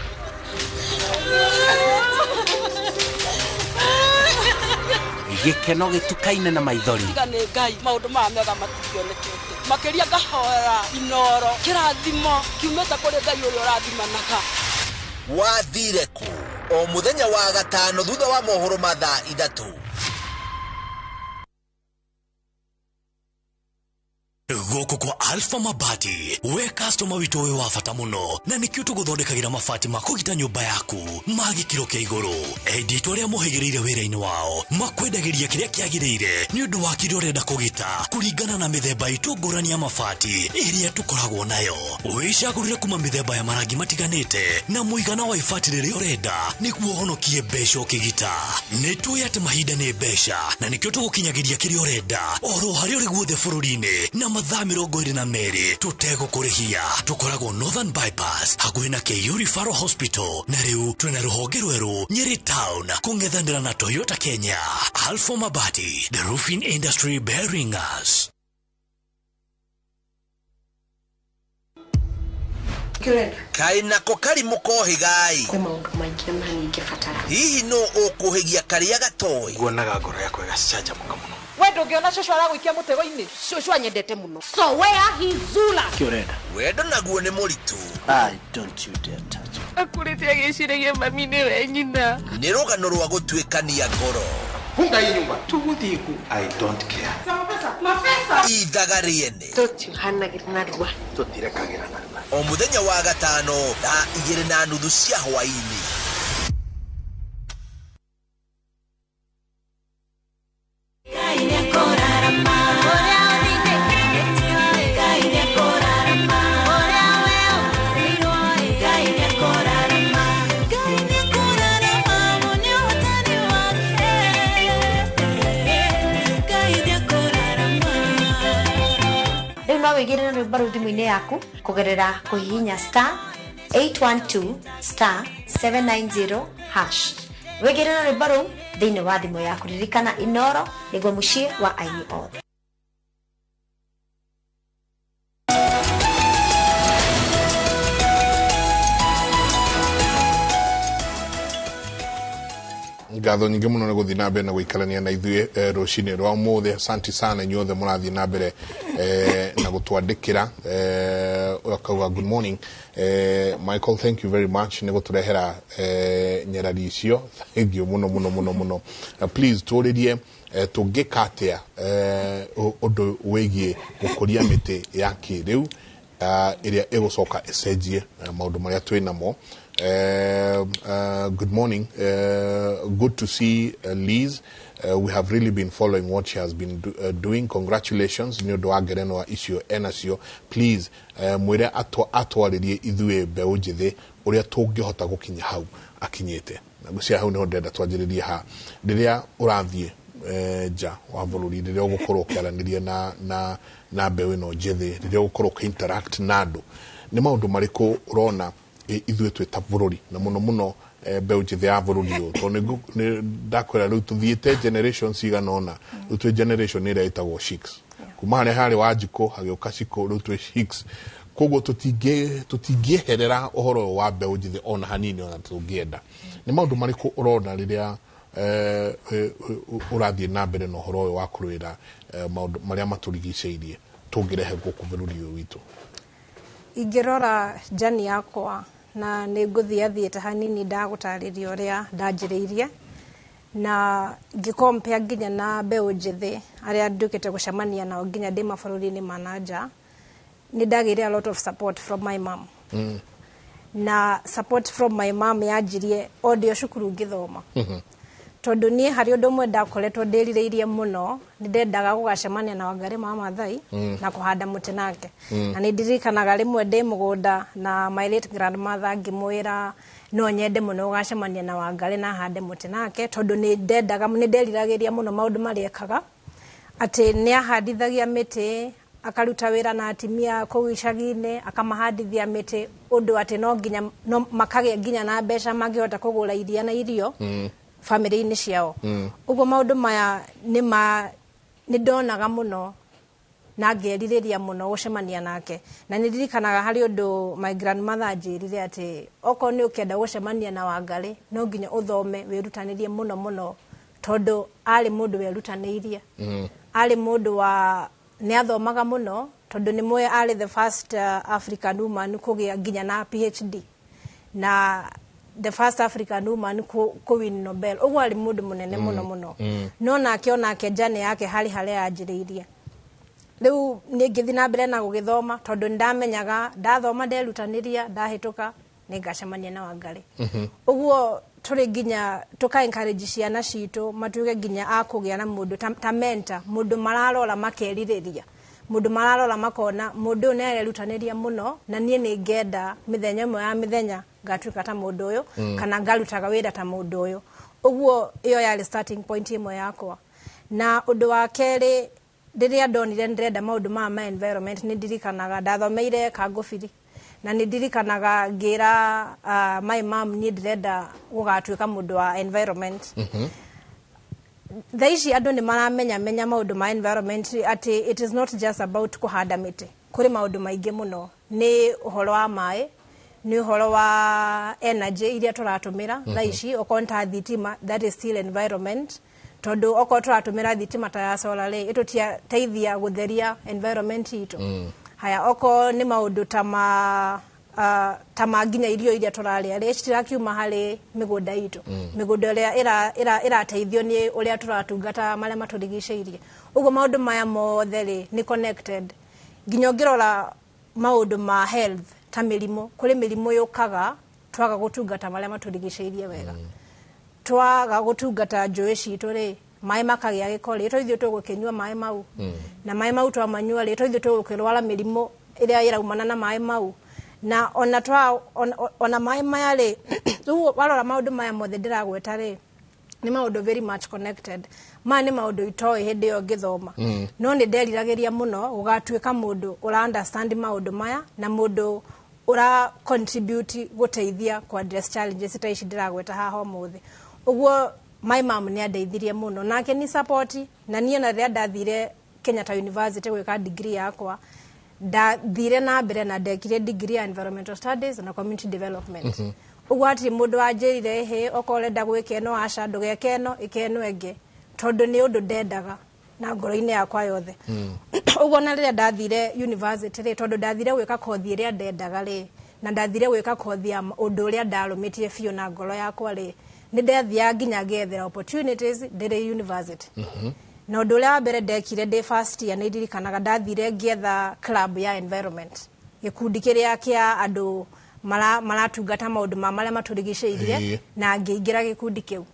Gĩkeno gĩtukaine na maithori. Tiga nĩ Ngai maũndũ maya mega matingĩonekete. Makĩria ngahoera Inooro kĩrathimo kiumĩte kũrĩ Ngai ũrĩa ũrathimanaga. Wathire kũ? O mũthenya wa gatano thutha wa mohoro ma thaa 3. Gũkũ kwa Alpha Mabati, we customer witũ wĩ wa bata mũno na nĩkĩo tũgũthondekagĩra mabati ma kũgita nyũmba yaku ma gĩkĩro kĩa igũrũ. Endia itũ arĩa mohĩgĩrĩire wĩra-inĩ wao makwendagĩria kĩrĩa kĩagĩrĩire nĩ ũndũ wa kĩrĩa ũrenda kũgita kũringana na mĩthemba itũ ngũrani ya mabati ĩrĩa tũkoragwo nayo. Wĩcagũrĩre kuma mĩthemba ya marangi matiganĩte na mũigana wa ibati rĩrĩa ũrenda nĩguo ũhonokie mbeca ũkĩgita. Nĩ tũĩ atĩ mahinda nĩ mbeca na nĩkĩo tũgũkinyagĩria kĩrĩa ũrenda oro harĩa ũrĩ guothe bũrũri-inĩ na mathaa 22 tũtegũkũrĩhia. Tũkoragwo Northern Bypass hakuhĩ na KU Referral Hospital na rĩu twĩna rũhonge rwerũ Nyeri Town kũng'ethanĩra na Toyota Kenya. Alpha Mabati, the roofing industry bearing us. Kaĩ nako karimũ kohĩgai. Kwĩ maũndũ maingĩ na ningĩbatara. Hihi nũ ũkũhĩgia karĩa gatoĩ? Nguonaga ngoro yakwa ĩgacanjamũka mũno. We ndũngĩona cũcũ aragũikia mũtego-inĩ. Cũcũ anyendete mũno. So where he Zula. Kĩũrenda. Wendo naguo nĩ mũritũ. I don't you dare touch me. Akũrĩte agĩciragia mami nĩwe nyina. Nĩ rũgano rwa gũtuĩkania ngoro. Funga hii nyumba. Tũgũthiĩ kũ? I don't care. Mapesa. Ithaga rĩene. Tũtiuhanagĩra narua. Tũtirekagĩra narua. O mũthenya wa gatano thaa 2:30 cia hwaĩ-inĩ. Rĩu no wĩigĩrĩre rwĩmbo rũu thimũ-inĩ yaku kũgerera kũhihinya *812 *790 hash. Wĩigĩrĩre rwĩmbo rũu thĩinĩ wa thimũ yaku. Ririkana Inooro nĩguo mũciĩ wa aini othe. Ngatho nyingĩ mũno nĩ gũthiĩ na mbere na gũikarania na ithuĩ rũcinĩ rwa ũmũthĩ. Asante sana inyuothe mũrathiĩ na mbere na gũtwandĩkĩra. Akauga good morning Michael, thank you very much nĩ gũtũrehera nyarari icio. Thank you mũno mũno mũno mũno. Please tũrĩrie tũngĩka atĩa ũndũ wĩgiĩ gũkũria mĩtĩ ya kĩrĩu ĩrĩa ĩgũcoka ĩcenjie maũndũ marĩa twĩ namo. Good morning. Good to see Liz. We have really been following what she has been doing. Congratulations. Nĩ ũndũ wa ngerenwa icio enacio. Please, mwĩre atwarĩrie ithuĩ mbeũ njĩthĩ ũrĩa tũngĩhota gũkinya hau akinyĩte. Na ngwĩciria hau nĩho ndĩrenda twanjĩrĩrie ha rĩrĩa ũrathiĩ nja wa bũrũri, rĩrĩa ũgũkorwo ũkĩaranĩria na mbeũ ĩno njĩthĩ, rĩrĩa ũgũkorwo ũkĩ-interact na andũ, nĩ maũndũ marĩkũ ũrona ithuĩ twĩ ta bũrũri na mũno mũno mbeũ njĩthĩ ya bũrũri ũyũ, tondũ nĩ ndakwĩra rĩu tũthiĩte generation cigana ũna, rĩu twĩ generation ĩrĩa ĩtagwo Sheiks, kuma harĩa harĩ Wanjikũ hagĩũka Shiko, rĩu twĩ Sheiks. Koguo tũtingĩeherera ũhoro ũyũ wa mbeũ njĩthĩ ona hanini ona tũngĩenda. Nĩ maũndũ marĩkũ ũrona rĩrĩa ũrathiĩ na mbere na ũhoro ũyũ wa kũrũĩra maũndũ marĩa matũrigicĩirie tũngĩrehe gũkũ bũrũri ũyũ witũ? Ingĩrora njani yakwa na nĩ ngũthiĩ athiĩte hanini ndagũtarĩria ũrĩa ndanjĩrĩirie na ngĩkompea nginya na mbeũ njĩthĩ arĩa nduĩkĩte gũcemania nao nginya ndĩ mabũrũri-inĩ ma na nja, nĩ ndagĩire a lot of support from my mom. Na support from my mom yanjirie o ndĩ o cukuru ngĩthoma, tondũ niĩ harĩ ũndũ ũmwe ndakoretwo ndĩrirĩirie mũno, nĩ ndendaga gũgacemania na Wangari wa Maathai na kũhanda mũtĩ nake. Na nĩ ndirikanaga rĩmwe ndĩ mũgũnda na my late grandmother, ngĩmwĩra no nyende mũno gũgacemania na Wangari na hande mũtĩ nake, tondũ nĩ ndendaga, nĩ nderiragĩria mũno maũndũ marĩa ekaga, atĩ nĩ ahandithagia mĩtĩ, akaruta wĩra na atimia kũu icagi-inĩ, akamahandithia mĩtĩ ũndũ atĩ no nginya no makagĩa nginya na mbeca mangĩhota kũgũra iria na irio bamĩrĩ-inĩ ciao. Ũguo maũndũ maya nĩ ma nĩ ndonaga mũno na ngerirĩria mũno gũcemania nake. Na nĩ ndirikanaga harĩ ũndũ my grandmother anjĩrire, atĩ okorwo nĩ ũkĩenda gũcemania na Wangari, no nginya ũthome, wĩrutanĩrie mũno mũno, tondũ arĩ mũndũ werutanĩirie. Arĩ mũndũ wa nĩ athomaga mũno, tondũ nĩ mũĩ arĩ the first African woman kũgĩa nginya na PhD na the first African woman kũ win Nobel. Ũguo arĩ mũndũ mũnene mũno mũno. No nake onake njane yake harĩ harĩa yanjĩrĩirie. Rĩu nĩ ngĩthiĩ na mbere na gũgĩthoma, tondũ nĩ ndamenyaga ndathoma, nderutanĩria, ndahĩtũka, nĩ ngacemania na Wangari. Ũguo tũrĩ nginya tũka encourage ciana citũ matuĩke nginya a kũgĩa na mũndũ ta mentor, mũndũ mararora makerirĩria, mũndũ mararora makona mũndũ ũyũ nĩ arerutanĩria mũno, na niĩ nĩ ngenda mĩthenya ĩmwe ya mĩthenya ngatuĩka ta mũndũ ũyũ kana ngarutaga wĩra ta mũndũ ũyũ. Ũguo ĩyo yarĩ starting point ĩmwe yakwa. Na ũndũ wa kerĩ, rĩrĩa ndonire ndĩrenda maũndũ maya ma environment, nĩ ndirikanaga ndathomeire Kangũbiri, na nĩ ndirikanaga ngĩra my mom niĩ ndĩrenda gũgatuĩka mũndũ wa environment. Thaa ici andũ nĩ maramenya menya maũndũ ma environment, atĩ it is not just about kũhanda mĩtĩ, kũrĩ maũndũ maingĩ mũno, nĩ ũhoro wa maĩ, nĩ ũhoro wa energy iria tũratũmĩra thaa ici, okorwo nĩ ta thitima, that is still environment, tondũ okorwo tũratũmĩra thitima ta ya solar rĩ, ĩtũteithia gũtheria environment itũ. Haya, okorwo nĩ maũndũ ta ma nginya irio iria tũrarĩa rĩ, citirakiuma harĩ mĩgũnda itũ, mĩgũnda ĩrĩa ĩrateithio nĩ ũrĩa tũratungata marĩa matũrigicĩirie. Ũguo maũndũ maya mothe rĩ, nĩ connected. Nginya ũngĩrora maũndũ ma health ta mĩrimũ, kũrĩ mĩrimũ yũkaga twaga gũtungata marĩa matũrigicĩirie wega. Twaga gũtungata njũĩ citũ rĩ, maĩ makagĩa gĩko rĩ, to ithuĩ tũgũkĩnyua maĩ mau, na maĩ mau twamanyua rĩ, to ithuĩ tũgũkĩrwara mĩrimũ ĩrĩa ĩraumana na maĩ mau, na ona twa ona maĩ maya rĩ. Rĩu warora maũndũ maya mothe ndĩragweta rĩ, nĩ maũndũ very much connected. Maya nĩ maũndũ itoĩ hĩndĩ ĩyo ngĩthoma, no nĩ nderiragĩria mũno gũgatuĩka mũndũ ũra understand maũndũ maya na mũndũ ũra contribute gũteithia ku address challenges ta ici ndĩragweta haha ũmũthĩ. Ũguo my mom nĩ andeithirie mũno nake ni support, na niĩ ona rĩrĩa ndathire Kenyatta University gwĩka degree yakwa, ndathire na mbere na ndekire degree ya environmental studies na community development. Ũguo hatirĩ mũndũ wanjĩrire, hĩ, okorwo ũrenda gwĩka ĩno, aca, ndũgeke ĩno, ĩka ĩno ĩngĩ, tondũ nĩ ũndũ ndendaga na ngoro-inĩ yakwa yothe. Ũguo na rĩrĩa ndathire university rĩ, tondũ ndathire gwĩka kothi ĩrĩa ndendaga rĩ, na ndathire gwĩka kothi ya ũndũ ũrĩa ndarũmĩtie biũ na ngoro yakwa rĩ, nĩ ndathiaga nginya ngethera opportunities ndĩrĩ university. Na ũndũ ũrĩa wa mbere ndekire ndĩ first year, nĩ ndirikanaga ndathire ngĩetha club ya environment, gĩkundi kĩrĩa kĩa andũ maratungata maũndũ ma marĩa matũrigicĩirie na ngĩingĩra gĩkundi kĩu.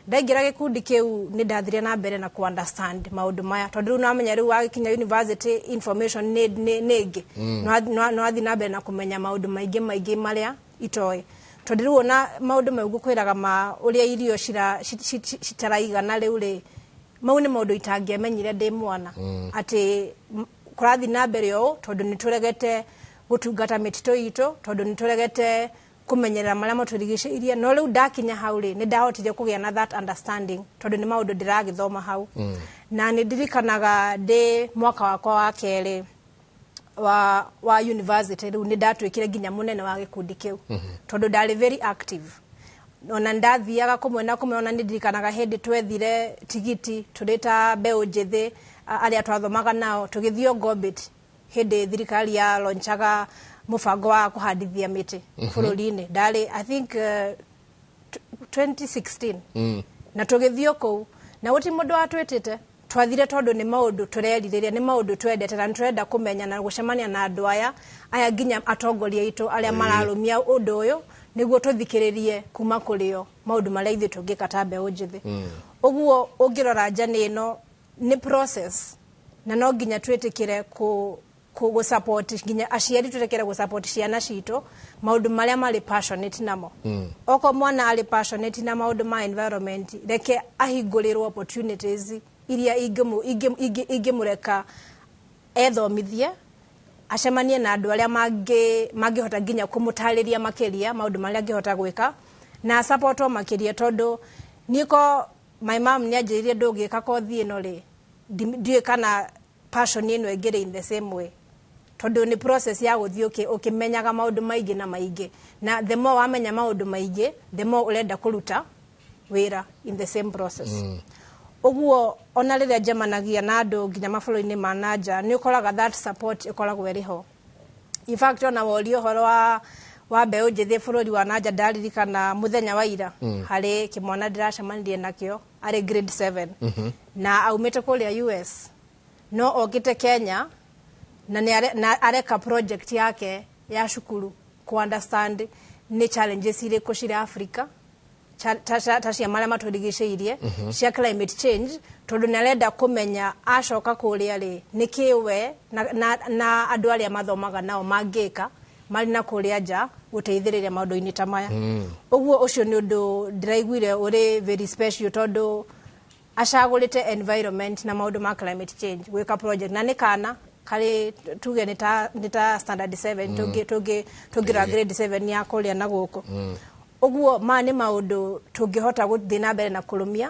Ndaingĩra gĩkundi kĩu nĩ ndathire na mbere na ku understand maũndũ maya, tondũ rĩu namenya rĩu wakinya university information nĩ ĩngĩ. No athiĩ na mbere na kũmenya maũndũ maingĩ maingĩ marĩa itoĩ, tondũ rĩu ona maũndũ mau ngũkwĩraga ma ũrĩa irio citaraigana rĩu rĩ, mau nĩ maũndũ itangĩamenyire ndĩ mwana. Atĩ kũrathiĩ na mbere ũũ tondũ nĩ tũregete gũtungata mĩtitũ itũ, tondũ nĩ tũregete kũmenyerera marĩa matũrigicĩirie. No rĩu ndakinya hau rĩ, nĩ ndahotire kũgĩa na that understanding, tondũ nĩ maũndũ ndĩragĩthoma hau. Na nĩ ndirikanaga ndĩ mwaka wakwa wa kerĩ wa university, rĩu nĩ ndatuĩkire nginya mũnene wa gĩkundi kĩu, tondũ ndarĩ very active. Ona ndathiaga kũmwe na kũmwe. Ona nĩ ndirikanaga hĩndĩ twethire tigiti tũrĩ ta mbeũ njĩthĩ arĩa twathomaga nao, tũgĩthiĩ Ongobit hĩndĩ thirikari ya launchaga mũbango wa kũhandithia mĩtĩ bũrũri-inĩ. Ndarĩ I think 2016. Na tũgĩthiĩ kũu na gũtirĩ mũndũ watwĩtĩte, twathire tondũ nĩ maũndũ tũrerirĩria, nĩ maũndũ twendete na nĩ tũrenda kũmenya na gũcemania na andũ aya nginya atongoria aitũ arĩa mararũmia ũndũ ũyũ, nĩguo tũthikĩrĩrie kuma kũrĩ o maũndũ marĩa ithuĩ tũngĩka ta mbeũ njĩthĩ. Ũguo ũngĩrora njani ĩno nĩ process, na no nginya twĩtĩkĩre kũ support, nginya aciari twĩtĩkĩre gũ support ciana citũ maũndũ marĩa marĩ passionate namo. Okorwo mwana arĩ passionate na maũndũ ma environment, reke ahingũrĩrwo opportunities iria ingĩmũreka ethomithie, acemanie na andũ arĩa mangĩhota nginya kũmũtarĩria makĩria maũndũ marĩa angĩhota gwĩka, na supportwo makĩria, tondũ niĩ ko my mom nĩ anjĩrire ndũngĩka kothi ĩno rĩ, ndiũĩ kana passion ĩno ĩngĩrĩ in the same way, tondũ nĩ process ya gũthiĩ ũkĩmenyaga maũndũ maingĩ na maingĩ, na the more wamenya maũndũ maingĩ, the more ũrenda kũruta wĩra in the same process. Ũguo ona rĩrĩa njemanagia na andũ nginya mabũrũri-inĩ ma nanja, nĩ ũkoraga that support ĩkoragwo ĩrĩ ho. In fact, ona woria ũhoro wa mbeũ njĩthĩ bũrũri wa nanja, ndaririkana mũthenya wa ira harĩ kĩmwana ndĩracemanirie nakĩo arĩ grade 7, na aumĩte kũrĩa US, no okĩte Kenya na na areka project yake ya cukuru ku understand nĩ challenges irĩkũ cirĩ Africa ta cia marĩa matũrigicĩirie, cia climate change, tondũ nĩ arenda kũmenya acoka kũrĩa rĩ, nĩkĩ we na andũ arĩa mathomaga nao mangĩka marĩ na kũrĩa nja gũteithĩrĩria maũndũ-inĩ ta maya. Ũguo ũcio nĩ ũndũ ndĩraiguire ũrĩ very special, tondũ acagũrĩte environment na maũndũ ma climate change gwĩka project, na nĩ kana karĩ tuge nĩ ta standard 7, tũngĩrora grade 7 ya kũrĩa na gũkũ. Ũguo maya nĩ maũndũ tũngĩhota gũthiĩ na mbere na kũrũmia.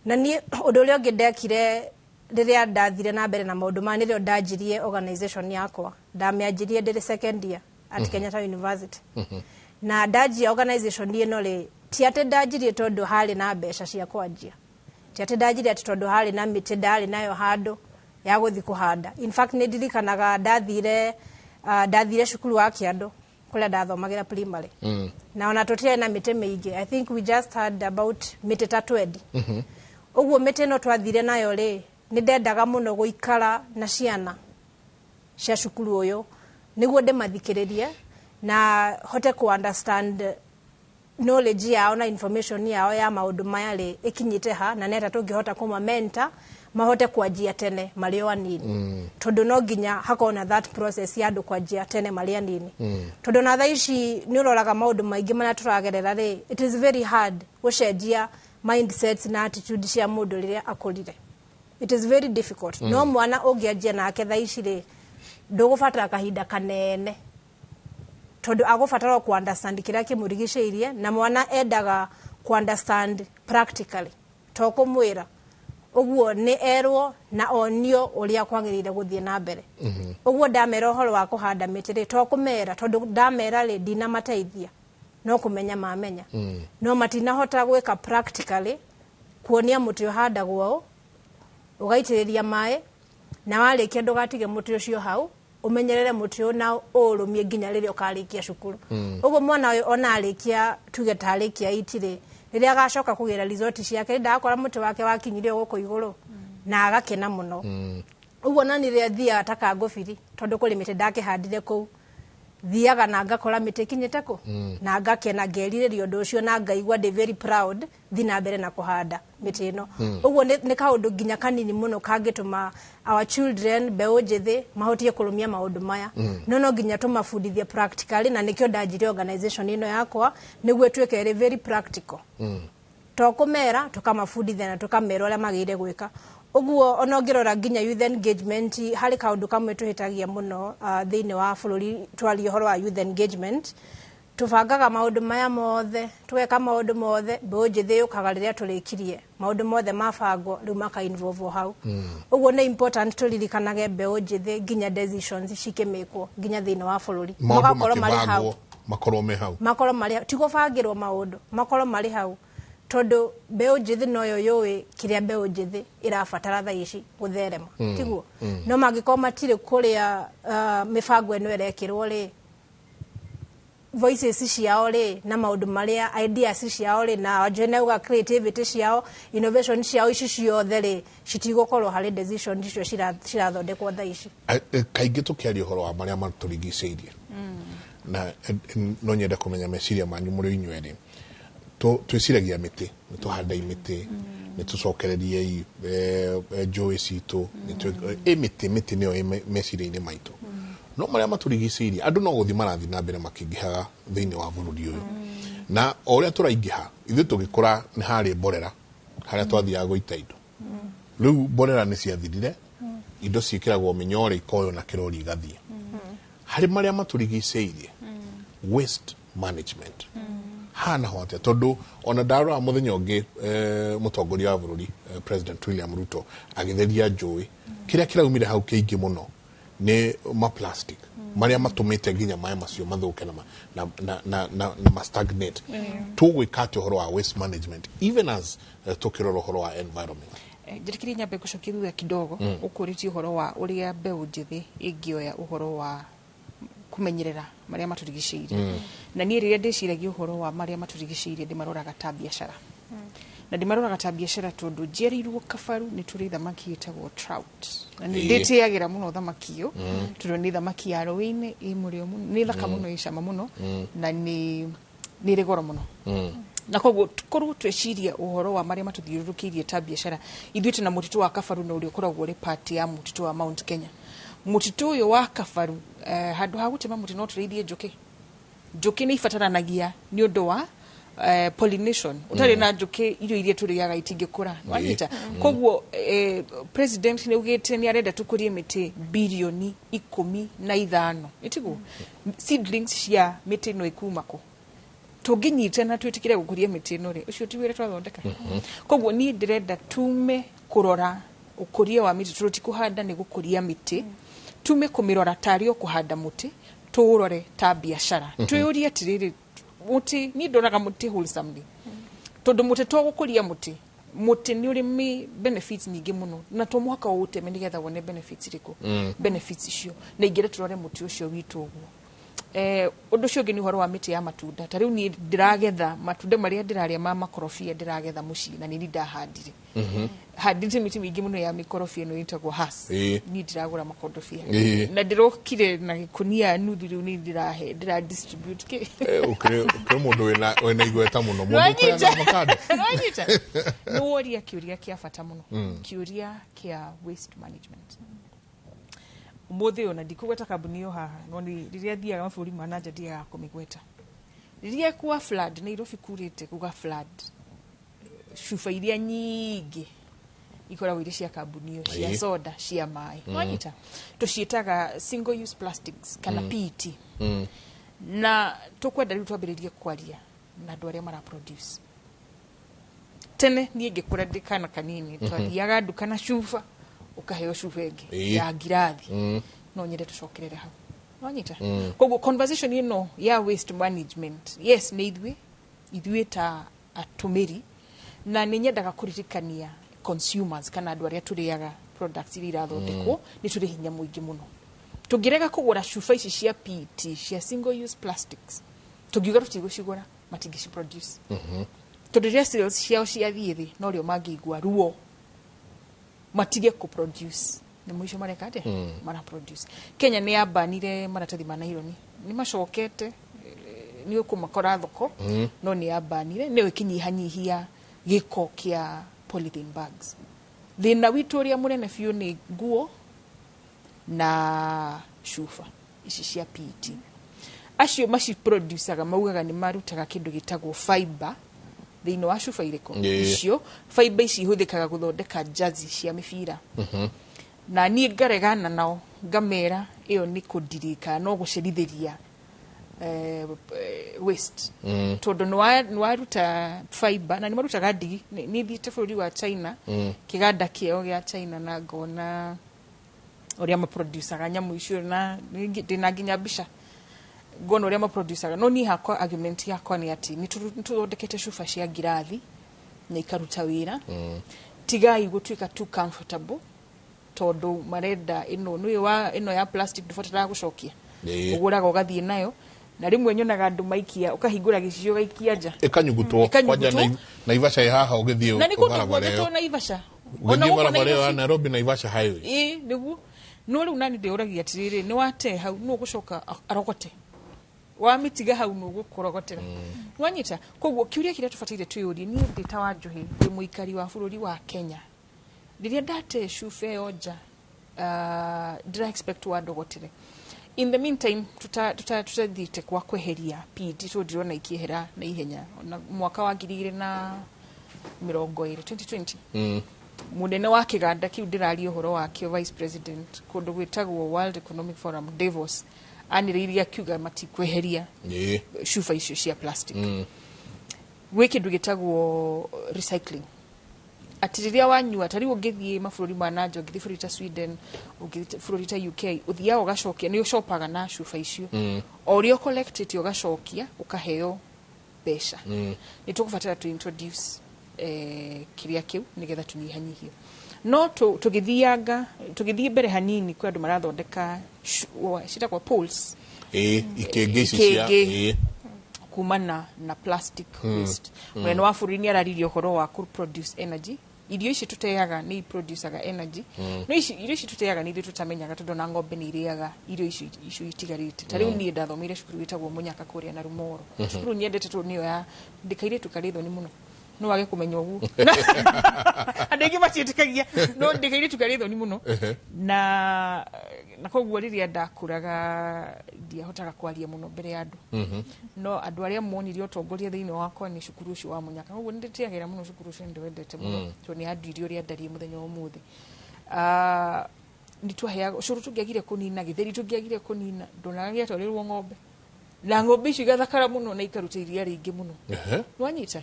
Na niĩ ũndũ ũrĩa ũngĩ ndekire rĩrĩa ndathire na mbere na maũndũ maya, nĩrĩo ndanjirie organization yakwa. Ndamĩanjirie ndĩrĩ second year at Kenyatta University. Na ndanjia organization ĩno rĩ, ti atĩ ndanjirie tondũ harĩ na mbeca cia kwanjia, ti atĩ ndanjirie atĩ tondũ harĩ na mĩtĩ ndarĩ nayo handũ ya gũthiĩ kũhanda. In fact, nĩ ndirikanaga ndathire cukuru wa Kĩandũ kũrĩa ndathomagĩra primary, na ona tũtiarĩ na mĩtĩ mĩingĩ. I think we just had about mĩtĩ ta 20. Ũguo mĩtĩ ĩno twathire nayo rĩ, nĩ ndendaga mũno gũikara na ciana cia cukuru ũyũ nĩguo ndĩmathikĩrĩrie na hote ku understand knowledge yao na information yao ya maũndũ maya rĩ ĩkinyĩte ha, na neta tũngĩhota kũma mentor mahote kwanjia tene marĩ o anini, tondũ no nginya hakorwo na that process ya andũ kwanjia tene marĩ anini, tondũ na thaa ici nĩ ũroraga maũndũ maingĩ marĩa tũragerera rĩ, it is very hard gũcenjia mindsets na attitude cia mũndũ rĩrĩa akũrire. It is very difficult. No mwana ũngĩanjia nake thaa ici rĩ, ndũgũbatara kahinda kanene, tondũ agũbatara ku understand kĩrĩa kĩmũrigicĩirie, na mwana endaga ku understand practically, to kũmwĩra. Ũguo nĩ erwo na onio ũrĩa kwagĩrĩire gũthiĩ na mbere. Ũguo ndamera ũhoro wa kũhanda mĩtĩ rĩ, to kũmera, tondũ ndamera rĩ, ndinamateithia, no kũmenya mamenya, no matinahota gwĩka practically, kuonia mũtĩ ũhandagwo ũũ, ũgaitĩrĩria maĩ, na warĩkia ndũgatige mũtĩ ũcio hau, ũmenyerere mũtĩ ũyũ na ũũrũmie nginya rĩrĩa ũkarĩkia cukuru. Ũguo mwana ũyũ ona arĩkia, tuge ta arĩkia itirĩ, rĩrĩa agacoka kũgĩra result ciake, ndagakora mũtĩ wake wakinyire gũkũ igũrũ na agakena mũno. Ũguo na nĩ rĩrĩa thiaga ta Kangũbiri, tondũ kũrĩ mĩtĩ ndakĩhandire kũu, Thiaga na ngakora mĩtĩ ĩkinyĩte kũ na ngakena, ngerirĩria ũndũ ũcio na ngaigua ndĩ very proud thi na mbere na kũhanda mĩtĩ ĩno. Ũguo nĩ kaũndũ nginya kanini mũno kangĩtũma our children, mbeũ njĩthĩ, mahotie kũrũmia maũndũ maya. No nginya tũmabundithie practically, na nĩkĩo ndanjirie organization ĩno yakwa nĩguo ĩtuĩke ĩrĩ very practical. To kũmera, tũkamabundithia na tũkamera ũrĩa magĩrĩire gwĩka. Ũguo ona ũngĩrora nginya youth engagement, harĩ kaũndũ kamwe tũhĩtagia mũno thĩinĩ wa bũrũri. Twaria ũhoro wa youth engagement, tũbangaga maũndũ maya mothe, tũgeka maũndũ mothe, mbeũ njĩthĩ yũkaga rĩrĩa tũrĩkirie maũndũ mothe mabangwo, rĩu maka involve hau. Ũguo nĩ important tũririkanage mbeũ njĩthĩ nginya decisions cikĩmĩkwo nginya thĩinĩ wa bũrũri, maũndũ magakorwo marĩ hau. Makĩbangwo makorwo me hau. Makorwo marĩ hau, ti gũbangĩrwo maũndũ, makorwo marĩ hau, tondũ mbeũ njĩthĩ noyo yũĩ kĩrĩa mbeũ njĩthĩ ĩrabatara thaa ici gũtherema. Tiguo? No mangĩkorwo matirĩ kũrĩa mĩbango ĩno ĩrekĩrwo rĩ, voices ciao rĩ na maũndũ marĩa ideas ciao rĩ na wanjũ auga creativity ciao, innovation ciao, ici ciothe rĩ, citigũkorwo harĩ decision icio cirathondekwo thaa ici. Kaingĩ tũkĩaria ũhoro wa marĩa matũrigicĩirie na no nyende kũmenya meciria manyu mũrĩ inyuerĩ. Twĩciragia mĩtĩ, nĩ tũhandei mĩtĩ, nĩ tũcokereriei njũĩ citũ, ĩ mĩtĩ nĩyo ĩ meciria-inĩ maitũ, no marĩa matũrigicĩirie, andũ no gũthiĩ marathiĩ na mbere makĩingĩhaga thĩinĩ wa bũrũri ũyũ, na o ũrĩa tũraingĩha, ithuĩ tũgĩkũra nĩ harĩ mborera harĩa twathiaga gũita indo. Rĩu mborera nĩ ciathirire, indo ciĩkĩragwo mĩnyore, ikoywo na kĩrori igathiĩ. Harĩ marĩa matũrigicĩirie, waste management hana ho atĩa? Tondũ ona ndarora mũthenya ũngĩ mũtongoria wa bũrũri, President William Ruto, agĩtheria njũĩ, kĩrĩa kĩraumire hau kĩingĩ mũno nĩ ma plastic marĩa matũmĩte nginya maĩ macio mathũke na, ma- na, na, na, na, na ma stagnate. Tũgwĩka atĩa ũhoro wa waste management, even as tũkĩrora ũhoro wa environment? Njĩtĩkĩrie nyambe ngũcokie thutha kidogo. Ũkũrĩtie ũhoro wa ũrĩa mbeũ njĩthĩ ĩngĩoya ũhoro wa kũmenyerera marĩa matũrigicĩirie. Na niĩ rĩrĩa ndĩciragia ũhoro wa marĩa matũrigicĩirie, ndĩmaroraga ta biacara, na ndĩmaroraga ta biacara tondũ njiarĩirwo Kabaru, nĩ tũrĩ thamaki ĩtagwo trout, na nĩ ndĩtĩagĩra mũno thamaki ĩyo tondũ nĩ thamaki ya rũĩ-inĩ, ĩ mũrĩo mũno, nĩ thaka mũno, ĩ cama mũno, na nĩ ĩrĩ goro mũno. Na koguo korwo tweciria ũhoro wa marĩa matũthiũrũrũkĩirie ta biacara, ithuĩ twĩna mũtitũ wa Kabaru na ũrĩa ũkoragwo ũrĩ part ya mũtitũ wa Mount Kenya. Mũtitũ ũyũ wa Kabaru, handũ ha gũtema mũtĩ, no tũrĩithie njũkĩ. Njũkĩ nĩ ibataranagia nĩ ũndũ wa pollination. Ũtarĩ na njũkĩ, irio iria tũrĩaga itingĩkũra. Wanyita? Koguo president nĩ augĩte nĩ arenda tũkũrie mĩtĩ 15 bilioni, ĩtiguo? Seedlings cia mĩtĩ ĩno ikuma kũ? Tũngĩnyita na twĩtĩkĩre gũkũria mĩtĩ ĩno rĩ, ũcio ti wĩra twathondeka? Koguo niĩ ndĩrenda tume kũrora ũkũria wa mĩtĩ, tondũ ti kũhanda, nĩ gũkũria mĩtĩ, tume kũmĩrora tarĩ o kũhanda mũtĩ, tũũrore ta biacara. Twĩyũrie atĩrĩrĩ, mũtĩ, niĩ ndoraga mũtĩ wholesomely, tondũ mũtĩ to gũkũria mũtĩ, mũtĩ nĩ ũrĩ benefits nyingĩ mũno, na to mũhaka ũũteme nĩgetha wone benefits irĩkũ. Benefits icio na ingĩenda tũrore mũtĩ ũcio witũ ũguo. Ũndũ ũcio ũngĩ nĩ ũhoro wa mĩtĩ ya matunda. Ta rĩu niĩ ndĩragetha matunda marĩa ndĩrarĩa ma makorobia, ndĩragetha mũciĩ na nĩ ndahandire, handĩte mĩtĩ mĩingĩ mũno ya mĩkorobia ĩno ĩtagwo Hass. Niĩ ndiragũra makondobia. Na ndĩrokire na gĩkũnia nuthu, rĩu nĩ ndĩrahe, ndĩra distribute kĩ. Ũkĩrĩ mũndũ wĩna igweta mũno, mũndũ ũkũrĩaga avocado. Wanyita? Nĩ woria kĩũria kĩa bata mũno, kĩũria kĩa waste management. Ũmũthĩ ũyũ na ndikũgweta kambuni ĩyo haha, no nĩ rĩrĩa thiaga mabũrũri ma nanja ndiagaga kũmĩgweta. Rĩrĩa kwa flood Nairobi, kurĩte kuga flood, cuba iria nyingĩ ikoragwo irĩ cia kambuni ĩyo, cia soda, cia maĩ. Wanyita? Tũciĩtaga single use plastics kana PET. Na tũkwenda rĩu twambĩrĩrie kwaria na andũ arĩa mara produce. Tene niĩ ngĩkũra ndĩ kana kanini, twathiaga nduka na cuba, ũkaheo cuba ĩngĩ ya ngirathi. No nyende tũcokerere hau. Wanyita? Koguo conversation ĩno ya waste management, yes, nĩ ithuĩ ta atũmĩri, na nĩ nyendaga kũririkania consumers kana andũ arĩa tũrĩaga products iria irathondekwo, nĩ tũrĩ hinya mũingĩ mũno. Tũngĩrega kũgũra cuba ici cia PET, cia single use plastics, tũngiuga tũtigũcigũra, matingĩci produce, tondũ rĩrĩa sales ciao ciathiĩ thĩ, norĩo mangĩigua ruo matige kũ produce. Nĩ mũico mareka atĩa? Mara produce. Kenya nĩ yambanire maratathi ma naironi. Nĩ macokete, nĩ ũkũmakora thoko, no nĩ yambanire nĩyo ĩkĩnyihanyihia gĩko kĩa polythene bags. Thĩna witũ ũrĩa mũnene biũ nĩ nguo na cuba ici cia PET. Acio maciproducaga maugaga nĩ marutaga kĩndũ gĩtagwo fiber thĩinĩ wa cuba irĩkũ icio. Fiber ici ihũthĩkaga gũthondeka jazi cia mĩbira, na niĩ ngaregana nao, ngamera ĩyo nĩ kũndirika no gũcerithĩria waste, tondũ nĩ waruta fiber na nĩ marutaga ndigi. Nĩ thiĩte bũrũri wa China, kĩganda kĩao gĩa China, na ngona ũrĩa maproducaga nyamũ icio, na ndĩna nginya mbica ngona ũrĩa maproducaga. No niĩ hakwa, argument yakwa nĩ atĩ nĩ tũthondekete cuba cia ngirathi na ikaruta wĩra. Tigai gũtuĩka too comfortable tondũ marenda ĩno nĩũĩ wa ĩno ya plastic ndũbataraga gũcokia, ũgũraga ũgathiĩ nayo, na rĩmwe nyonaga andũ maikia, ũkahingũra gĩcicio ũgaikia nja. Ĩkanyugutwo. Ĩkanyugutwo. Kwanja Naivasha ĩ haha, ũgĩthiĩ Na nĩ kũndũ barabara guothe ĩyo to Naivasha. Ona ũgĩthiĩ gũkũ barabara ĩyo ya Nairobi. Nairobi Naivasha highway. Ĩ nĩguo, no rĩu nani ndĩũragia atĩrĩrĩ, nĩ wate hau, nũ ũgũcoka arogote? Wamĩtiga hau, nũ ũgũkũrogotera? Wanyita? Koguo kĩũria kĩrĩa tũbataire twĩyũrie, niĩ ndĩ ta Wanjũhĩ, ndĩ mũikari wa bũrũri wa Kenya, rĩrĩa ndate cuba ĩyo nja, ndĩra expect wandogotere? In the meantime, tutathiĩte kwa kweheria PET, tondũ ndĩrona ikĩehera na ihenya. Ona mwaka wa 2020, 2020, mũnene wa kĩganda kĩu ndĩraria ũhoro wakĩo, vice president, kũndũ gwĩtagwo World Economic Forum, Davos, anĩrĩirie akiuga matikweheria cuba icio cia plastic. Gwĩ kĩndũ gĩtagwo recycling, atĩ rĩrĩa wanyua, ta rĩu ũngĩthiĩ mabũrũri ma nanja, ũngĩthiĩ bũrũri ta Sweden, ũngĩthiĩ bũrũri ta UK, ũthiaga ũgacokia, nĩ ũcopaga na cuba icio, o ũrĩa ũcollectĩte ũgacokia, ũkaheo mbeca. Nĩ tũkũbatara to introduce kĩrĩa kĩu nĩgetha tũnyihanyihie. No tũgĩthianga, tũgĩthiĩ mbere hanini, kwĩ andũ marathondeka citagwo poles, Ĩ ikĩngĩ ici cia ikĩngĩ kumana na plastic waste. Mũnene wa bũrũri nĩ araririe ũhoro wa kũ produce energy. Irio ici tũteaga nĩ iproducaga energy. No ici irio ici tũteaga nĩ ithuĩ tũtamenyaga, tondũ na ng'ombe nĩ irĩaga irio icio itigarĩte. Ta rĩu niĩ ndathomeire cukuru wĩtagwo Mũnyaka kũrĩa na Rumoro. Cukuru nyendete tondũ nĩyo ya ndĩ kairĩtu karĩ thoni mũno. No wage kũmenya ũguo, andũ aingĩ matiĩtĩkagia, no ndĩ kairĩtu karĩ thoni mũno. Na koguo rĩrĩa ndakũraga ndiahotaga kwaria mũno mbere ya andũ, no andũ arĩa monire ũtongoria thĩinĩ wakwa nĩ cukuru ũcio wa Mũnyaka. Koguo nĩ ndĩtĩagĩra mũno cukuru ũcio, nĩ ndĩwendete mũno, tondũ nĩ anduire ũrĩa ndariĩ mũthenya wa ũmũthĩ. Ah, nĩ twaheaga ũcũrũ tũngĩagire kũnina, gĩtheri tũngĩagire kũnina, ndonaga gĩatwarĩrwo ng'ombe, na ng'ombe icio igathakara mũno na ikaruta iria rĩingĩ mũno. Nwanyita?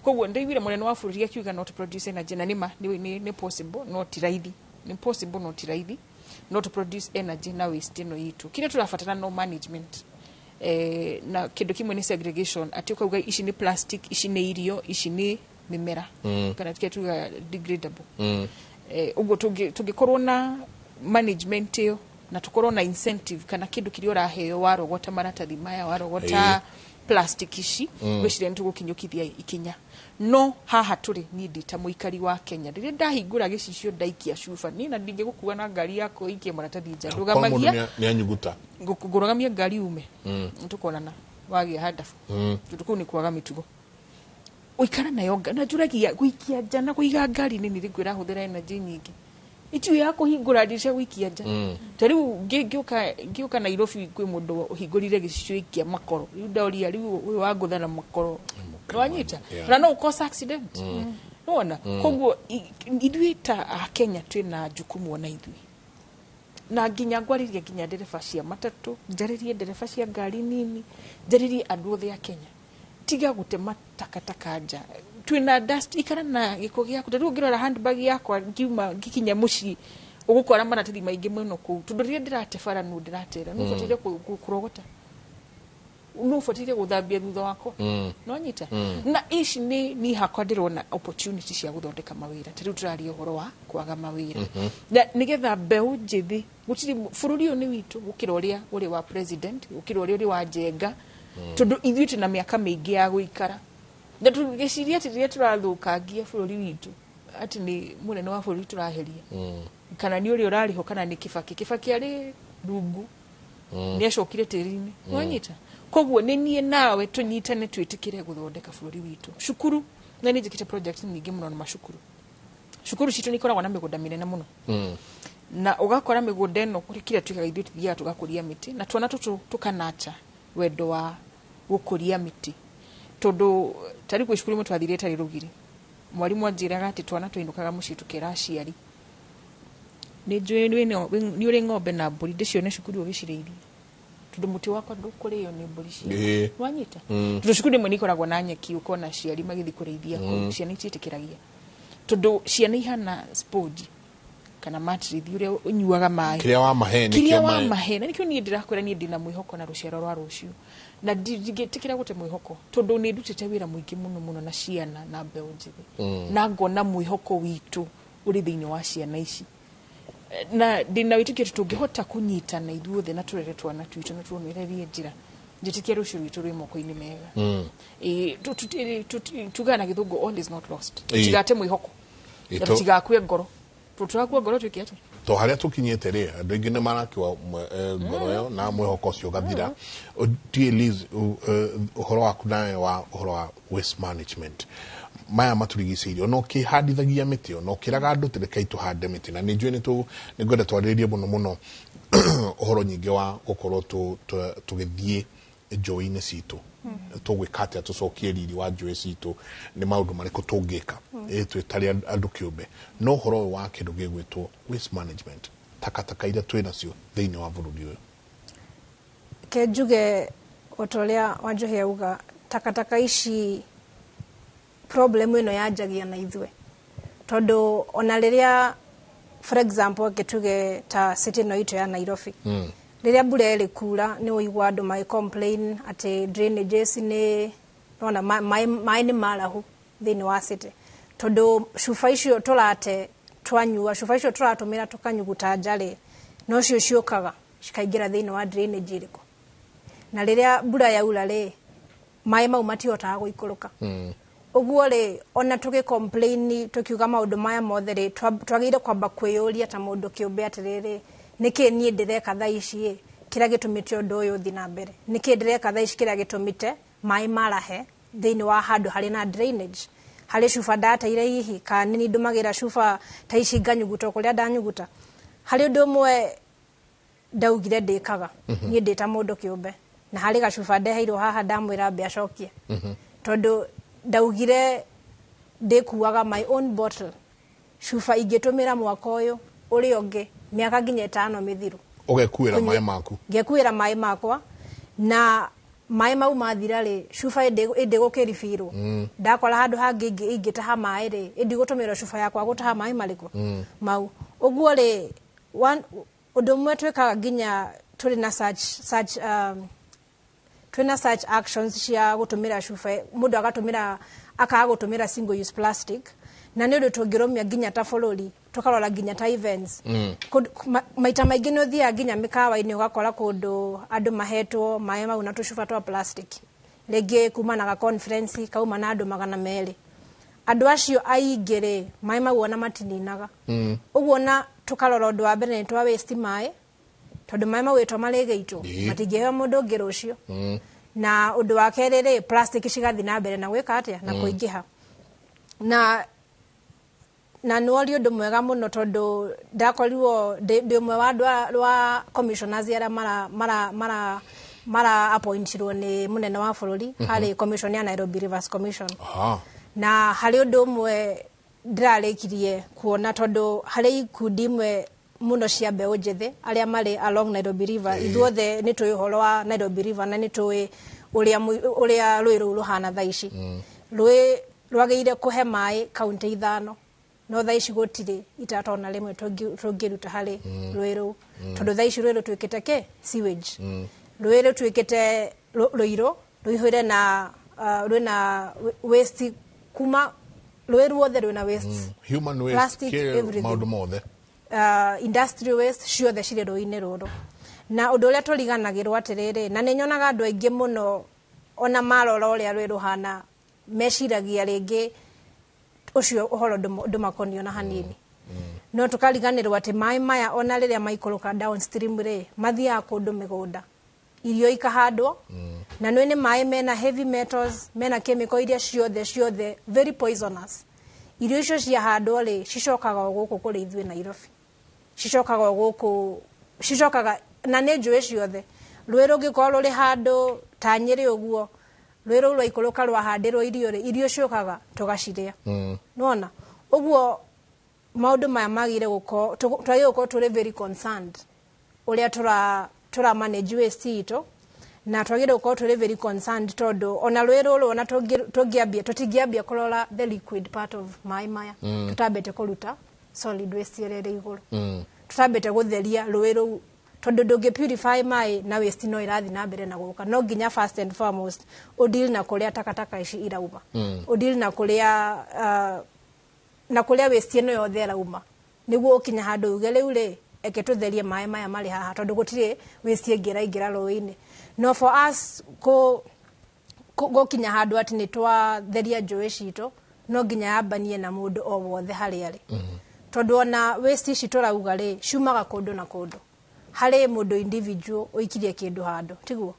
Koguo ndaiguire mũnene wa bũrũri akiuga no to produce energy, na nĩma nĩ possible, no ti raithi. Nĩ possible no ti raithi. No to produce energy na waste ĩno itũ, kĩrĩa tũrabatara no management, na kĩndũ kĩmwe nĩ segregation, atĩ ũkauga ici nĩ plastic, ici nĩ irio, ici nĩ mĩmera, kana kĩrĩa tugaga degradable. Ũguo tũngĩkorwo na management ĩyo na tũkorwo na incentive kana kĩndũ kĩrĩa ũraheo warogota maratathi maya, warogota plastic ici, ngwĩciria nĩ tũgũkinyũkithia ikinya. No haha tũrĩ, niĩ ndĩ ta mũikari wa Kenya, rĩrĩa ndahingũra gĩcicio ndaikia cuba, niĩ na ndingĩgũkua na ngari yakwa ikie maratathi nja. Korwo mũndũ ndũgamagia nĩ anyuguta. Ngũrũgamia ngari ume, tũkonana wagĩa handabu, tondũ kũu nĩ kwaga mĩtugo. Ũikara nayo na njũragia gũikia nja na kũiga ngari-inĩ nĩ rĩkũ ĩrahũthĩra energy nyingĩ? Itiũ ya kũhingũra ndirisha gũikia nja. Ta rĩu ngĩũka Nairobi, kwĩ mũndũ ũhingũrire gĩcicio ikia makoro. Rĩu ndoria, rĩu ũyũ wangũtha na makoro, nĩwanyita? Na no ũcause accident. Nĩwona? Koguo ithuĩ ta Akenya twĩna jukumu ona ithuĩ, na nginya ngwarĩria nginya ndereba cia matatũ, njarĩrie ndereba cia ngari nini, njarĩrie andũ othe a Kenya, tiga gũtema takataka nja. Twĩna dust, ikara na gĩko gĩaku. Ta rĩu ũngĩrora handbag yakwa ngiuma ngikinya mũciĩ, ũgũkora maratathi maingĩ mũno kũu, tondũ rĩrĩa ndĩrate bara nũ ndĩratera, nũ ũbataire kũrogota, nũ ũbataire gũthambia thutha wakwa. Nonyita? Na ici nĩ niĩ hakwa ndĩrona opportunity cia gũthondeka mawĩra. Ta rĩu tũraria ũhoro wa kwaga mawĩra, na nĩgetha mbeũ njĩthĩ, gũtirĩ bũrũri ũyũ nĩ witũ gũkĩra ũrĩa ũrĩ wa president, gũkĩra ũrĩa ũrĩ wa Njenga, tondũ ithuĩ twĩna mĩaka mĩingĩ ya gũikara, na tũgĩciria atĩ rĩrĩa tũrathũkangia bũrũri witũ atĩ nĩ mũnene wa bũrũri tũraheria, kana nĩ ũrĩa ũrarĩho, kana nĩ Kibaki. Kibaki arĩ rungu Nĩ acokire tĩri-inĩ. Wanyita koguo nĩ niĩ nawe tũnyitane twĩtĩkĩre gũthondeka bũrũri witũ. Cukuru, na nĩ njĩkĩte project nyingĩ mũno na macukuru. Cukuru citũ nĩ ikoragwo na mĩgũnda mĩnene mũno, na ũgakora mĩgũnda ĩno kũrĩ kĩrĩa twĩkaga ithuĩ, tũthiaga tũgakũria mĩtĩ na twana tũtũ tũkanacha wendo wa gũkũria mĩtĩ, tondũ tarĩu gwĩ cukuru ĩmwe twathire ĩtarĩ rũgiri, mwarimũ anjĩraga atĩ twana twainũkaga mũciĩ tũkera aciari, nĩ njũĩ nĩ ũrĩ ng'ombe na mbũri, ndĩcione cukuru ũgĩcirĩithia, tondũ mũtĩ wakwa ndũkũrĩo nĩ mbũri ciao. Wanyita? Tondũ cukuru ĩmwe nĩ ikoragwo na nyeki, ũkona aciari magĩthiĩ kũrĩithia kũu. Ciana itiĩtĩkĩragia, tondũ ciana ihana sponge kana matrithi ũrĩa ũnyuaga maĩ. Kĩrĩa wamahe nĩkĩo. Kĩrĩa wamahe, na nĩkĩo niĩ ndĩrakwĩra niĩ ndĩna mwĩhoko na rũciaro rwa rũciũ, na ndingĩtĩkĩra gũte mwĩhoko, tondũ nĩ ndutĩte wĩra mũingĩ mũno mũno na ciana na mbeũ njĩthĩ, na ngona mwĩhoko witũ ũrĩ thĩinĩ wa ciana ici, na ndĩna wĩtĩkio atĩ tũngĩhota kũnyitana ithuothe na tũrere twana twitũ na tuonererie njĩra, njĩtĩkia rũciũ rwitũ rwĩ moko-inĩ mega. Ĩ, tugaga na Gĩthũngũ, all is not lost. Tũtigate mwĩhoko na tũtigakue ngoro, tondũ tũrakua ngoro twĩke atĩa? To harĩa tũkinyĩte rĩ, andũ aingĩ nĩ marakiwa ngoro ĩyo na mwĩhoko ũcio ũgathira. Tie Liz, ũhoro waku nawe wa ũhoro wa waste management, maya matũrigicĩirie, ona ũkĩhandithagia mĩtĩ, ona ũkĩraga andũ tĩrekai tũhande mĩtĩ, na nĩ njũĩ nĩ ngwenda twarĩrĩrie mũno mũno ũhoro nyingĩ wa gũkorwo tũgĩthiĩ njũĩ-inĩ citũ, tũgwĩka atĩa tũcokie riri wa njũĩ citũ, nĩ maũndũ marĩkũ tũngĩka twĩ tarĩ andũ kĩũmbe. No ũhoro ũyũ wa kĩndũ gĩgwĩtwo waste management, takataka iria twĩ nacio thĩinĩ wa bũrũri ũyũ. Ke njuge o ta ũrĩa Wanjohi auga, takataka ici, problem ĩno yanjagia na ithuĩ, tondũ ona rĩrĩa, for example, ngĩtuge ta city ĩno itũ ya Nairobi, rĩrĩa mbura ĩrĩ kura, nĩ ũigua andũ magĩ complain atĩ drainages nĩ nona maĩ nĩ marahu thĩinĩ wa city, tondũ cuba icio tũrate twanyua, cuba icio tũratũmĩra tũkanyuguta nja rĩ, nocio ciũkaga cikaingĩra thĩinĩ wa drainage ĩrĩkũ, na rĩrĩa mbura yaura rĩ, maĩ mau matihotaga gũikũrũka. Ũguo rĩ, ona tũgĩ complain tũkiuga maũndũ maya mothe rĩ, twagĩrĩire kwamba kwĩyũria ta mũndũ kĩũmbe atĩrĩrĩ, nĩkĩ niĩ ndĩreka thaa ici ĩ kĩrĩa gĩtũmĩte ũndũ ũyũ ũthiĩ na mbere? Nĩkĩ ndĩreka thaa ici kĩrĩa gĩtũmĩte maĩ marahe thĩinĩ wa handũ harĩ na drainage? Harĩ cuba ndateire hihi, kana nĩ ndũmagĩra cuba ta ici nganyuguta o kũrĩa ndanyuguta? Harĩ ũndũ ũmwe ndaugire ndĩkaga niĩ ndĩ ta mũndũ kĩũmbe, na harĩ gacuba ndeheirwo haha, ndamwĩra ambe acokie, tondũ ndaugire ndĩkuaga my own bottle, cuba ingĩtũmĩra mwaka ũyũ ũrĩa ũngĩ, mĩaka nginya 5 mĩthiru. Ũgekuĩra maĩ maku. Ngekuĩra maĩ makwa, na maĩ mau mathira rĩ, cuba ĩndĩ gũkĩribirwo. Ndakora handũ hangĩ ingĩtaha maĩ rĩ, ĩndĩ gũtũmĩra cuba yakwa gũtaha maĩ marĩkũ mau. Ũguo rĩ, ũndũ ũmwe twĩkaga nginya tũrĩ na such such actions cia gũtũmĩra cuba, mũndũ agatũmĩra akaga gũtũmĩra single use plastic, na nĩ ũndũ tũngĩrũmia nginya ta bũrũri, tũkarora nginya ta events. Maita maingĩ nĩ ũthiaga nginya mĩkawa-inĩ, ũgakora kũndũ andũ mahetwo maĩ mau na tũcuba twa plastic, rĩngĩ kuma na ga conference kauma na andũ 200. Andũ acio aingĩ rĩ, maĩ mau ona matininaga. Ũguo na tũkarora, ũndũ wa mbere nĩ twa waste maĩ, tondũ maĩ mau ĩtwa marĩgĩitwo, matingĩheo mũndũ ũngĩ rũciũ. Na ũndũ wa kerĩ rĩ, plastic cigathiĩ na mbere na gwĩka atĩa? Na kũingĩha. Na nĩ wori ũndũ mwega mũno, tondũ ndakorirwo ndĩ ũmwe wa andũ wa commissioners arĩa mara appointirwo nĩ mũnene wa bũrũri harĩ commission ya Nairobi Rivers Commission. Na harĩ ũndũ ũmwe ndĩrarĩkirie kuona, tondũ harĩ ikundi imwe mũno cia mbeũ njĩthĩ arĩa marĩ along Nairobi River. Ithuothe nĩ tũĩ ũhoro wa Nairobi River, na nĩ tũĩ ũrĩa rũĩ rũu rũhana thaa ici. Rũĩ rwagĩrĩire kũhe maĩ kaunti 5, no thaa ici gũtirĩ itata ona rĩmwe tũngĩruta harĩ rũĩ rũu, tondũ thaa ici rũĩ rũtuĩkĩte kĩ sewage. Rũĩ rũtuĩkĩte rũirũ, rũihũire na rwĩna waste, kuma rũĩ ruothe rwĩna waste. Human waste, Plastic, everything. Maũndũ mothe. Industrial waste ciothe cirĩ rũĩ-inĩ rũrũ. Na ũndũ ũrĩa tũriganagĩrwo atĩrĩrĩ, na nĩ nyonaga andũ aingĩ mũno ona marora ũrĩa rũĩ rũhana, meciragia rĩngĩ ũcio ũhoro ndũmakoniĩ ona hanini. No tũkariganĩrwo atĩ maĩ maya ona rĩrĩa maikũrũka downstream rĩ, mathiaga kũndũ mĩgũnda, irio ikahandwo, na nĩ maĩ mena heavy metals, mena chemical iria ciothe ciothe very poisonous. Irio icio ciahandwo rĩ, cicokaga o gũkũ kũrĩ ithuĩ Nairobi, cicokaga o gũkũ, cicokaga na nĩ njũĩ ciothe. Rũĩ rũngĩkorwo rũrĩ handũ ta Nyĩrĩ ũguo, rũĩ rũu rwaikũrũka rwahandĩrwo irio rĩ, irio ciũkaga tũgacirĩa. Nĩwona ũguo maũndũ maya magĩrĩire gũkorwo, twagĩrĩire gũkorwo tũrĩ very concerned ũrĩa tũra manage waste itũ, na twagĩrĩire gũkorwo tũrĩ very concerned tondũ ona rũĩ rũrũ ona tũngĩambia, tũtingĩambia kũrora the liquid part of maĩ maya tũtambĩte kũruta solid waste ĩrĩa ĩrĩ igũrũ, tũtambĩte gũtheria rũĩ rũu, tondũ ndũngĩ purify maĩ na waste no ĩrathiĩ na mbere na gũka. No nginya first and foremost ũdeal na kũrĩa takataka ici irauma, ũdeal na kũrĩa na kũrĩa waste ĩno yothe ĩrauma, nĩguo ũkinya handũ uge rĩu rĩ, eke tũtherie maĩ maya marĩ haha, tondũ gũtirĩ waste ĩngĩ ĩraingĩra rũĩ-inĩ. No for us gũkinya handũ atĩ nĩ twatheria njũĩ citũ, no nginya yambanie na mũndũ o wothe harĩa arĩ, tondũ ona waste ici tũrauga rĩ, ciumaga kũndũ na kũndũ. Harĩ mũndũ individual ũikirie kĩndũ handũ, tiguo?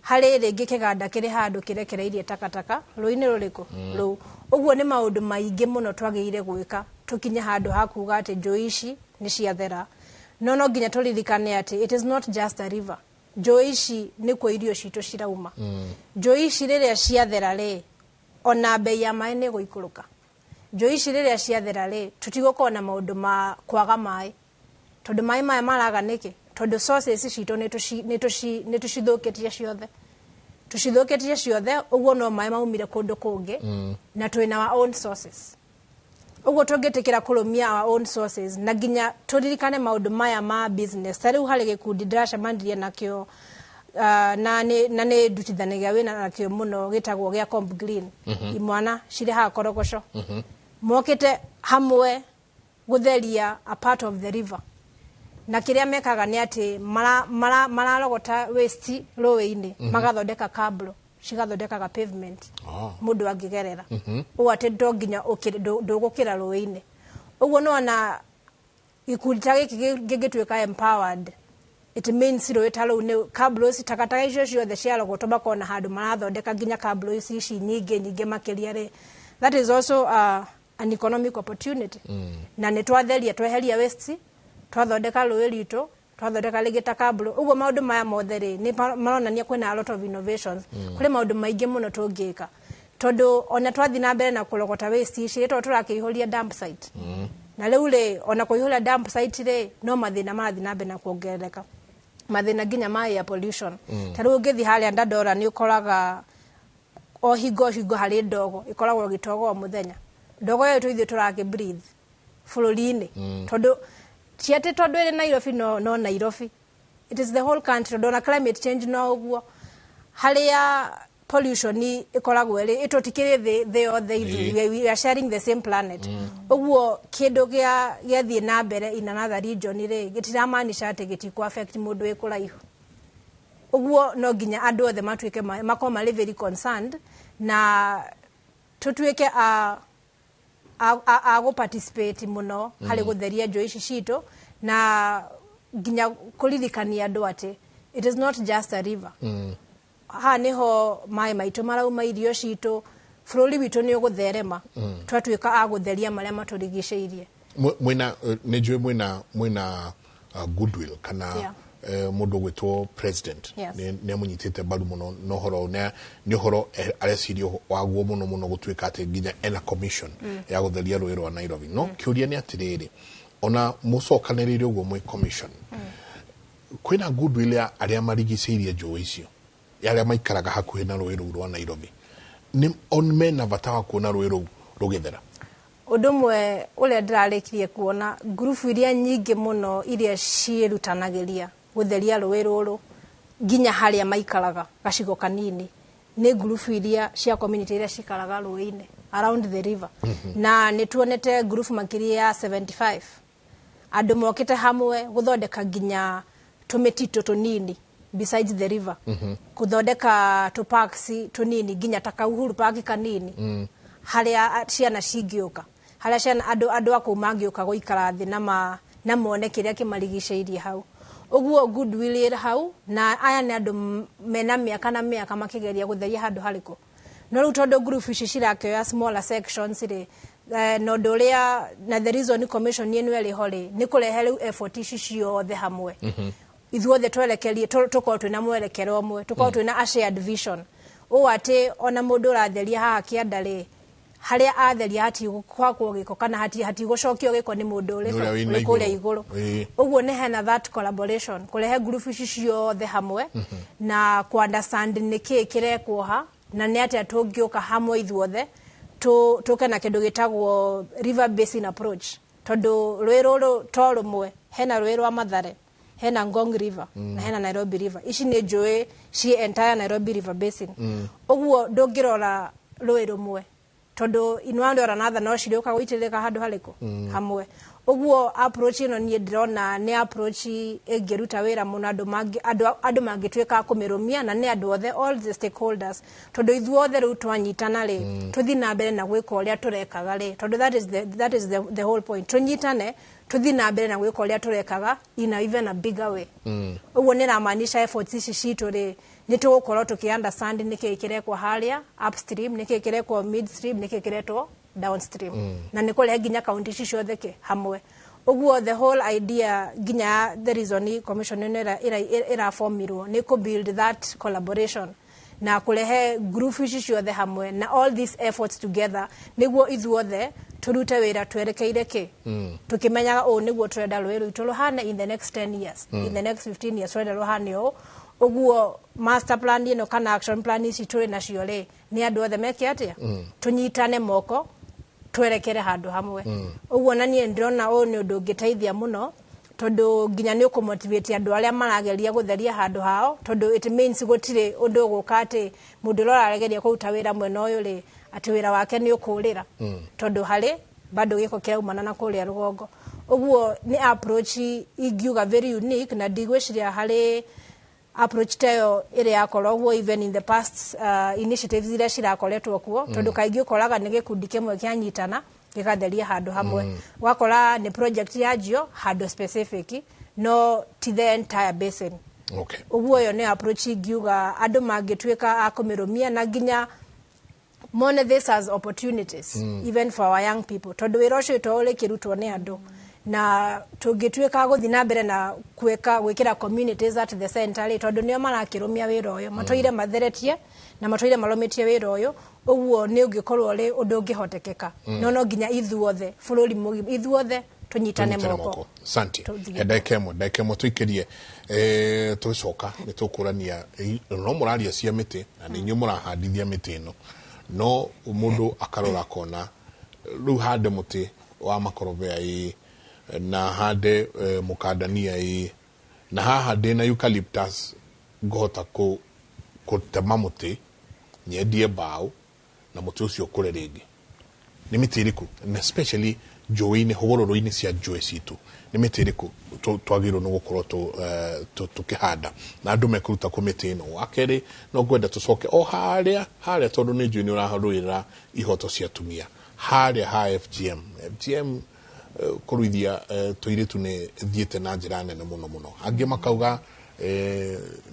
Harĩ rĩngĩ kĩganda kĩrĩ handũ kĩrekereirie takataka rũĩ-inĩ rũrĩkũ rũu. Ũguo nĩ maũndũ maingĩ mũno twagĩrĩire gwĩka tũkinye handũ ha kuga atĩ njũĩ ici nĩ ciathera. No no nginya tũririkane atĩ it is not just a river. Njũĩ ici nĩkuo irio citũ cirauma. Njũĩ ici rĩrĩa ciathera rĩ, ona bei ya maĩ nĩ ĩgũikũrũka. Njũĩ ici rĩrĩa ciathera rĩ, tũtigũkorwo na maũndũ ma kwaga maĩ, tondũ maĩ maya maraga nĩkĩ? Tondũ sources citũ nĩ tũcithũkĩtie ciothe, tũcithũkĩtie ciothe. Ũguo no maĩ maumire kũndũ kũngĩ, na twĩna our own sources. Ũguo tũngĩtĩkĩra kũrũmia our own sources, na nginya tũririkane maũndũ maya ma business. Ta rĩu harĩ gĩkundi ndĩracemanirie nakĩo, na nĩ ndutithanagia wĩra nakĩo mũno, gĩtagwo gĩa Comp Green. Imwana cirĩ haha Korogoco, mokĩte hamwe gũtheria a part of the river, na kĩrĩa mekaga nĩ atĩ mararogota waste rũĩ-inĩ, magathondeka kabro, cigathondekaga pavement mũndũ angĩgerera, ũũ atĩ to nginya ndũgũkĩra rũĩ-inĩ. Ũguo nĩwona gĩkundi ta gĩkĩ gĩngĩtuĩka empowered, it means rũĩ ta rũu nĩ kabro, takataka icio ciothe ciarogotwo, makona handũ marathondeka nginya kabro ici nyingĩ nyingĩ makĩria rĩ, that is also an economic opportunity. Na nĩ twatheria, tweheria waste, twathondeka rũĩ ritũ, twathondeka rĩngĩ ta kabro. Ũguo maũndũ maya mothe rĩ, nĩ maronania kwĩna a lot of innovations. Kũrĩ maũndũ maingĩ mũno tũngĩka, tondũ ona twathiĩ na mbere na kũrogota waste ici rĩ, tondũ tũrakĩihũria dump site, na rĩu rĩ, ona kũihũria dump site rĩ, no mathĩna marathiĩ na mbere na kuongerereka, mathĩna nginya ma air pollution. Ta rĩu ũngĩthiĩ harĩa Dandora, nĩ ũkoraga o hingo o hingo harĩ ndogo ĩkoragwo ĩgĩtoga o mũthenya. Ndogo ĩyo ithuĩ tũrakĩ breathe bũrũri-inĩ, tondũ ti atĩ tondũ ĩrĩ Nairobi, no Nairobi, it is the whole country, tondũ ona climate change no ũguo, harĩa pollution ĩkoragwo ĩrĩ ĩtũtikĩrĩ thĩ yothe ithuĩ, we are sharing the same planet. Ũguo kĩndũ gĩa gĩathiĩ na mbere in another region rĩ, gĩtiramaanisha atĩ gĩtikũ affect mũndũ wĩ kũraihu. Ũguo no nginya andũ othe matuĩke makorwo marĩ very concerned, na tũtuĩke a gũ participate mũno harĩ gũtheria njũĩ ici citũ, na nginya kũririkania andũ atĩ it is not just a river. Haha nĩho maĩ maitũ marauma, irio citũ, bũrũri witũ nĩ ũgũtherema twatuĩka a gũtheria marĩa matũrigicĩirie. Mwĩna nĩ njũĩ mwĩna goodwill kana mũndũ ũgwĩtwo president nĩ amũnyitĩte mbaru mũno na ũhoro ũyũ, nĩ ũhoro areciria waguo mũno mũno, gũtuĩka atĩ nginya ena commission ya gũtheria rũĩ rwa Nairobi. No kĩũria nĩ atĩrĩrĩ, ona mũcokanĩrĩire ũguo mwĩ commission, kwĩna goodwill ya arĩa marigicĩirie njũĩ icio, ya arĩa maikaraga hakuhĩ na rũĩ rũu rwa Nairobi, nĩ on mena bata wa kuona rũĩ rũu rũgĩthera? Ũndũ ũmwe ũrĩa ndĩrarĩkirie kuona, ngurubu iria nyingĩ mũno iria ciĩrutanagĩria gũtheria rũĩ rũrũ nginya harĩa maikaraga gacigo kanini, nĩ ngurubu iria cia community iria cikaraga rũĩ-inĩ, around the river. Na nĩ tuonete ngurubu makĩria ya 75, andũ mokĩte hamwe gũthondeka nginya tũmĩtitũ tũnini besides the river, gũthondeka tũ parks tũnini, nginya ta Kauhuru Park kanini, harĩa ciana cingĩũka, Harĩa ciana andũ a kũu mangĩũka gũikara thĩ na mone kĩrĩa kĩmarigicĩirie hau. Ũguo goodwill ĩrĩ hau, na aya nĩ andũ mena mĩaka na mĩaka makĩgeria gũtheria handũ harĩkũ. No rĩu tondũ group ici cirakĩoya smaller sections rĩ, na ũndũ ũrĩa na the reason commission ĩno ĩrĩ ho rĩ, nĩ kũrehe rĩu effort ici ciothe hamwe, ithuothe twerekerie, tũkorwo twĩna mwerekero ũmwe, tũkorwo twĩna a shared vision, ũũ atĩ ona mũndũ ũratheria haha kĩanda rĩ, harĩa atheria hatigũkwakwo gĩko kana hatigũcokio gĩko nĩ mũndũ Nĩ ũrĩa wĩna ũrĩ kũrĩa igũrũ. igũrũ. Ũguo nĩ hena that collaboration, kũrehe group ici ciothe hamwe na ku understand nĩ kĩĩ kĩrekwo ha na nĩ atĩa tũngĩũka hamwe ithuothe tũke na kĩndũ gĩtagwo river basin approach, tondũ rũĩ rũrũ to rũmwe. Hena rũĩ rwa Mathare, hena Ngong River na hena Nairobi River. Ici nĩ njũĩ ciĩ entire Nairobi River Basin. Ũguo ndũngĩrora rũĩ rũmwe, tondũ in one way or another no cirĩũka gũitĩrĩka handũ harĩkũ hamwe. Ũguo approach ĩno niĩ ndĩrona nĩ approach ĩngĩruta wĩra mũno, andũ mangĩtuĩka a kũmĩrũmia, na nĩ andũ othe, all the stakeholders, tondũ ithuothe rĩu twanyitana rĩ, tũthiĩ na mbere na gwĩka ũrĩa tũrekaga rĩ, tondũ that is the whole point, tũnyitane tũthiĩ na mbere na gwĩka ũrĩa tũrekaga in a even a bigger way. Ũguo nĩ ramaanisha efforts ici citũ rĩ, nĩ tũgũkorwo tũkĩ understand nĩ kĩĩ kĩrekwo harĩa upstream, nĩ kĩĩ kĩrekwo midstream, nĩ kĩĩ kĩrekwo downstream, na nĩ kũrehe nginya kaunti ici ciothe kĩ hamwe. Ũguo the whole idea, nginya the reason commission ĩno ĩraformirwo nĩ kũ build that collaboration na kũrehe group ici ciothe hamwe na all these efforts together, nĩguo ithuothe tũrute wĩra twerekeire kĩ, tũkĩmenyaga ũũ nĩguo tũrenda rũĩ rwitũ rũhane in the next 10 years, in the next 15 years tũrenda rũhane ũũ. Ũguo master plan ĩno kana action plan ici tũrĩ nacio rĩ, nĩ andũ othe meke atĩa? Tũnyitane moko twerekere handũ hamwe. Ũguo na niĩ ndĩrona ũyũ nĩ ũndũ ũngĩteithia mũno, tondũ nginya nĩ ũkũmotivate andũ arĩa marageria gũtheria handũ hao, tondũ it means gũtirĩ ũndũ ũgũka atĩ mũndũ ũrĩa ũrageria kũruta wĩra mwena ũyũ rĩ, atĩ wĩra wake nĩ ũkũrĩra, tondũ harĩ bado gĩko kĩraumana na kũrĩa rũgongo. Ũguo nĩ approach ingiuga very unique, na ndigwĩciria harĩ approach ta ĩyo ĩrĩa yakorwo ũguo even in the past initiatives iria cirakoretwo kuo, tondũ kaingĩ ũkoraga nĩ gĩkundi kĩmwe kĩanyitana gĩgatheria handũ hamwe. Ũgakora nĩ project yanjio handũ specific, no ti the entire basin. Ũguo ĩyo nĩ approach ingiuga andũ mangĩtuĩka a kũmĩrũmia na nginya mone this as opportunities even for our young people, tondũ wĩra ũcio to ũrĩkĩrutwo nĩ andũ, na tũngĩtuĩka gũthiĩ na mbere na gwĩka gwĩkĩra communities at the center rĩ, tondũ nĩo marakĩrũmia wĩra ũyũ, matũire matheretie na matũire marũmĩtie wĩra ũyũ. Ũguo nĩ ũngĩkorwo ũrĩ ũndũ ũngĩhotekeka, no no nginya ithuothe, bũrũri mũgima, ithuothe tũnyitane Tũnyitane moko. Asante. Tũthiĩ. He ndagĩka ĩmwe tũikĩrie, tũcoka nĩ tũkũrania no mũraria cia mĩtĩ na nĩ inyuĩ mũrahandithia mĩtĩ ĩno, no mũndũ akarora akona rĩu hande mũtĩ wa makorobea ĩ, na hande mũkandania ĩ, na haha ndĩna eucalyptus, ngũhota kũtema mũtĩ nyendie mbaũ na mũtĩ ũcio ũkũre rĩngĩ. Nĩ mĩtĩ ĩrĩkũ, na especially njũĩ-inĩ, hũgũrũrũ-inĩ cia njũĩ citũ, nĩ mĩtĩ ĩrĩkũ twagĩrĩirwo nĩ gũkorwo tũkĩhanda na andũ mekũruta kũ mĩtĩ ĩno? Wa kerĩ, no ngwenda tũcoke o harĩa harĩa, tondũ nĩ njũĩ nĩ ũrarũĩrĩra ihoto cia atumia, harĩa ha FGM. FGM, kũruithia tũirĩtu nĩ thiĩte na njĩra nene mũno mũno. Angĩ makauga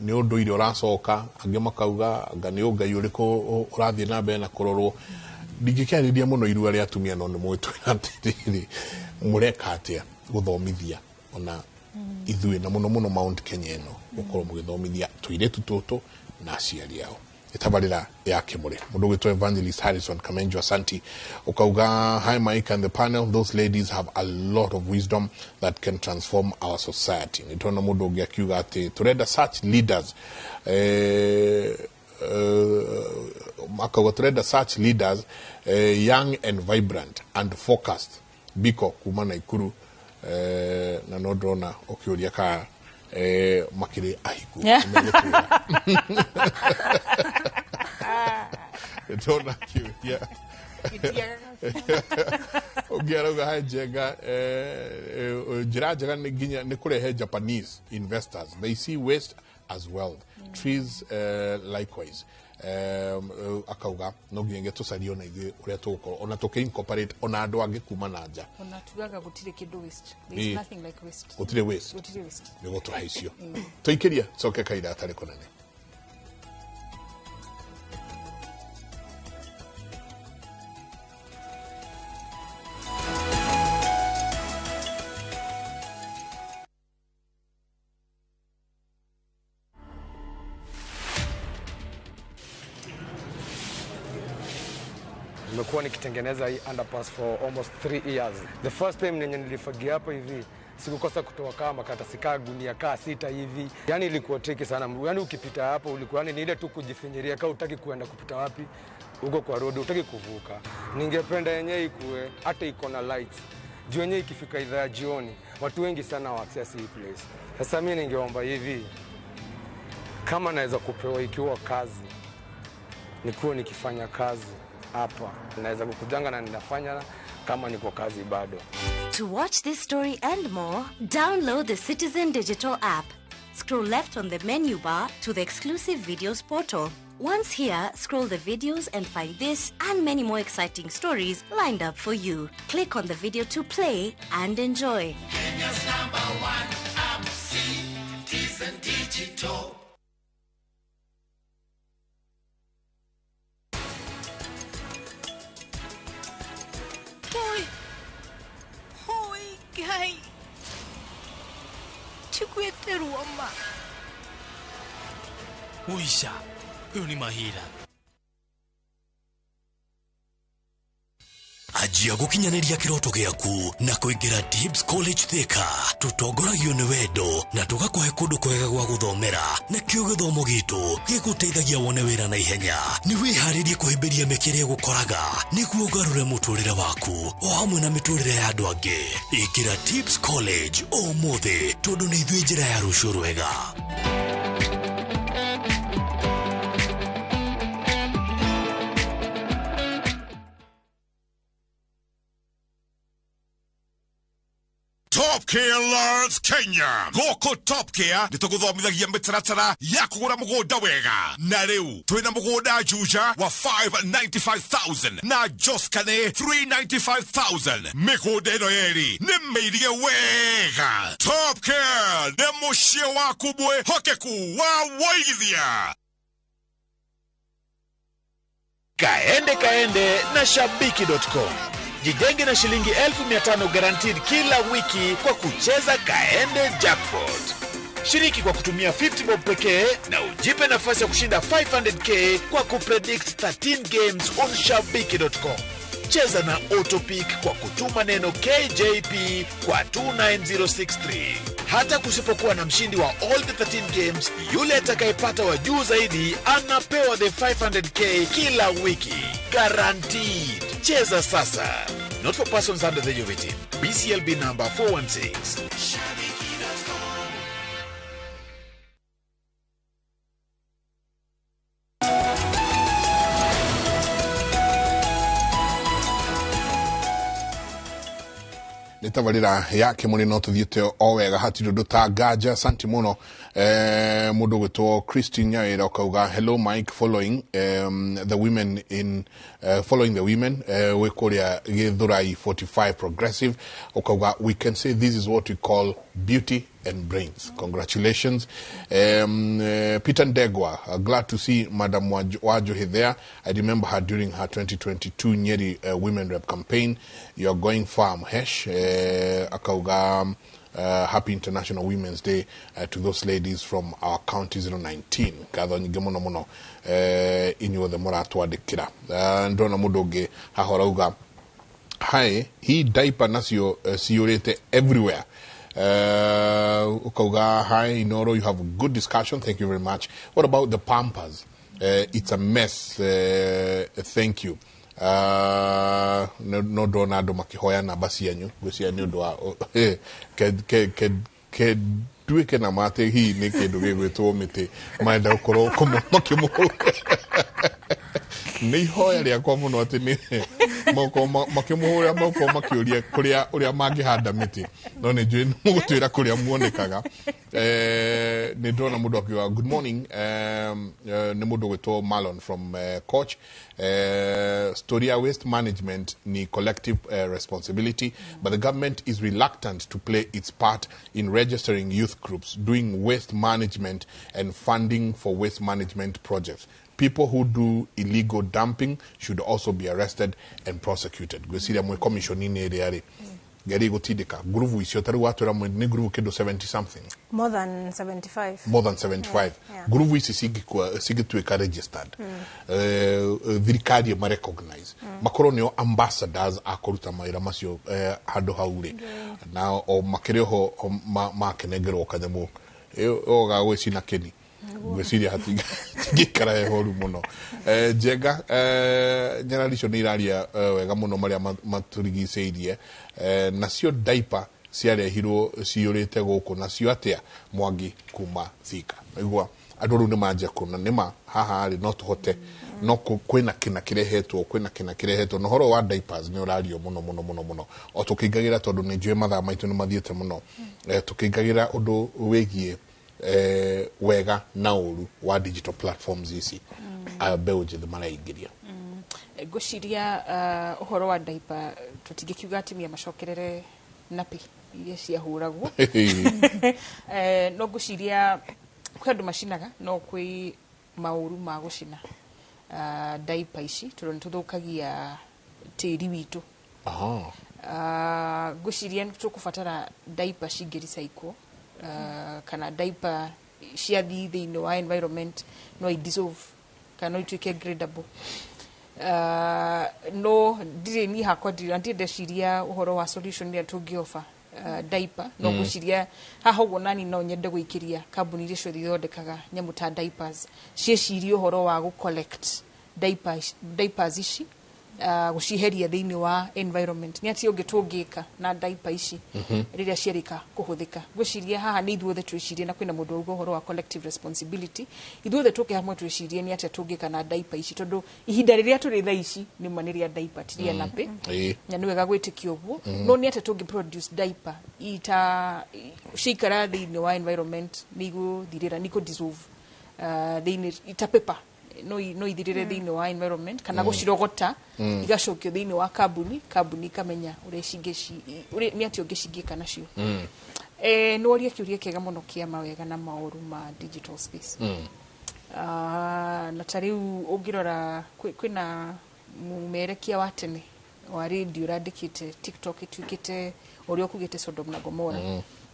nĩ ũndũire ũracoka, angĩ makauga anga nĩ ũngai ũrĩkũ ũrathiĩ na mbere na kũrorwo. Ndingĩkĩarĩria mũno irua rĩa atumia, no nĩ mũgĩtwĩra atĩrĩrĩ, mũreka atĩa gũthomithia ona ithuĩ, na mũno mũno Mount Kenya ĩno, gũkorwo mũgĩthomithia tũirĩtu tũtũ na aciari ao? Ĩtabarĩra ya Kĩmũrĩ, mũndũ ũgwĩtwo Evangelist Harrison Kamenjo, asanti. Ũkauga, "Hi Mike and the panel, those ladies have a lot of wisdom that can transform our society." Nĩ tuona mũndũ ũngĩ akiuga atĩ tũrenda such leaders, akauga tũrenda such leaders, young and vibrant and focused. Biko kuma Naikuru, na no ndĩrona ũkĩũria ka makĩrĩ ahiku. Nĩmegũtwĩra. Ndĩrona akĩũria. Ũngĩ arauga, "Hi Njenga, njĩra njega nĩ nginya nĩ kũrehe Japanese investors. They see waste as well. Trees likewise. Akauga no nginyagia tũcarie ona ithuĩ ũrĩa tũgũkorwo ona tũkĩ incorporate ona andũ angĩ kuma na nja. Ona tugaga gũtirĩ kĩndũ waste. There is nothing like waste. Gũtirĩ waste. Gũtirĩ waste. Nĩ gũtũhe icio. Tũikĩria coke kaira atarĩ kũnene. Nimekuwa nikitengeneza hii underpass for almost 3 years. The first time nenye nilifagia hapo hivi, sikukosa kutoa kama karatasi kaa gunia kaa 6 hivi. Yani ilikuwa tricky sana. Yani ukipita hapo ulikuwa yani ni ile tu kujifinyiria kama hutaki kuenda kupita wapi uko kwa road, hutaki kuvuka. Ningependa yenyewe ikue hata iko na lights. Juu yenyewe ikifika idhaa ya jioni, watu wengi sana wa access hii place. Sasa mimi ningeomba hivi, kama naweza kupewa ikiwa kazi, nikuwe nikifanya kazi hapa. Naweza kukujanga na ninafanya kama niko kazi bado. To watch this story and more, download the Citizen Digital app. Scroll left on the menu bar to the exclusive videos portal. Once here, scroll the videos and find this and many more exciting stories lined up for you. Click on the video to play and enjoy. Kenya's #1 app, Citizen Digital. Ngai chikuete ruoma. Uisha, huyu ni Mahira. Anjia gukinyaniria kiroto giaku na kuingira Dibs College Thika. Tutongoragio ni wendo na tugakuhe kundu kwega gwa guthomera, na kio githomo gitu giguteithagia wone wira na ihenya. Ni wiharirie kuhimbiria mĩeke ĩrĩa ĩgũkoraga nĩguo ũgarũre mũtũrĩre waku o hamwe na mĩtũrĩre ya andũ angĩ. Ingĩra Dibs College ũmũthĩ tondũ nĩ ithuĩ njĩra ya rũciũ rwega. Top Care Learns Kenya. Goko Top Care nitũgũthomithagia mĩtaratara ya kũgũra mũgũnda wega. Na rĩu twĩna mũgũnda Juja wa 595,000 na Joskane 395,000. Mĩgũnda ĩno yerĩ nĩ mĩirige wega. Top Care nĩ mũciĩ waku mwĩhokeku wa wũigithia. Kaende kaende na shabiki.com. Jijenge na shilingi 1500 guaranteed kila wiki kwa kucheza Kaende Jackpot. Shiriki kwa kutumia 50 bob pekee na ujipe nafasi ya kushinda 500k kwa kupredict 13 games on shabiki.com. Cheza na autopick kwa kutuma neno KJP kwa 29063. Hata kusipokuwa na mshindi wa all the 13 games, yule atakayepata wa juu zaidi anapewa the 500k kila wiki. Guaranteed. Cheza sasa. Not for persons under the age of 18. BCLB number 416. Nĩ tabarĩra yake mũrĩ no tũthiĩte o wega hatirĩ ũndũ ta nganja. Asante mũno. Mũndũ ũgwĩtwo Christine Nyawĩra ũkauga hello Mike, following the women in following the women wĩ kũrĩa Gĩthũrai 45 Progressive. Ũkauga we can say this is what we call beauty and brains. Congratulations. Peter Ndegwa, glad to see Madam Wajohi there. I remember her during her 2022 Nyeri Women Rep campaign. You're going far, Mhesh. Akauga, happy International Women's Day to those ladies from our county 019. Ngatho nyingĩ mũno mũno inyuothe mũratwandĩkĩra. Ndona mũndũ ũngĩ haha ũrauga hi, hi diaper nacio ciyũrĩte everywhere. Ukauga hi Inoro, you have a good discussion, thank you very much. What about the Pampers? It's a mess. Thank you. No ndona andũ makĩhoya namba cianyu ngwĩciria nĩ ũndũ wa ke nduĩke na matĩ hihi nĩ kĩndũ gĩgwĩtwo mĩtĩ marenda gũkorwo makĩmũhũra. Nĩ ihoya rĩakwa mũno atĩ nĩ makorwo makĩmũhũra, makorwo makĩũria kũrĩa ũrĩa mangĩhanda mĩtĩ, no nĩ njũĩ mũgũtwĩra kũrĩa muonekaga. Nä ndona må ndå akiuga good morning, nä må ndå gwä Marlon from Coach. Story ya waste management ni collective responsibility, but the government is reluctant to play its part in registering youth groups doing waste management and funding for waste management projects. People who do illegal dumping should also be arrested and prosecuted. Gwĩciria mwĩ commission-inĩ ĩrĩa rĩ ngeri gũtindĩka ngurubu icio tarĩu watwĩra nĩ ngurubu kĩndũ 70 something. More than 75. More than 75. Yeah. Ngurubu ici cingĩtuĩka registered, thirikari ĩma recognize, makorwo nĩo ambassadors a kũruta mawĩra macio, handũ hau rĩ, na o makĩrĩ oho o makenengerwo kanyamũ ĩyo ga gwĩcina kĩni, ngwĩciria hatingĩikara hehoru mũno. Njenga, nyarari icio nĩ iraria wega mũno marĩa matũrigicĩirie. Nacio diaper ciarehirwo ciyũrĩte gũkũ nacio atĩa? Mwangi kuma Thika igua andũ rĩu nĩ manjia kuona nĩma haha rĩ no tũhote no kwĩna kĩna kĩrehetwo, kwĩna kĩna kĩrehetwo, na ũhoro wa diapers nĩ ũrario mũno mũno mũno mũno o tũkĩingagĩra, tondũ nĩ njũĩ mathaa maitũ nĩ mathiĩte mũno. Tũkĩingagĩra ũndũ wĩgiĩ wega na ũru wa digital platforms ici, mbeũ njĩthĩ maraingĩria. Ngwĩciria ũhoro wa diaper tũtingĩkiuga atumia macokerere nappy iria ciahũragwo. No ngwĩciria kwĩ andũ macinaga, no kwĩ maũru ma gũcina diaper ici tondũ nĩ tũthũkagia tĩri witũ. Ngwĩciria nĩ tũkũbatara diaper cingĩ recycle, kana diaper ciathiĩ thĩinĩ wa environment no idissolve kana no ituĩke gradable. No ndirĩ niĩ hakwa ndirĩ ndirĩ ndeciria ũhoro wa solution ĩrĩa tũngĩoba diaper, no ngwĩciria haha ũguo nani no nyende gũikĩria kambuni iria ciothe ithondekaga nyamũ ta diapers ciĩcirie ũhoro wa gũ collect diapers ici, gũcieheria thĩinĩ wa environment. Nĩ atĩ ũngĩ tũngĩka na diaper ici rĩrĩa ciarĩka kũhũthĩka? Ngwĩciria haha nĩ ithuothe twĩcirie, na kwĩna mũndũ wauga ũhoro wa collective responsibility, ithuothe tũke hamwe twĩcirie nĩ atĩa tũngĩka na diaper ici, tondũ ihinda rĩrĩa tũrĩ thaa ici nĩma nĩ rĩa diaper, ti rĩa nappy, na nĩ wega gwĩtĩkia ũguo. No nĩ atĩa tũngĩ produce diaper ita ciikara thĩinĩ wa environment nĩ igũthirĩra, nĩ ikũ dissolve thĩinĩ ita paper, no ithirĩre thĩinĩ wa environment, kana gũcirogota igacokio thĩinĩ wa kambuni, kambuni ikamenya ũrĩa ũrĩa nĩ atĩa ũngĩcingĩka nacio. Nĩ woria kĩũria kĩega mũno kĩa mawega na maũru ma digital space. Na ta rĩu ũngĩrora kwĩna mũmerekia wa tene wa radio ũrandĩkĩte TikTok ĩtuĩkĩte ũrĩa ũkugĩte Sodom na Gomora,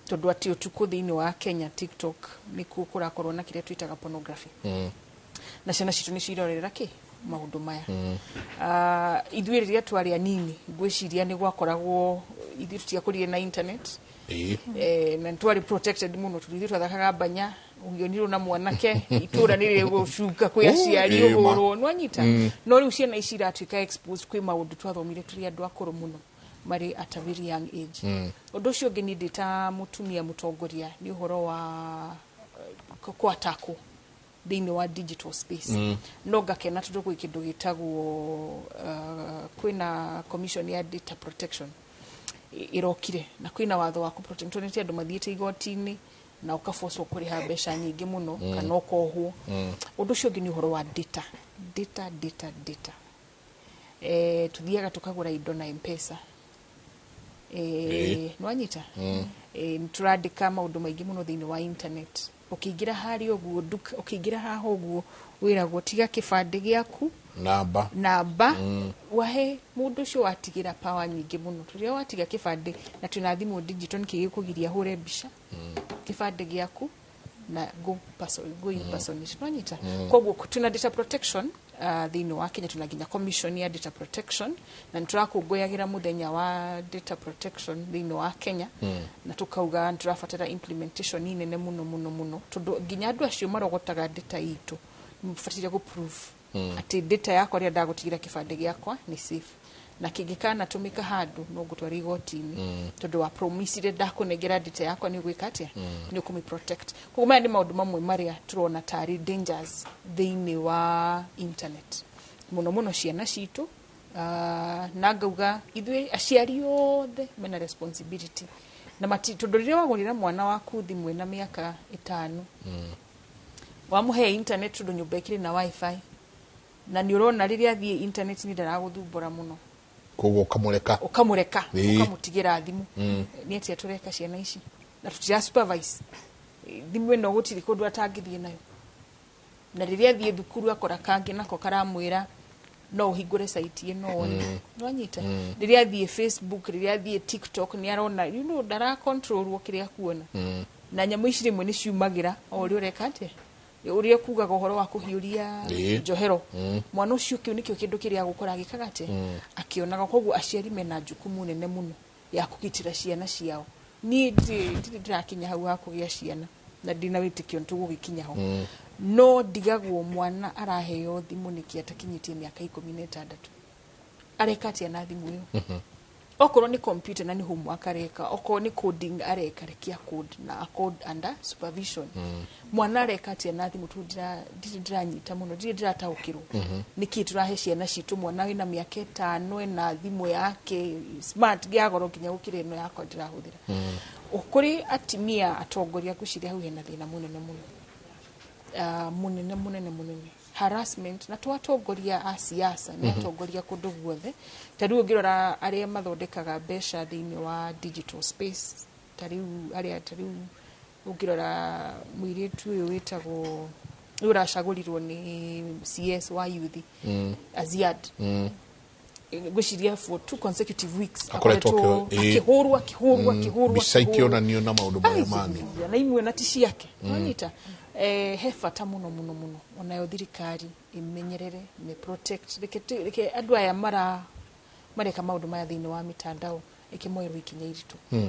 tondũ atĩ ũtukũ thĩinĩ wa Kenya TikTok nĩkuo kũrakorwo na kĩrĩa twĩtaga pornography, na ciana citũ nĩ cirorera kĩ maũndũ maya. Ithuĩ rĩrĩa twarĩ anini ngwĩciria nĩ gwakoragwo ithuĩ tũtiakũrire na internet, na nĩ twarĩ protected mũno tondũ ithuĩ twathakaga mbanya, ũngĩonirwo na mwanake itũra nĩ rĩgũcunga kwĩ aciari, ũhũrwo nĩwanyita. No rĩu ciana ici iratuĩka exposed kwĩ maũndũ twathomire tũrĩ andũ akũrũ mũno marĩ at a very young age. Ũndũ ũcio ũngĩ niĩ ndĩ ta mũtumia mũtongoria nĩ ũhoro wa kwatakwo thĩinĩ wa digital space. No ngakena tondũ gwĩ kĩndũ gĩtagwo kwĩna commission ya data protection ĩrokire, na kwĩna watho wa kũ-protect tondũ nĩ andũ mathiĩte igoti-inĩ na ũkabocwo kũrĩha mbeca nyingĩ mũno kana ũkohwo. Ũndũ ũcio ũngĩ nĩ ũhoro wa data, data, data, data. Tuthiaga tũkagũra indo na M-Pesa, nĩwanyita. Nĩ tũrandĩka maũndũ maingĩ mũno thĩinĩ wa internet. Ũkĩingĩra harĩa ũguo nduka, ũkĩingĩra haha ũguo wĩragwo tiga kĩbandĩ gĩaku, namba, namba. Wahe mũndũ ũcio watigĩra power nyingĩ mũno tũrĩa watiga kĩbandĩ, na twĩna thimũ digital, nĩkĩ gĩkũgiria hũre mbica kĩbandĩ gĩaku na go person, go impersonate, nĩwanyita? Koguo twĩna data protection thĩinĩ wa Kenya, tuna nginya commission ya data protection, na nĩ tũrakũngũyagĩra mũthenya wa data protection thĩinĩ wa Kenya, na tukauga nĩ tũrabatara implementation nene mũno mũno mũno, tondũ nginya andũ acio marogotaga data itũ nĩ gũ prove atĩ data yakwa rĩrĩa ndagũtigĩra kĩbandĩ gĩakwa nĩ safe, na kĩngĩkanatũmĩka handũ no ngũtwara igoti-inĩ, tondũ wa promisire ndakũnengera data yakwa nĩ ũgwĩka atĩa? Nĩ ũkũmĩ protect. Koguo maya nĩ maũndũ mamwe marĩa tũrona tarĩ dangers thĩinĩ wa internet, mũno mũno ciana citũ. Na ngauga ithuĩ aciari othe mena responsibility Na mati tondũ rĩrĩa wagũrĩra mwana waku thimũ ĩna mĩaka 5, wamũhe internet tondũ nyũmba ĩkĩrĩ na wifi, na nĩ ũrona rĩrĩa athiĩ internet nĩ ndaragũthumbũra mũno, koguo ũkamũreka, ũkamũreka, ũkamũtigĩra thimũ. Nĩ atĩa tũreka ciana ici na tũtira supervise thimũ ĩno? Gũtirĩ kũndũ atangĩthiĩ nayo, na rĩrĩa athiĩ thukuru akora kangĩ nako karamwĩra no ũhingũre site ĩno wone. Nĩwanyita? Rĩrĩa athiĩ Facebook, rĩrĩa athiĩ TikTok, nĩ arona, ndara control kĩrĩa akuona. Na nyamũ ici rĩmwe nĩ ciumagĩra o ũrĩa ũreka atĩa, ũrĩa kugaga ũhoro wa kũhiũria njohero. Mwana ũcio kĩu nĩkĩo kĩndũ kĩrĩa agũkora agĩkaga atĩa, akĩonaga. Koguo aciari mena jukumu nene mũno ya kũgitĩra ciana ciao. Niĩ ndirĩ ndĩrakinya hau ha kũgĩa ciana, na ndina wĩtĩkio nĩ tũgũgĩkinya ho. No ndigagwo mwana araheo thimũ nĩkĩ atakinyĩtie mĩaka 16? Areka atĩa na thimũ ĩyo? Okorwo nĩ computer na nĩ homework areka, okorwo nĩ coding areka, rekia code na code under supervision. Mwana areka atĩa na thimũ? Tondũ ndirĩ ndĩranyita mũno, ndirĩ ndĩrataũkĩrwo nĩkĩ tũrahe ciana citũ. Mwana wĩna mĩaka 5 ena thimũ yake smart ya goro nginya gũkĩra ĩno yakwa ndĩrahũthĩra. Kũrĩ atimia atongoria, ngwĩciria hau hena thĩna mũnene mũno, mũnene mũnene mũnene, harassment. Na to atongoria a siasa, nĩ atongoria kũndũ guothe. Ta rĩu ũngĩrora arĩa mathondekaga mbeca thĩinĩ wa digital space, ta rĩu arĩa, ta rĩu ũngĩrora mũirĩtu ũyũ wĩtagwo, ũyũ ũracagũrirwo nĩ CS wa youth, Aziad, ngwĩciria for 2 consecutive weeks akoretwo akĩhũrwo, akĩhũrwo, akĩhũrwo, mbica ikĩonanio na maũndũ marĩa mangĩ. Na imwe na ti ciake. Wanyita? He bata mũno mũno mũno onayo thirikari ĩmenyerere, ĩme protect. Reke andũ aya mareka maũndũ maya thĩinĩ wa mitandao ĩke moerwo ikinya iritũ.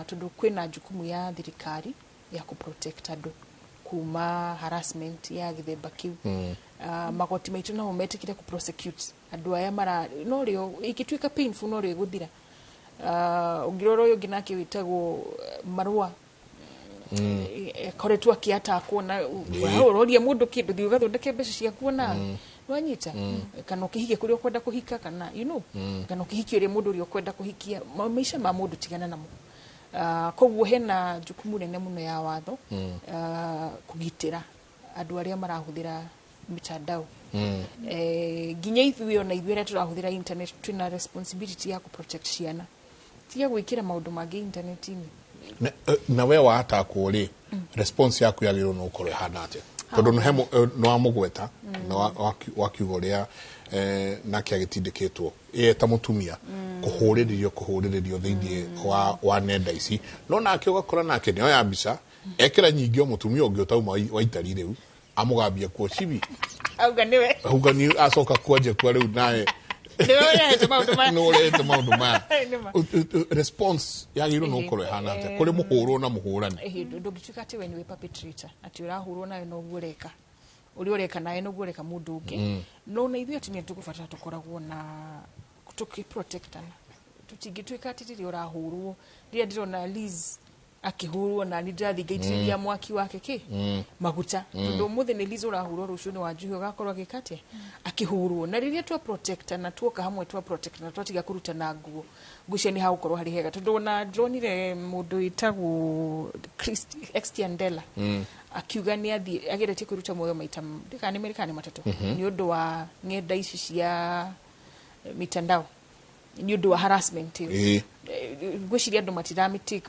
Tondũ kwĩna jukumu ya thirikari ya kũ protect andũ kuma harassment ya gĩthemba kĩu. Magoti maitũ namo metĩkĩre kũ prosecute andũ aya mara, no rĩo ĩngĩtuĩka painful, no rĩo ĩgũthira. Ũngĩrora ũyũ ũngĩ nake wĩtagwo Marũa, akoretwo akĩatakwo na ũroria mũndũ kĩndũ, thiĩ ũgathondeke mbeca ciaku ona wanyita, kana ũkĩhike kũrĩa ũkwenda kũhika, kana kana ũkĩhikie ũrĩa mũndũ ũrĩa ũkwenda kũhikia. Maica ma mũndũ tigana namo. Koguo hena jukumu nene mũno ya watho kũgitĩra andũ arĩa marahũthĩra mitandao. Nginya ithuĩ, ona ithuĩ arĩa tũrahũthĩra internet, twĩna responsibility ya kũ protect ciana, tiga gwĩkĩra maũndũ mangĩ internet-inĩ. Na we watakwo rĩ, response yaku yagĩrĩirwo no gũkorwo ĩhana atĩa? Tondũ nĩ wamũgweta na wakiuga ũrĩa nake agĩtindĩkĩtwo ĩ ta mũtumia kũhũrĩrĩrio thĩinĩ wa nenda ici, no nake ũgakora nake nĩ oya mbica ekĩra nyingĩ o mũtumia ũngĩ ũtauma wa itari rĩu amũgambia kuo cibi. Auga nĩwe. Auga nĩ acoka kwanjia kwa rĩu naye. Nĩwe ũrehete maũndũ maya. Nĩ ũrehete maũndũ maya. Nĩma. Response yagĩrĩirwo no gũkorwo ĩhana atĩa kũrĩ mũhũrwo na mũhũrani? Ndũngĩtuĩka atĩ we nĩwe perpetrator, atĩ ũrahũrwo nawe noguo ũreka ũrĩa ũreka nawe noguo ũreka mũndũ ũngĩ. No na ithuĩ atumia tũgũbatara tũkoragwo na tũkĩprotectana. Tũtingĩtuĩka atĩ rĩrĩa ũrahũrwo, rĩrĩa ndĩrona Liz akĩhũrwo na nĩ ndĩrathiĩ ngaitĩrĩria mwaki wake kĩ maguta. Tondũ ũmũthĩ nĩ Liz ũrahũrwo, rũciũ nĩ Wanjuhi ũgakorwo agĩka atĩa, akĩhũrwo. Na rĩrĩa twa protectana, tuoka hamwe twa protectana, twatiga kũrutana nguo, ngwĩciria nĩ hagũkorwo harĩ hega. Tondũ ona ndĩronire mũndũ wĩtagwo Christian Della akiuga nĩ athiĩ ageretie kwĩruta muoyo maita ndĩkana nĩ merĩ kana nĩ matatũ nĩ ũndũ wa ng'enda ici cia mitandao, nĩ ũndũ wa harassment ĩyo. Ngwĩciria andũ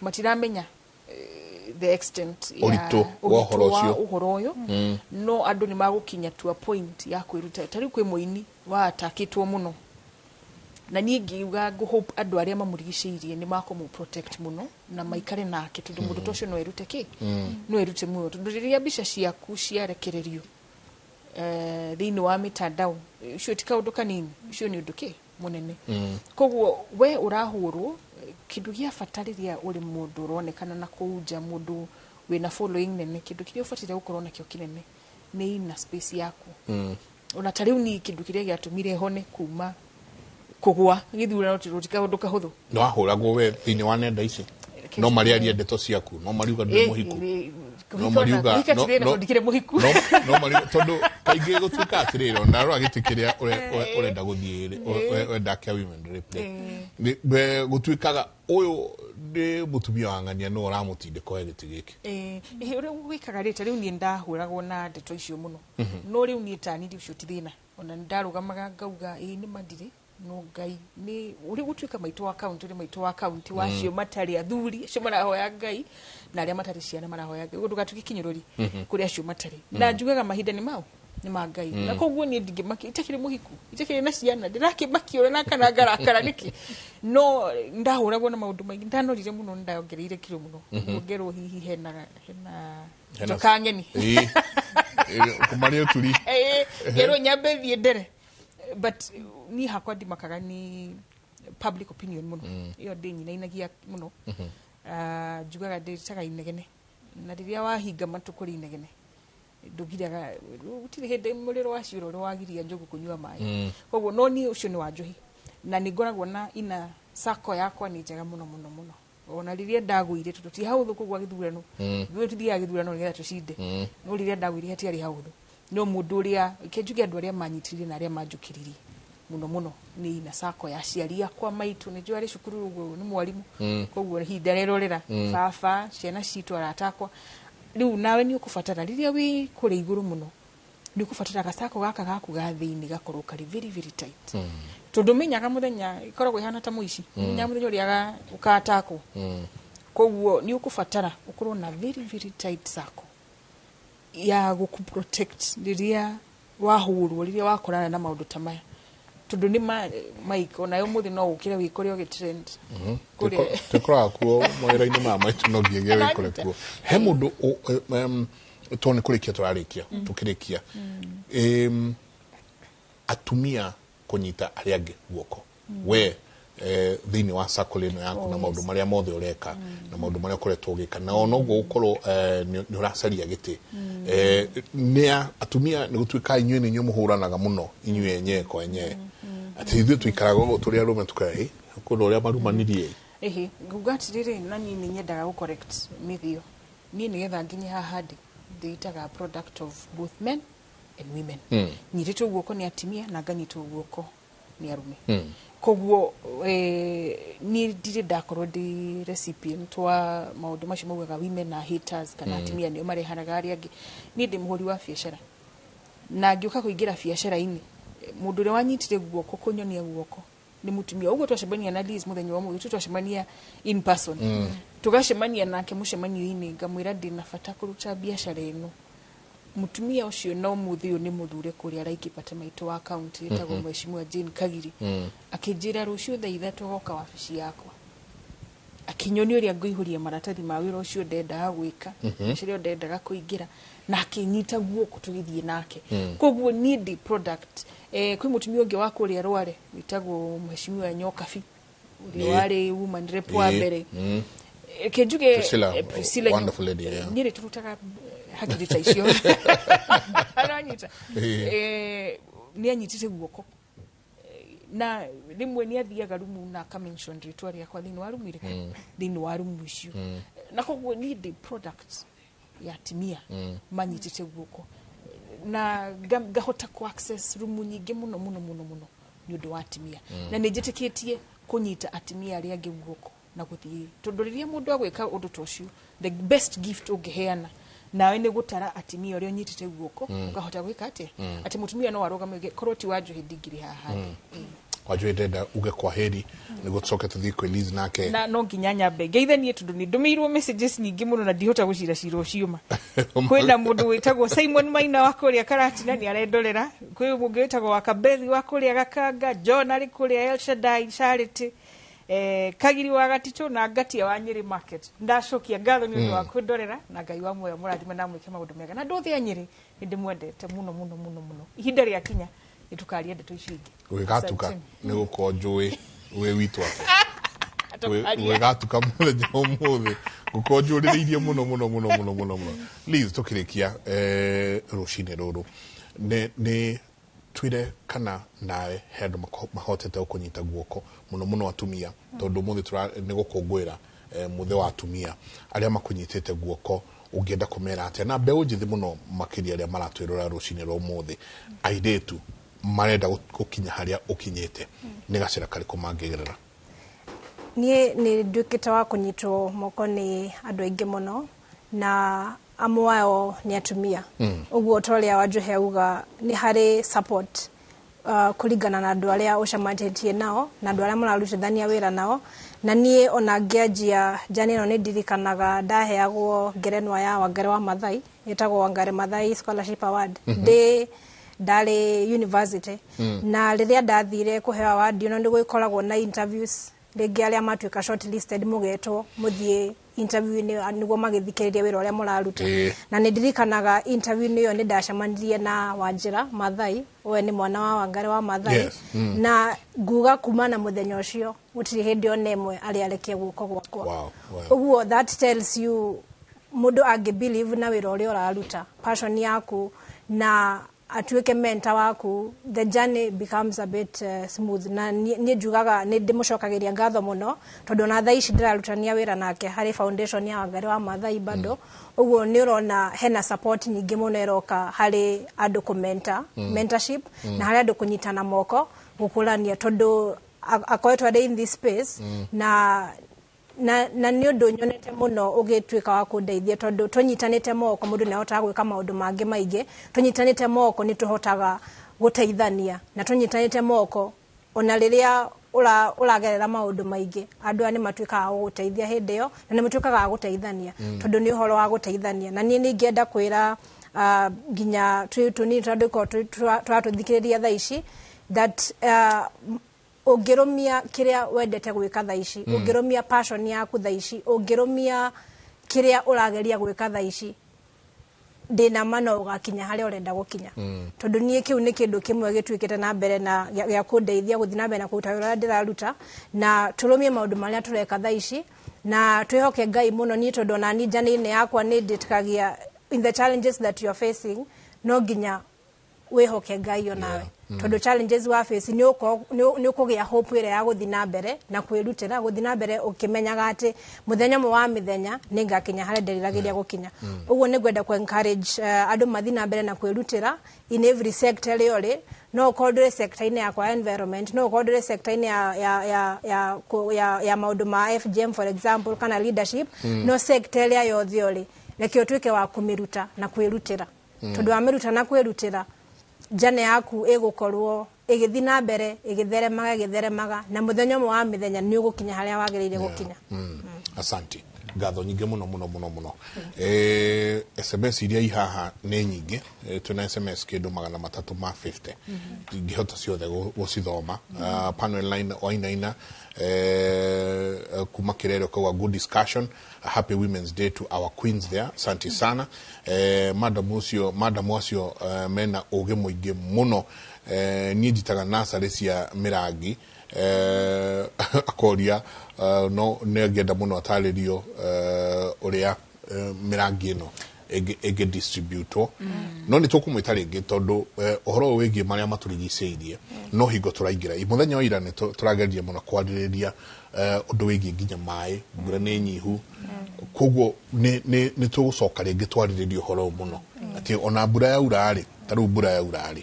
matiramenya the extent ya ũritũ wa ũhoro ũritũ wa ũcio. Ũhoro ũyũ. No andũ nĩ magũkinya to a point ya kwĩruta. Ta rĩu kwĩ mũini watakĩtwo mũno, na niĩ ngiuga ngũ hope andũ arĩa mamũrigicĩirie nĩ makũmũ protect mũno na maikare nake, tondũ mũndũ ta ũcio no erute kĩ, no erute muoyo. Tondũ rĩrĩa mbica ciaku ciarekererio thĩinĩ wa mitandao, ũcio ti kaũndũ kanini, ũcio nĩ ũndũ kĩ mũnene. Koguo we ũrahũrwo, kĩndũ gĩa bata rĩrĩa ũrĩ mũndũ ũronekana na kũu nja, mũndũ wĩna following nene, kĩndũ kĩrĩa ũbataire gũkorwo nakĩo kĩnene nĩ inner space yaku. Ona ta rĩu niĩ kĩndũ kĩrĩa gĩatũmire hone kuma kũgwa gĩthurano, tondũ ti kaũndũ kahũthũ. Nĩ wahũragwo we thĩinĩ wa nenda ici? No marĩaria ndeto ciaku, no mariuga ndũrĩ mũhiku, no mariuga Kũhika ti thĩna tondũ ndikĩrĩ mũhiku. No mariuga tondũ kaingĩ gũtuĩka atĩrĩrĩ, ona rora gĩtĩ kĩrĩa ũrenda gũthiĩ rĩ, ũrenda kĩa women rep rĩ, gũtuĩkaga ũyũ nĩ mũtumia wa ng'ania, nĩ ũramũtindĩka oe gĩtĩ gĩkĩ. Ĩhĩ, ũrĩa gwĩkaga rĩ, ta rĩu niĩ ndahũragwo na ndeto icio mũno. No rĩu niĩ tani ũcio ti thĩna, ona nĩ ndarũgamaga ngauga ĩĩ nĩ mandirĩ, no Ngai nĩ ũrĩ gũtuĩka maitũ wa kaunti, ũrĩ maitũ wa kaunti wa acio matarĩ athuri, acio marahoya Ngai, na arĩa matarĩ ciana marahoya Ngai. Ũguo ndũgatuĩke kĩnyũrũri kũrĩ acio matarĩ. Na njugaga mahinda nĩ mao, nĩ ma Ngai. Na koguo niĩ ndingĩmakia, itakĩrĩ mũhiku, itakĩrĩ na ciana, ndĩrakĩmakio ũrĩa na kana ngarakara nĩkĩ. No ndahũragwo na maũndũ maingĩ, ndanorire mũno, ndongereire kiro mũno. Ngerwo hihi hena njoka ng'eni. Ĩĩ. Kũmarĩa ũturi. Ĩĩ, ngerwo nyambe thiĩ ndere. But niĩ hakwa ndimakaga nĩ public opinion mũno. Ĩyo ndĩnyinainagia mũno. Njugaga ndĩtaga inegene, na rĩrĩa wahinga matũ kũrĩ inegene, ndũgiraga, gũtirĩ hĩndĩ mũrĩro wa ciũra ũrĩa wagiria njogu kũnyua maĩ. Koguo no niĩ ũcio nĩ wa njohi, na nĩ ngoragwo na ina sako yakwa nĩ njega mũno mũno mũno. Ona rĩrĩa ndagũire, tondũ ti hahũthũ kũgwa gĩthurano, ithuĩ tũthiaga gĩthurano nĩgetha tũcinde. No rĩrĩa ndagũire hatiarĩ hahũthũ, no mũndũ ũrĩa ke njuge andũ arĩa manyitĩrĩire na arĩa manjũkĩrĩrie mũno mũno nĩ ina sako ya aciari akwa, maitũ nĩ njũĩ arĩ cukuru ũguo nĩ mwarimũ. Koguo ihinda rerorera baba, ciana citũ, arata akwa. Rĩu nawe nĩ ũkũbatara, rĩrĩa wĩ kũrĩa igũrũ mũno, nĩ ũkũbatara gacako gaka gaku ga thĩinĩ gakorwo karĩ very very tight, tondũ menyaga mũthenya ĩkoragwo ĩhana ta mũici. Menyaga mũthenya ũrĩa ũkatakwo. Koguo nĩ ũkũbatara ũkorwo na very very tight circle ya gũkũ protect rĩrĩa wahũrwo, rĩrĩa wakorana na maũndũ ta maya, tondũ nĩ ma Mike, onawe ũmũthĩ no ũkĩre wĩkore ũgĩtrend. Twĩkoraga kuo mawĩra-inĩ maya maitũ, no nginyagia wĩkore kuo he mũndũ tondũ nĩ kũrĩkia tũrarĩkia, tũkĩrĩkia, atumia kũnyita arĩa angĩ guoko, we thĩinĩ wa circle ĩno yaku na maũndũ marĩa mothe ũreka na maũndũ marĩa ũkoretwo ũgĩka, na ona ũguo gũkorwo nĩ ũracaria gĩtĩ, nĩ atumia nĩ gũtuĩka inyuĩ nĩ inyuĩ mũhũranaga mũno inyuĩ enyewe kwa enyewe, atĩ ithuĩ tũikaraga ũguo tũrĩ arũme tukaya ĩ kũndũ ũrĩa marumanirie. Ĩhĩ, nguga atĩrĩrĩ, na niĩ nĩ nyendaga gũ correct myth ĩyo. Niĩ nĩgetha nginye haha ndĩ, ndĩitaga product of both men and women. Nyitĩtwo guoko nĩ atumia na nganyitwo guoko nĩ arũme. Koguo niĩ ndirĩ ndakorwo ndĩ recipient wa maũndũ macio maugaga women are haters, kana atumia nĩo marehanaga arĩa angĩ. Niĩ ndĩ mũhũri wa biacara, na ngĩũka kũingĩra biacara-inĩ, mũndũ ũrĩa wanyitire guoko kũnyonia guoko nĩ mũtumia. Ũguo twacemania na Liz mũthenya wa ũmũthĩ, twacemania in person, tũgacemania nake mũcemanio-inĩ, ngamwĩra ndĩna bata kũruta biacara ĩno. Mũtumia ũcio na ũmũthĩ ũyũ nĩ mũthure kũrĩa Laikipia maitũ wa kaunti, ĩtagwo Mheshimiwa Jane Kagiri. Akĩnjĩra rũciũ thaa 3 agoka wabici yakwa, akĩnyonia ũrĩa ngũihũria maratathi ma wĩra ũcio ndendaga gwĩka, biacara ĩyo ndendaga kũingĩra, na akĩnyita guoko tũgĩthiĩ nake. Koguo niĩ ndĩ product, kwĩ mũtumia ũngĩ wa kũrĩa Rware wĩtagwo Mheshimiwa Nyokabi, ũrĩa warĩ woman rep wa mbere. Kĩnjuge Priscilla, Priscilla. Wonderful lady, yeah. Niĩ nĩ tũrutaga hakiri ta icio aranyita. Nĩ anyitĩte guoko. Na rĩmwe nĩ athiaga rumu na akamention rĩtwa rĩakwa thĩinĩ wa rumu irĩkũ, thĩinĩ wa rumu icio. Na koguo niĩ ndĩ product ya atumia manyitĩte guoko, na ngahota ku access rumu nyingĩ mũno mũno mũno mũno nĩ ũndũ wa atumia. Na nĩ njĩtĩkĩtie kũnyita atumia arĩa angĩ guoko na gũthiĩ, tondũ rĩrĩa mũndũ agwĩka ũndũ ta ũcio, the best gift ũngĩheana nawe nĩ gũtara atumia ũrĩa ũnyitĩte guoko, ũkahota gwĩka atĩa, atĩ mũtumia no arũgame, korwo ti wa Njohi ndingĩrĩ haha ndĩ. Wanjohi, ndenda uge kwa heri nĩguo tũcoke tũthiĩ kwĩ Liz nake. Na no nginya nyambe ngeithanie, tondũ nĩ ndũmĩirwo messages nyingĩ mũno na ndihota gũcira cira ũcio ma. Kwĩna mũndũ wĩtagwo Simon Maina wa kũrĩa Karatina, nĩ arendorera. Kwĩ mũngĩ wĩtagwo Wakabethi wa kũrĩa Gakanga, John arĩ kũrĩa El Shaddai Charity, Kagiri wa Gatitũ na Ngatia wa Nyĩrĩ Market. Ndacokia ngatho nĩ ũndũ wa kwĩndorera, na Ngai wa muoyo mũrathime na mwĩke maũndũ mega. Na andũ othe a Nyĩrĩ nĩ ndĩmwendete mũno mũno mũno mũno. Ihinda rĩakinya nĩ tũkaria ndeto icio ingĩ. Gũgĩgatuka. Asante. Nĩ gũkorwo njũĩ wĩ witũ atĩa. Tũkaria. Gũgĩgatuka mũthenya ũmũthĩ gũkorwo njũrĩrĩirie mũno mũno mũno mũno mũno mũno. Liz, tũkĩrĩkia rũcinĩ rũrũ, nĩ twĩre kana nawe he andũ mahotete gũkũnyita guoko, mũno mũno atumia, tondũ ũmũthĩ nĩ gũkũngũĩra Muthe wa atumia arĩa makunyitĩte guoko ũngĩenda kũmera atĩa na mbeũ njĩthĩ mũno makĩria arĩa maratwĩrora rũcinĩ rwa ũmũthĩ airĩtu marenda gũkinya harĩa ũkinyĩte nĩ gacĩra karĩkũ mangĩgerera? Niĩ nĩ nduĩkĩte wa kũnyitwo moko nĩ andũ aingĩ mũno na amwe ao nĩ atumia. Ũguo ta ũrĩa Wanjohi auga nĩ harĩ support kũringana na andũ arĩa ũcemanĩtie nao na andũ arĩa mũrarutithania wĩra nao. Na niĩ ona ngĩanjia njani ĩno nĩ ndirikanaga ndaheagwo ngerenwa ya Wangari wa Maathai ĩtagwo Wangari Maathai Scholarship Award. Ndĩ ndarĩ university. Na rĩrĩa ndathire kũheo award ĩno nĩ gũkoragwo na interviews rĩngĩ arĩa matuĩka shortlisted mũgetwo mũthiĩ interview-inĩ nĩguo magĩthikĩrĩrie wĩra ũrĩa mũraruta. Na nĩ ndirikanaga interview-inĩ ĩyo nĩ ndacemanirie na Wanjĩra Maathai, we nĩ mwana wa Wangari wa Maathai. Na nguga kuma na mũthenya ũcio gũtirĩ hĩndĩ ona ĩmwe arĩ arekia guoko gwakwa. Ũguo that tells you mũndũ angĩ believe na wĩra ũrĩa ũraruta, passion yaku, na atuĩke mentor waku, the journey becomes a bit smooth. Na niĩ njugaga nĩ ndĩmũcokagĩria ngatho mũno tondũ ona thaa ici ndĩrarutania wĩra nake harĩ foundation ya Wangari wa Maathai bado. Ũguo nĩ ũrona hena support nyingĩ mũno ĩroka harĩ andũ kũ-mentor, mentorship, na harĩ andũ kũnyitana moko gũkũrania tondũ akoretwo arĩ in this space. Na nĩ ũndũ nyonete mũno ũgĩtuĩka wa kũndeithia tondũ tũnyitanĩte moko mũndũ nĩ ahotaga gwĩka maũndũ mangĩ maingĩ. Tũnyitanĩte moko nĩ tũhotaga gũteithania na tũnyitanĩte moko ona rĩrĩa ũragerera maũndũ maingĩ andũ aya nĩ matuĩkaga a gũgũteithia hĩndĩ ĩyo na nĩ matuĩkaga a gũteithania tondũ nĩ ũhoro wa gũteithania. Na niĩ nĩ ingĩenda kwĩra nginya twĩ tũnini tondũ tũkoragwo tũratũthikĩrĩria thaa ici that ũngĩrũmia kĩrĩa wendete gwĩka thaa ici, ũngĩrũmia passion yaku thaa ici, ũngĩrũmia kĩrĩa ũrageria gwĩka thaa ici, ndĩna ma no ũgakinya harĩa ũrenda gũkinya. Tondũ niĩ kĩu nĩ kĩndũ kĩmwe gĩtuĩkĩte na mbere na gĩa kũndeithia gũthiĩ na mbere na kũruta wĩra ũrĩa ndĩraruta. Na tũrũmie maũndũ marĩa tũreka thaa ici na twĩhoke Ngai mũno. Niĩ tondũ ona niĩ njani-inĩ yakwa nĩ ndĩtĩkagia in the challenges that you are facing no nginya wĩhoke Ngai onawe tondũ challenges wa face nĩ ũkũgĩa hope ĩrĩa ya gũthiĩ na mbere na kwĩrutĩra gũthiĩ na mbere ũkĩmenyaga atĩ mũthenya ũmwe wa mĩthenya nĩ ngakinya harĩa ndĩriragĩria gũkinya. Ũguo nĩ ngwenda ku encourage andũ mathiĩ na mbere na kwĩrutĩra in every sector ĩrĩa ũrĩ. No ũkorwo ndũrĩ sector-inĩ yakwa ya environment, no ũkorwo ndũrĩ sector-inĩ ya maũndũ ma FGM, for example, kana leadership, no sector ĩrĩa yothe ũrĩ reke ũtuĩke wa kũmĩruta na kwĩrutĩra tondũ wamĩruta na kwĩrutĩra njane yaku ĩgũkorwo ĩgĩthiĩ na mbere ĩgĩtheremaga ĩgĩtheremaga na mũthenya ũmwe wa mĩthenya nĩ ũgũkinya harĩa wagĩrĩire gũkinya. Asanti, ngatho nyingĩ mũno mũno mũno mũno. SMS iria i haha nĩ nyingĩ. Twĩna SMS kĩndũ 350, ndingĩhota ciothe gũcithoma. Panel line wainaina kuma Kirere kauga, "Good discussion. Happy Women's Day to our queens there." Asante sana. Madam ũcio, madam acio mena ũgĩ mũingĩ mũno. Niĩ njitaga nacarĩ cia mĩrangi. Akoria no nĩ angĩenda mũno atarĩrio ũrĩa mĩrangi ĩno ĩngĩ distributwo. No nĩ tũkũmwĩta rĩngĩ tondũ ũhoro ũyũ wĩgiĩ marĩa matũrigicĩirie no hingo tũraingĩra. Mũthenya wa ira nĩ tũrageria mũno kwarĩrĩria ũndũ wĩgiĩ nginya maĩ, mbura nĩ nyihu, koguo nĩ tũgũcoka rĩngĩ twarĩrĩrie ũhoro ũyũ mũno atĩ ona mbura yaura rĩ, ta rĩu mbura yaura rĩ,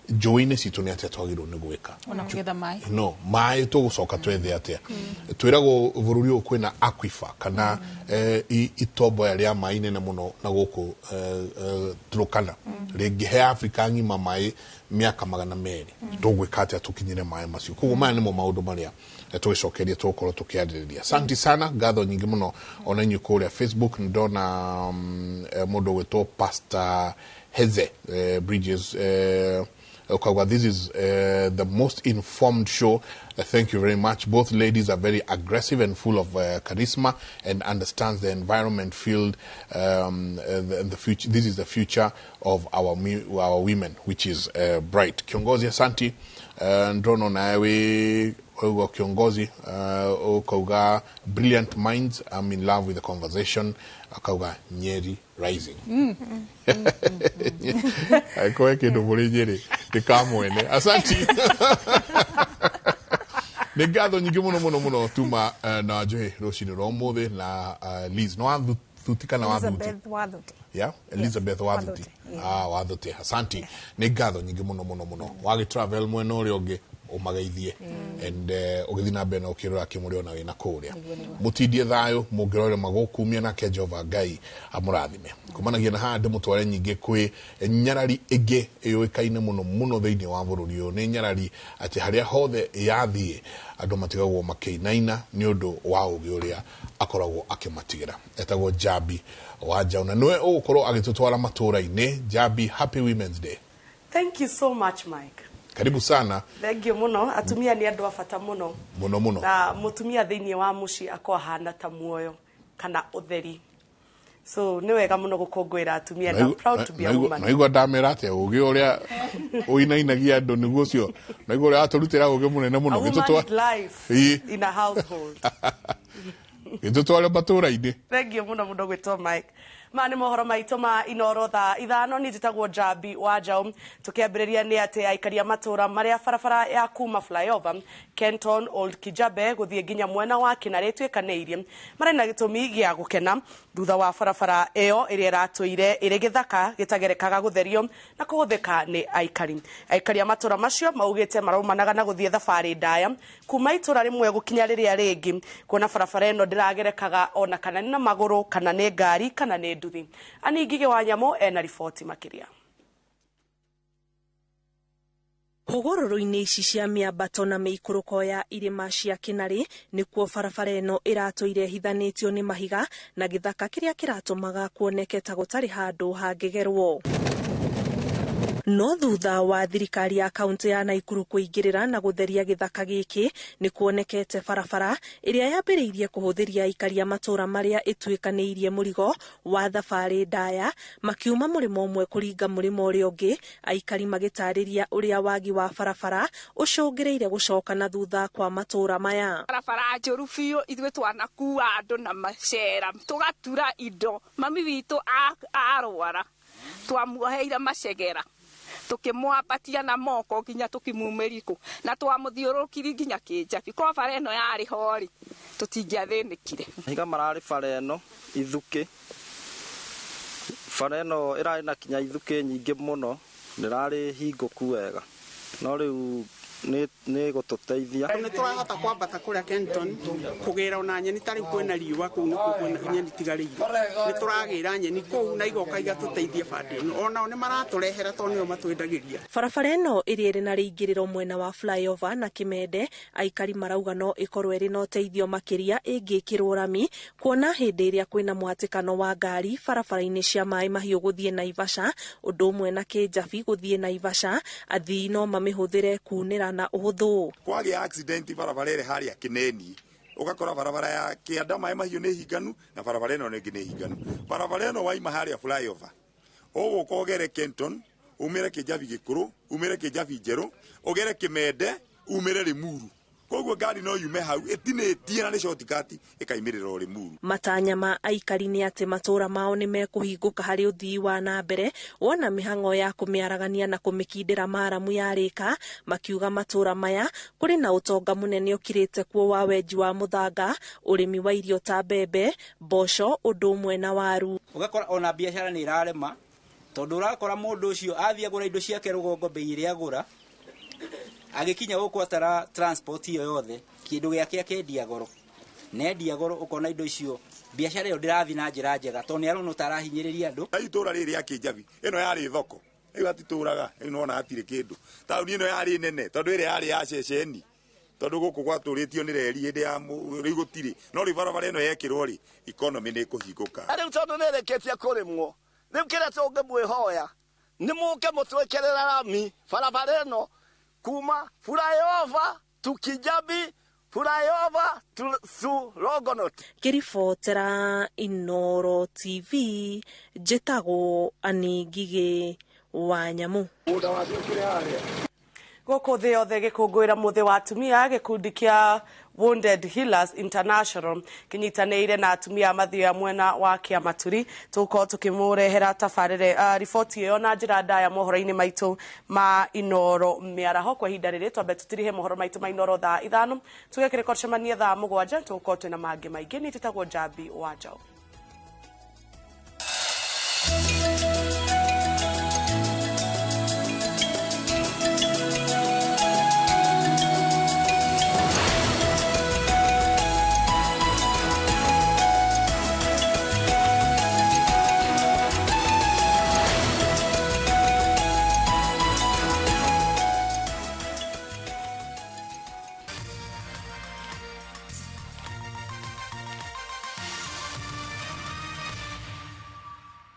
njũĩ-inĩ citũ nĩ atĩa twagĩrĩirwo nĩ gwĩka ona kũgetha maĩ. No maĩ tũgũcoka twethe atĩa? Twĩragwo bũrũri ũyũ kwĩna aquifer kana itomboya rĩa maĩ nene mũno na gũkũ Turkana rĩngĩ he Afrika ng'ima maĩ mĩaka 200. Tũgwĩka atĩa tũkinyĩre maĩ macio? Koguo maya nĩmo maũndũ marĩa tũgĩcokeria tũgũkorwo tũkĩarĩrĩria. Asante sana, ngatho nyingĩ mũno ona inyuĩ kũrĩa Facebook. Nĩ ndona mũndũ ũgwĩtwo Pastor Heze Bridges ukauga, "This is the most informed show. Thank you very much. Both ladies are very aggressive and full of charisma and understands the environment field and the future. This is the future of our women, which is bright." Kiongozi, asanti. Ndrono nawe uga kiongozi ukauga, "Brilliant minds. I'm in love with the conversation." Akauga, "Nyeri rising." Aikoe kindu muri Nyeri ndikamwene. Asanti. Nĩ ngatho nyingĩ mũno mũno mũno tuma na Wanjohi rũcinĩ rwa ũmũthĩ na Liz no Wathuti kana Wathuti? Elizabeth Wathuti. Yeah, Elizabeth Wathuti. Ah, Wathuti, asanti. Nĩ ngatho nyingĩ mũno mũno mũno. Wagĩ travel mwena ũrĩa ũngĩ ũmageithie and ũgĩthiĩ na mbere na ũkĩrora kĩmũrĩ ona wĩna kũrĩa mũtindie thayũ mũngĩrore magũkumia nake Jehova Ngai amũrathime. Kumanagia na haha ndĩmũtware nyingĩ kwĩ nyarari ĩngĩ ĩũĩkaine mũno mũno thĩinĩ wa bũrũri ũyũ. Nĩ nyarari atĩ harĩa hothe yathiĩ andũ matigagwo makĩinaina nĩ ũndũ wa ũgĩ ũrĩa akoragwo akĩmatigĩra. Etagwo Jambi wa Njaũ na nĩwe ũgũkorwo agĩtũtwara matũũra-inĩ. Jambi, happy Women's Day. Thank you so much, Mike. Karibu sana. Thank you muno. Atumia nĩ andũ a bata mũno. Mũno mũno. Na mũtumia thĩinĩ wa mũciĩ akoragwo ahana ta muoyo kana ũtheri. So nĩ wega mũno gũkũngũĩra atumia and I'm proud to be a woman. Naigua ndamera atĩa ũgĩ ũrĩa ũinainagia andũ nĩguo ũcio. Naigua ũrĩa watũrutĩra ũgĩ mũnene mũno. A woman is life in a household. Gĩtũtware matũũra-inĩ. Thank you mũno mũno gwĩtwo Mike. Ma nĩ mohoro maitũ ma Inooro thaa 5. Niĩ njĩtagwo Jambi wa Njaũ. Tũkĩambĩrĩria nĩ atĩ aikari a matũũra marĩa barabara ya kuma flyover Kenton Old Kijabe gũthiĩ nginya mwena wa Kĩnarĩ ĩtuĩkanĩirie marĩ na gĩtũmi gĩa gũkena thutha wa barabara ĩyo ĩrĩa ĩratũire ĩrĩ gĩthaka gĩtagerekaga gũtherio na kũhũthĩka nĩ aikari. Aikari a matũũra macio maugĩte maraumanaga na gũthiĩ thabarĩ ndaya kuma itũũra rĩmwe gũkinya rĩrĩa rĩngĩ kuona barabara ĩno ndĩragerekaga ona kana nĩ na magũrũ kana nĩ ngari kana nĩ nduthi. Ani Ngigĩ wa Nyamũ ena riboti makĩria. Hũgũrũrũ-inĩ ici cia mĩambato na mĩikũrũko ya irĩma cia Kĩnarĩ nĩkuo barabara ĩno ĩratũire ĩhithanĩtio nĩ mahiga na gĩthaka kĩrĩa kĩratũmaga kuoneke ta gũtarĩ handũ hangĩgerwo. No thutha wa thirikari ya kaunti ya Naikuru kũingĩrĩra na gũtheria gĩthaka gĩkĩ nĩ kuonekete barabara ĩrĩa yambĩrĩirie kũhũthĩria aikari a matũũra marĩa ĩtuĩkanĩirie mũrigo wa thabarĩ ndaya makiuma mũrĩmo ũmwe kũringa mũrĩmo ũrĩa ũngĩ, aikari magĩtarĩria ũrĩa wagi wa barabara ũcũngĩrĩire gũcoka na thutha kwa matũũra maya. Barabara njũru biũ, ithuĩ twanakua andũ na macera tũgatura indo, mami witũ arwara twamuoheire macegera tukimwambatia na moko nginya tukimumĩrikũ na twamũthiũrũrũkirie nginya Kĩnjabi. Korwo bara ĩno yarĩ ho rĩ, tũtingĩathĩnĩkire. Mahiga mararĩ bara ĩno ithukĩ, bara ĩno ĩrarĩ na kinya ithukĩ nyingĩ mũno, ndĩrarĩ hingũku wega, no rĩu nĩ gũtũteithia. Nĩ tũrahota kwambata kũrĩa Kenton kũgĩra ona nyeni ta rĩu kwĩna riũa kũu nĩkuo kwĩna nyeni tigarĩire. Nĩ tũragĩra nyeni kũu na igoka igatũteithia bado ĩno. Onao nĩ maratũrehera tondũ nĩo matwendagĩria. Barabara ĩno ĩrĩa ĩrĩ na rĩingĩrĩro mwena wa flyover na Kĩmende, aikari marauga no ĩkorwo ĩrĩ na ũteithio makĩria ĩngĩkĩrwo rami, kuona hĩndĩ ĩrĩa kwĩna mũhatĩkano wa ngari barabara-inĩ cia Maĩ Mahiũ gũthiĩ Naivasha, ũndũ ũmwe na Kĩnjabi gũthiĩ Naivasha, athii no mamĩhũthĩre kunĩra na ũhũthũ. Kwagĩa accident barabara ĩrĩ harĩa Kĩneni, ũgakora barabara ya Kĩanda Maĩ Mahiũ nĩ hinganu na barabara ĩno ĩngĩ nĩ hinganu. Barabara ĩno waima harĩa flyover, ũgũka ũgere Kenton, umĩre Kĩnjabi gĩkũrũ, umĩre Kĩnjabi njerũ, ũgere Kĩmende, umĩre Rĩmuru. Koguo ngari no yume hau ĩtinĩtie na nĩ shortcut ĩkaimĩrĩra o Rĩmuru. Matanya ma aikari nĩ atĩ matũũra mao nĩ mekũhingũka harĩ ũthii wa na mbere wona mĩhang'o ya kũmĩaragania na kũmĩkindĩra maramu yarĩka, makiuga matũũra maya kũrĩ na ũtonga mũnene ũkirĩte kuo wa wenji wa mũthanga, ũrĩmi wa irio ta mbembe, mboco, ũndũ ũmwe na waru. Ũgakora ona biacara nĩ ĩrarema tondũ ũrakora mũndũ ũcio athiĩ agũra indo ciake rũgongo bei ĩrĩa agũra, agĩkinya gũkũ atara transport ĩyo yothe kĩndũ gĩake akendia goro, nendia goro ũkona indo icio biacara ĩyo ndĩrathiĩ na njĩra njega tondũ nĩ arona ũtarahinyĩrĩria andũ. Itũũra rĩrĩ rĩa Kĩnjabi ĩno yarĩ thoko, rĩu hatitũraga, rĩu nĩwona hatirĩ kĩndũ. Taũni ĩno yarĩ nene tondũ ĩrĩa yarĩ ya ceceni, tondũ gũkũ gwatũrĩtio nĩ reri hĩndĩ ya rĩu gũtirĩ, no rĩu barabara ĩno yekĩrwo rĩ, economy nĩ ĩkũhingũka. Rĩu tondũ nĩ ĩrĩkĩtie kũrĩmwo, rĩu kĩrĩa tũngĩmwĩhoya nĩ mũke mũtwĩkĩrĩre rami barabara ĩno kuma flyover to Kijabi, flyover to Longonot. Ngĩribotera Inooro TV, njĩtagwo Annie Ngigĩ wa Nyamũ. Gũkũ thĩ yothe gĩkũngũĩra mũthĩ wa atumia, gĩkundi kĩa Wounded Healers International kĩnyitanĩire na atumia a mathioya mwena wa Kĩamaturi. Tũgũkorwo tũkĩmũrehera tabarĩre riboti ĩyo na njĩra ndaya mohoro-inĩ maitũ ma Inoro mĩaraho. Kwa ihinda rĩrĩ twambe tũtirihe mohoro maitũ ma Inoro thaa 5, tugekĩrĩko tũcemanie thaa 7, tũgũkorwo twĩna mangĩ maingĩ. Niĩ njĩtagwo Njambi wa Njaũ.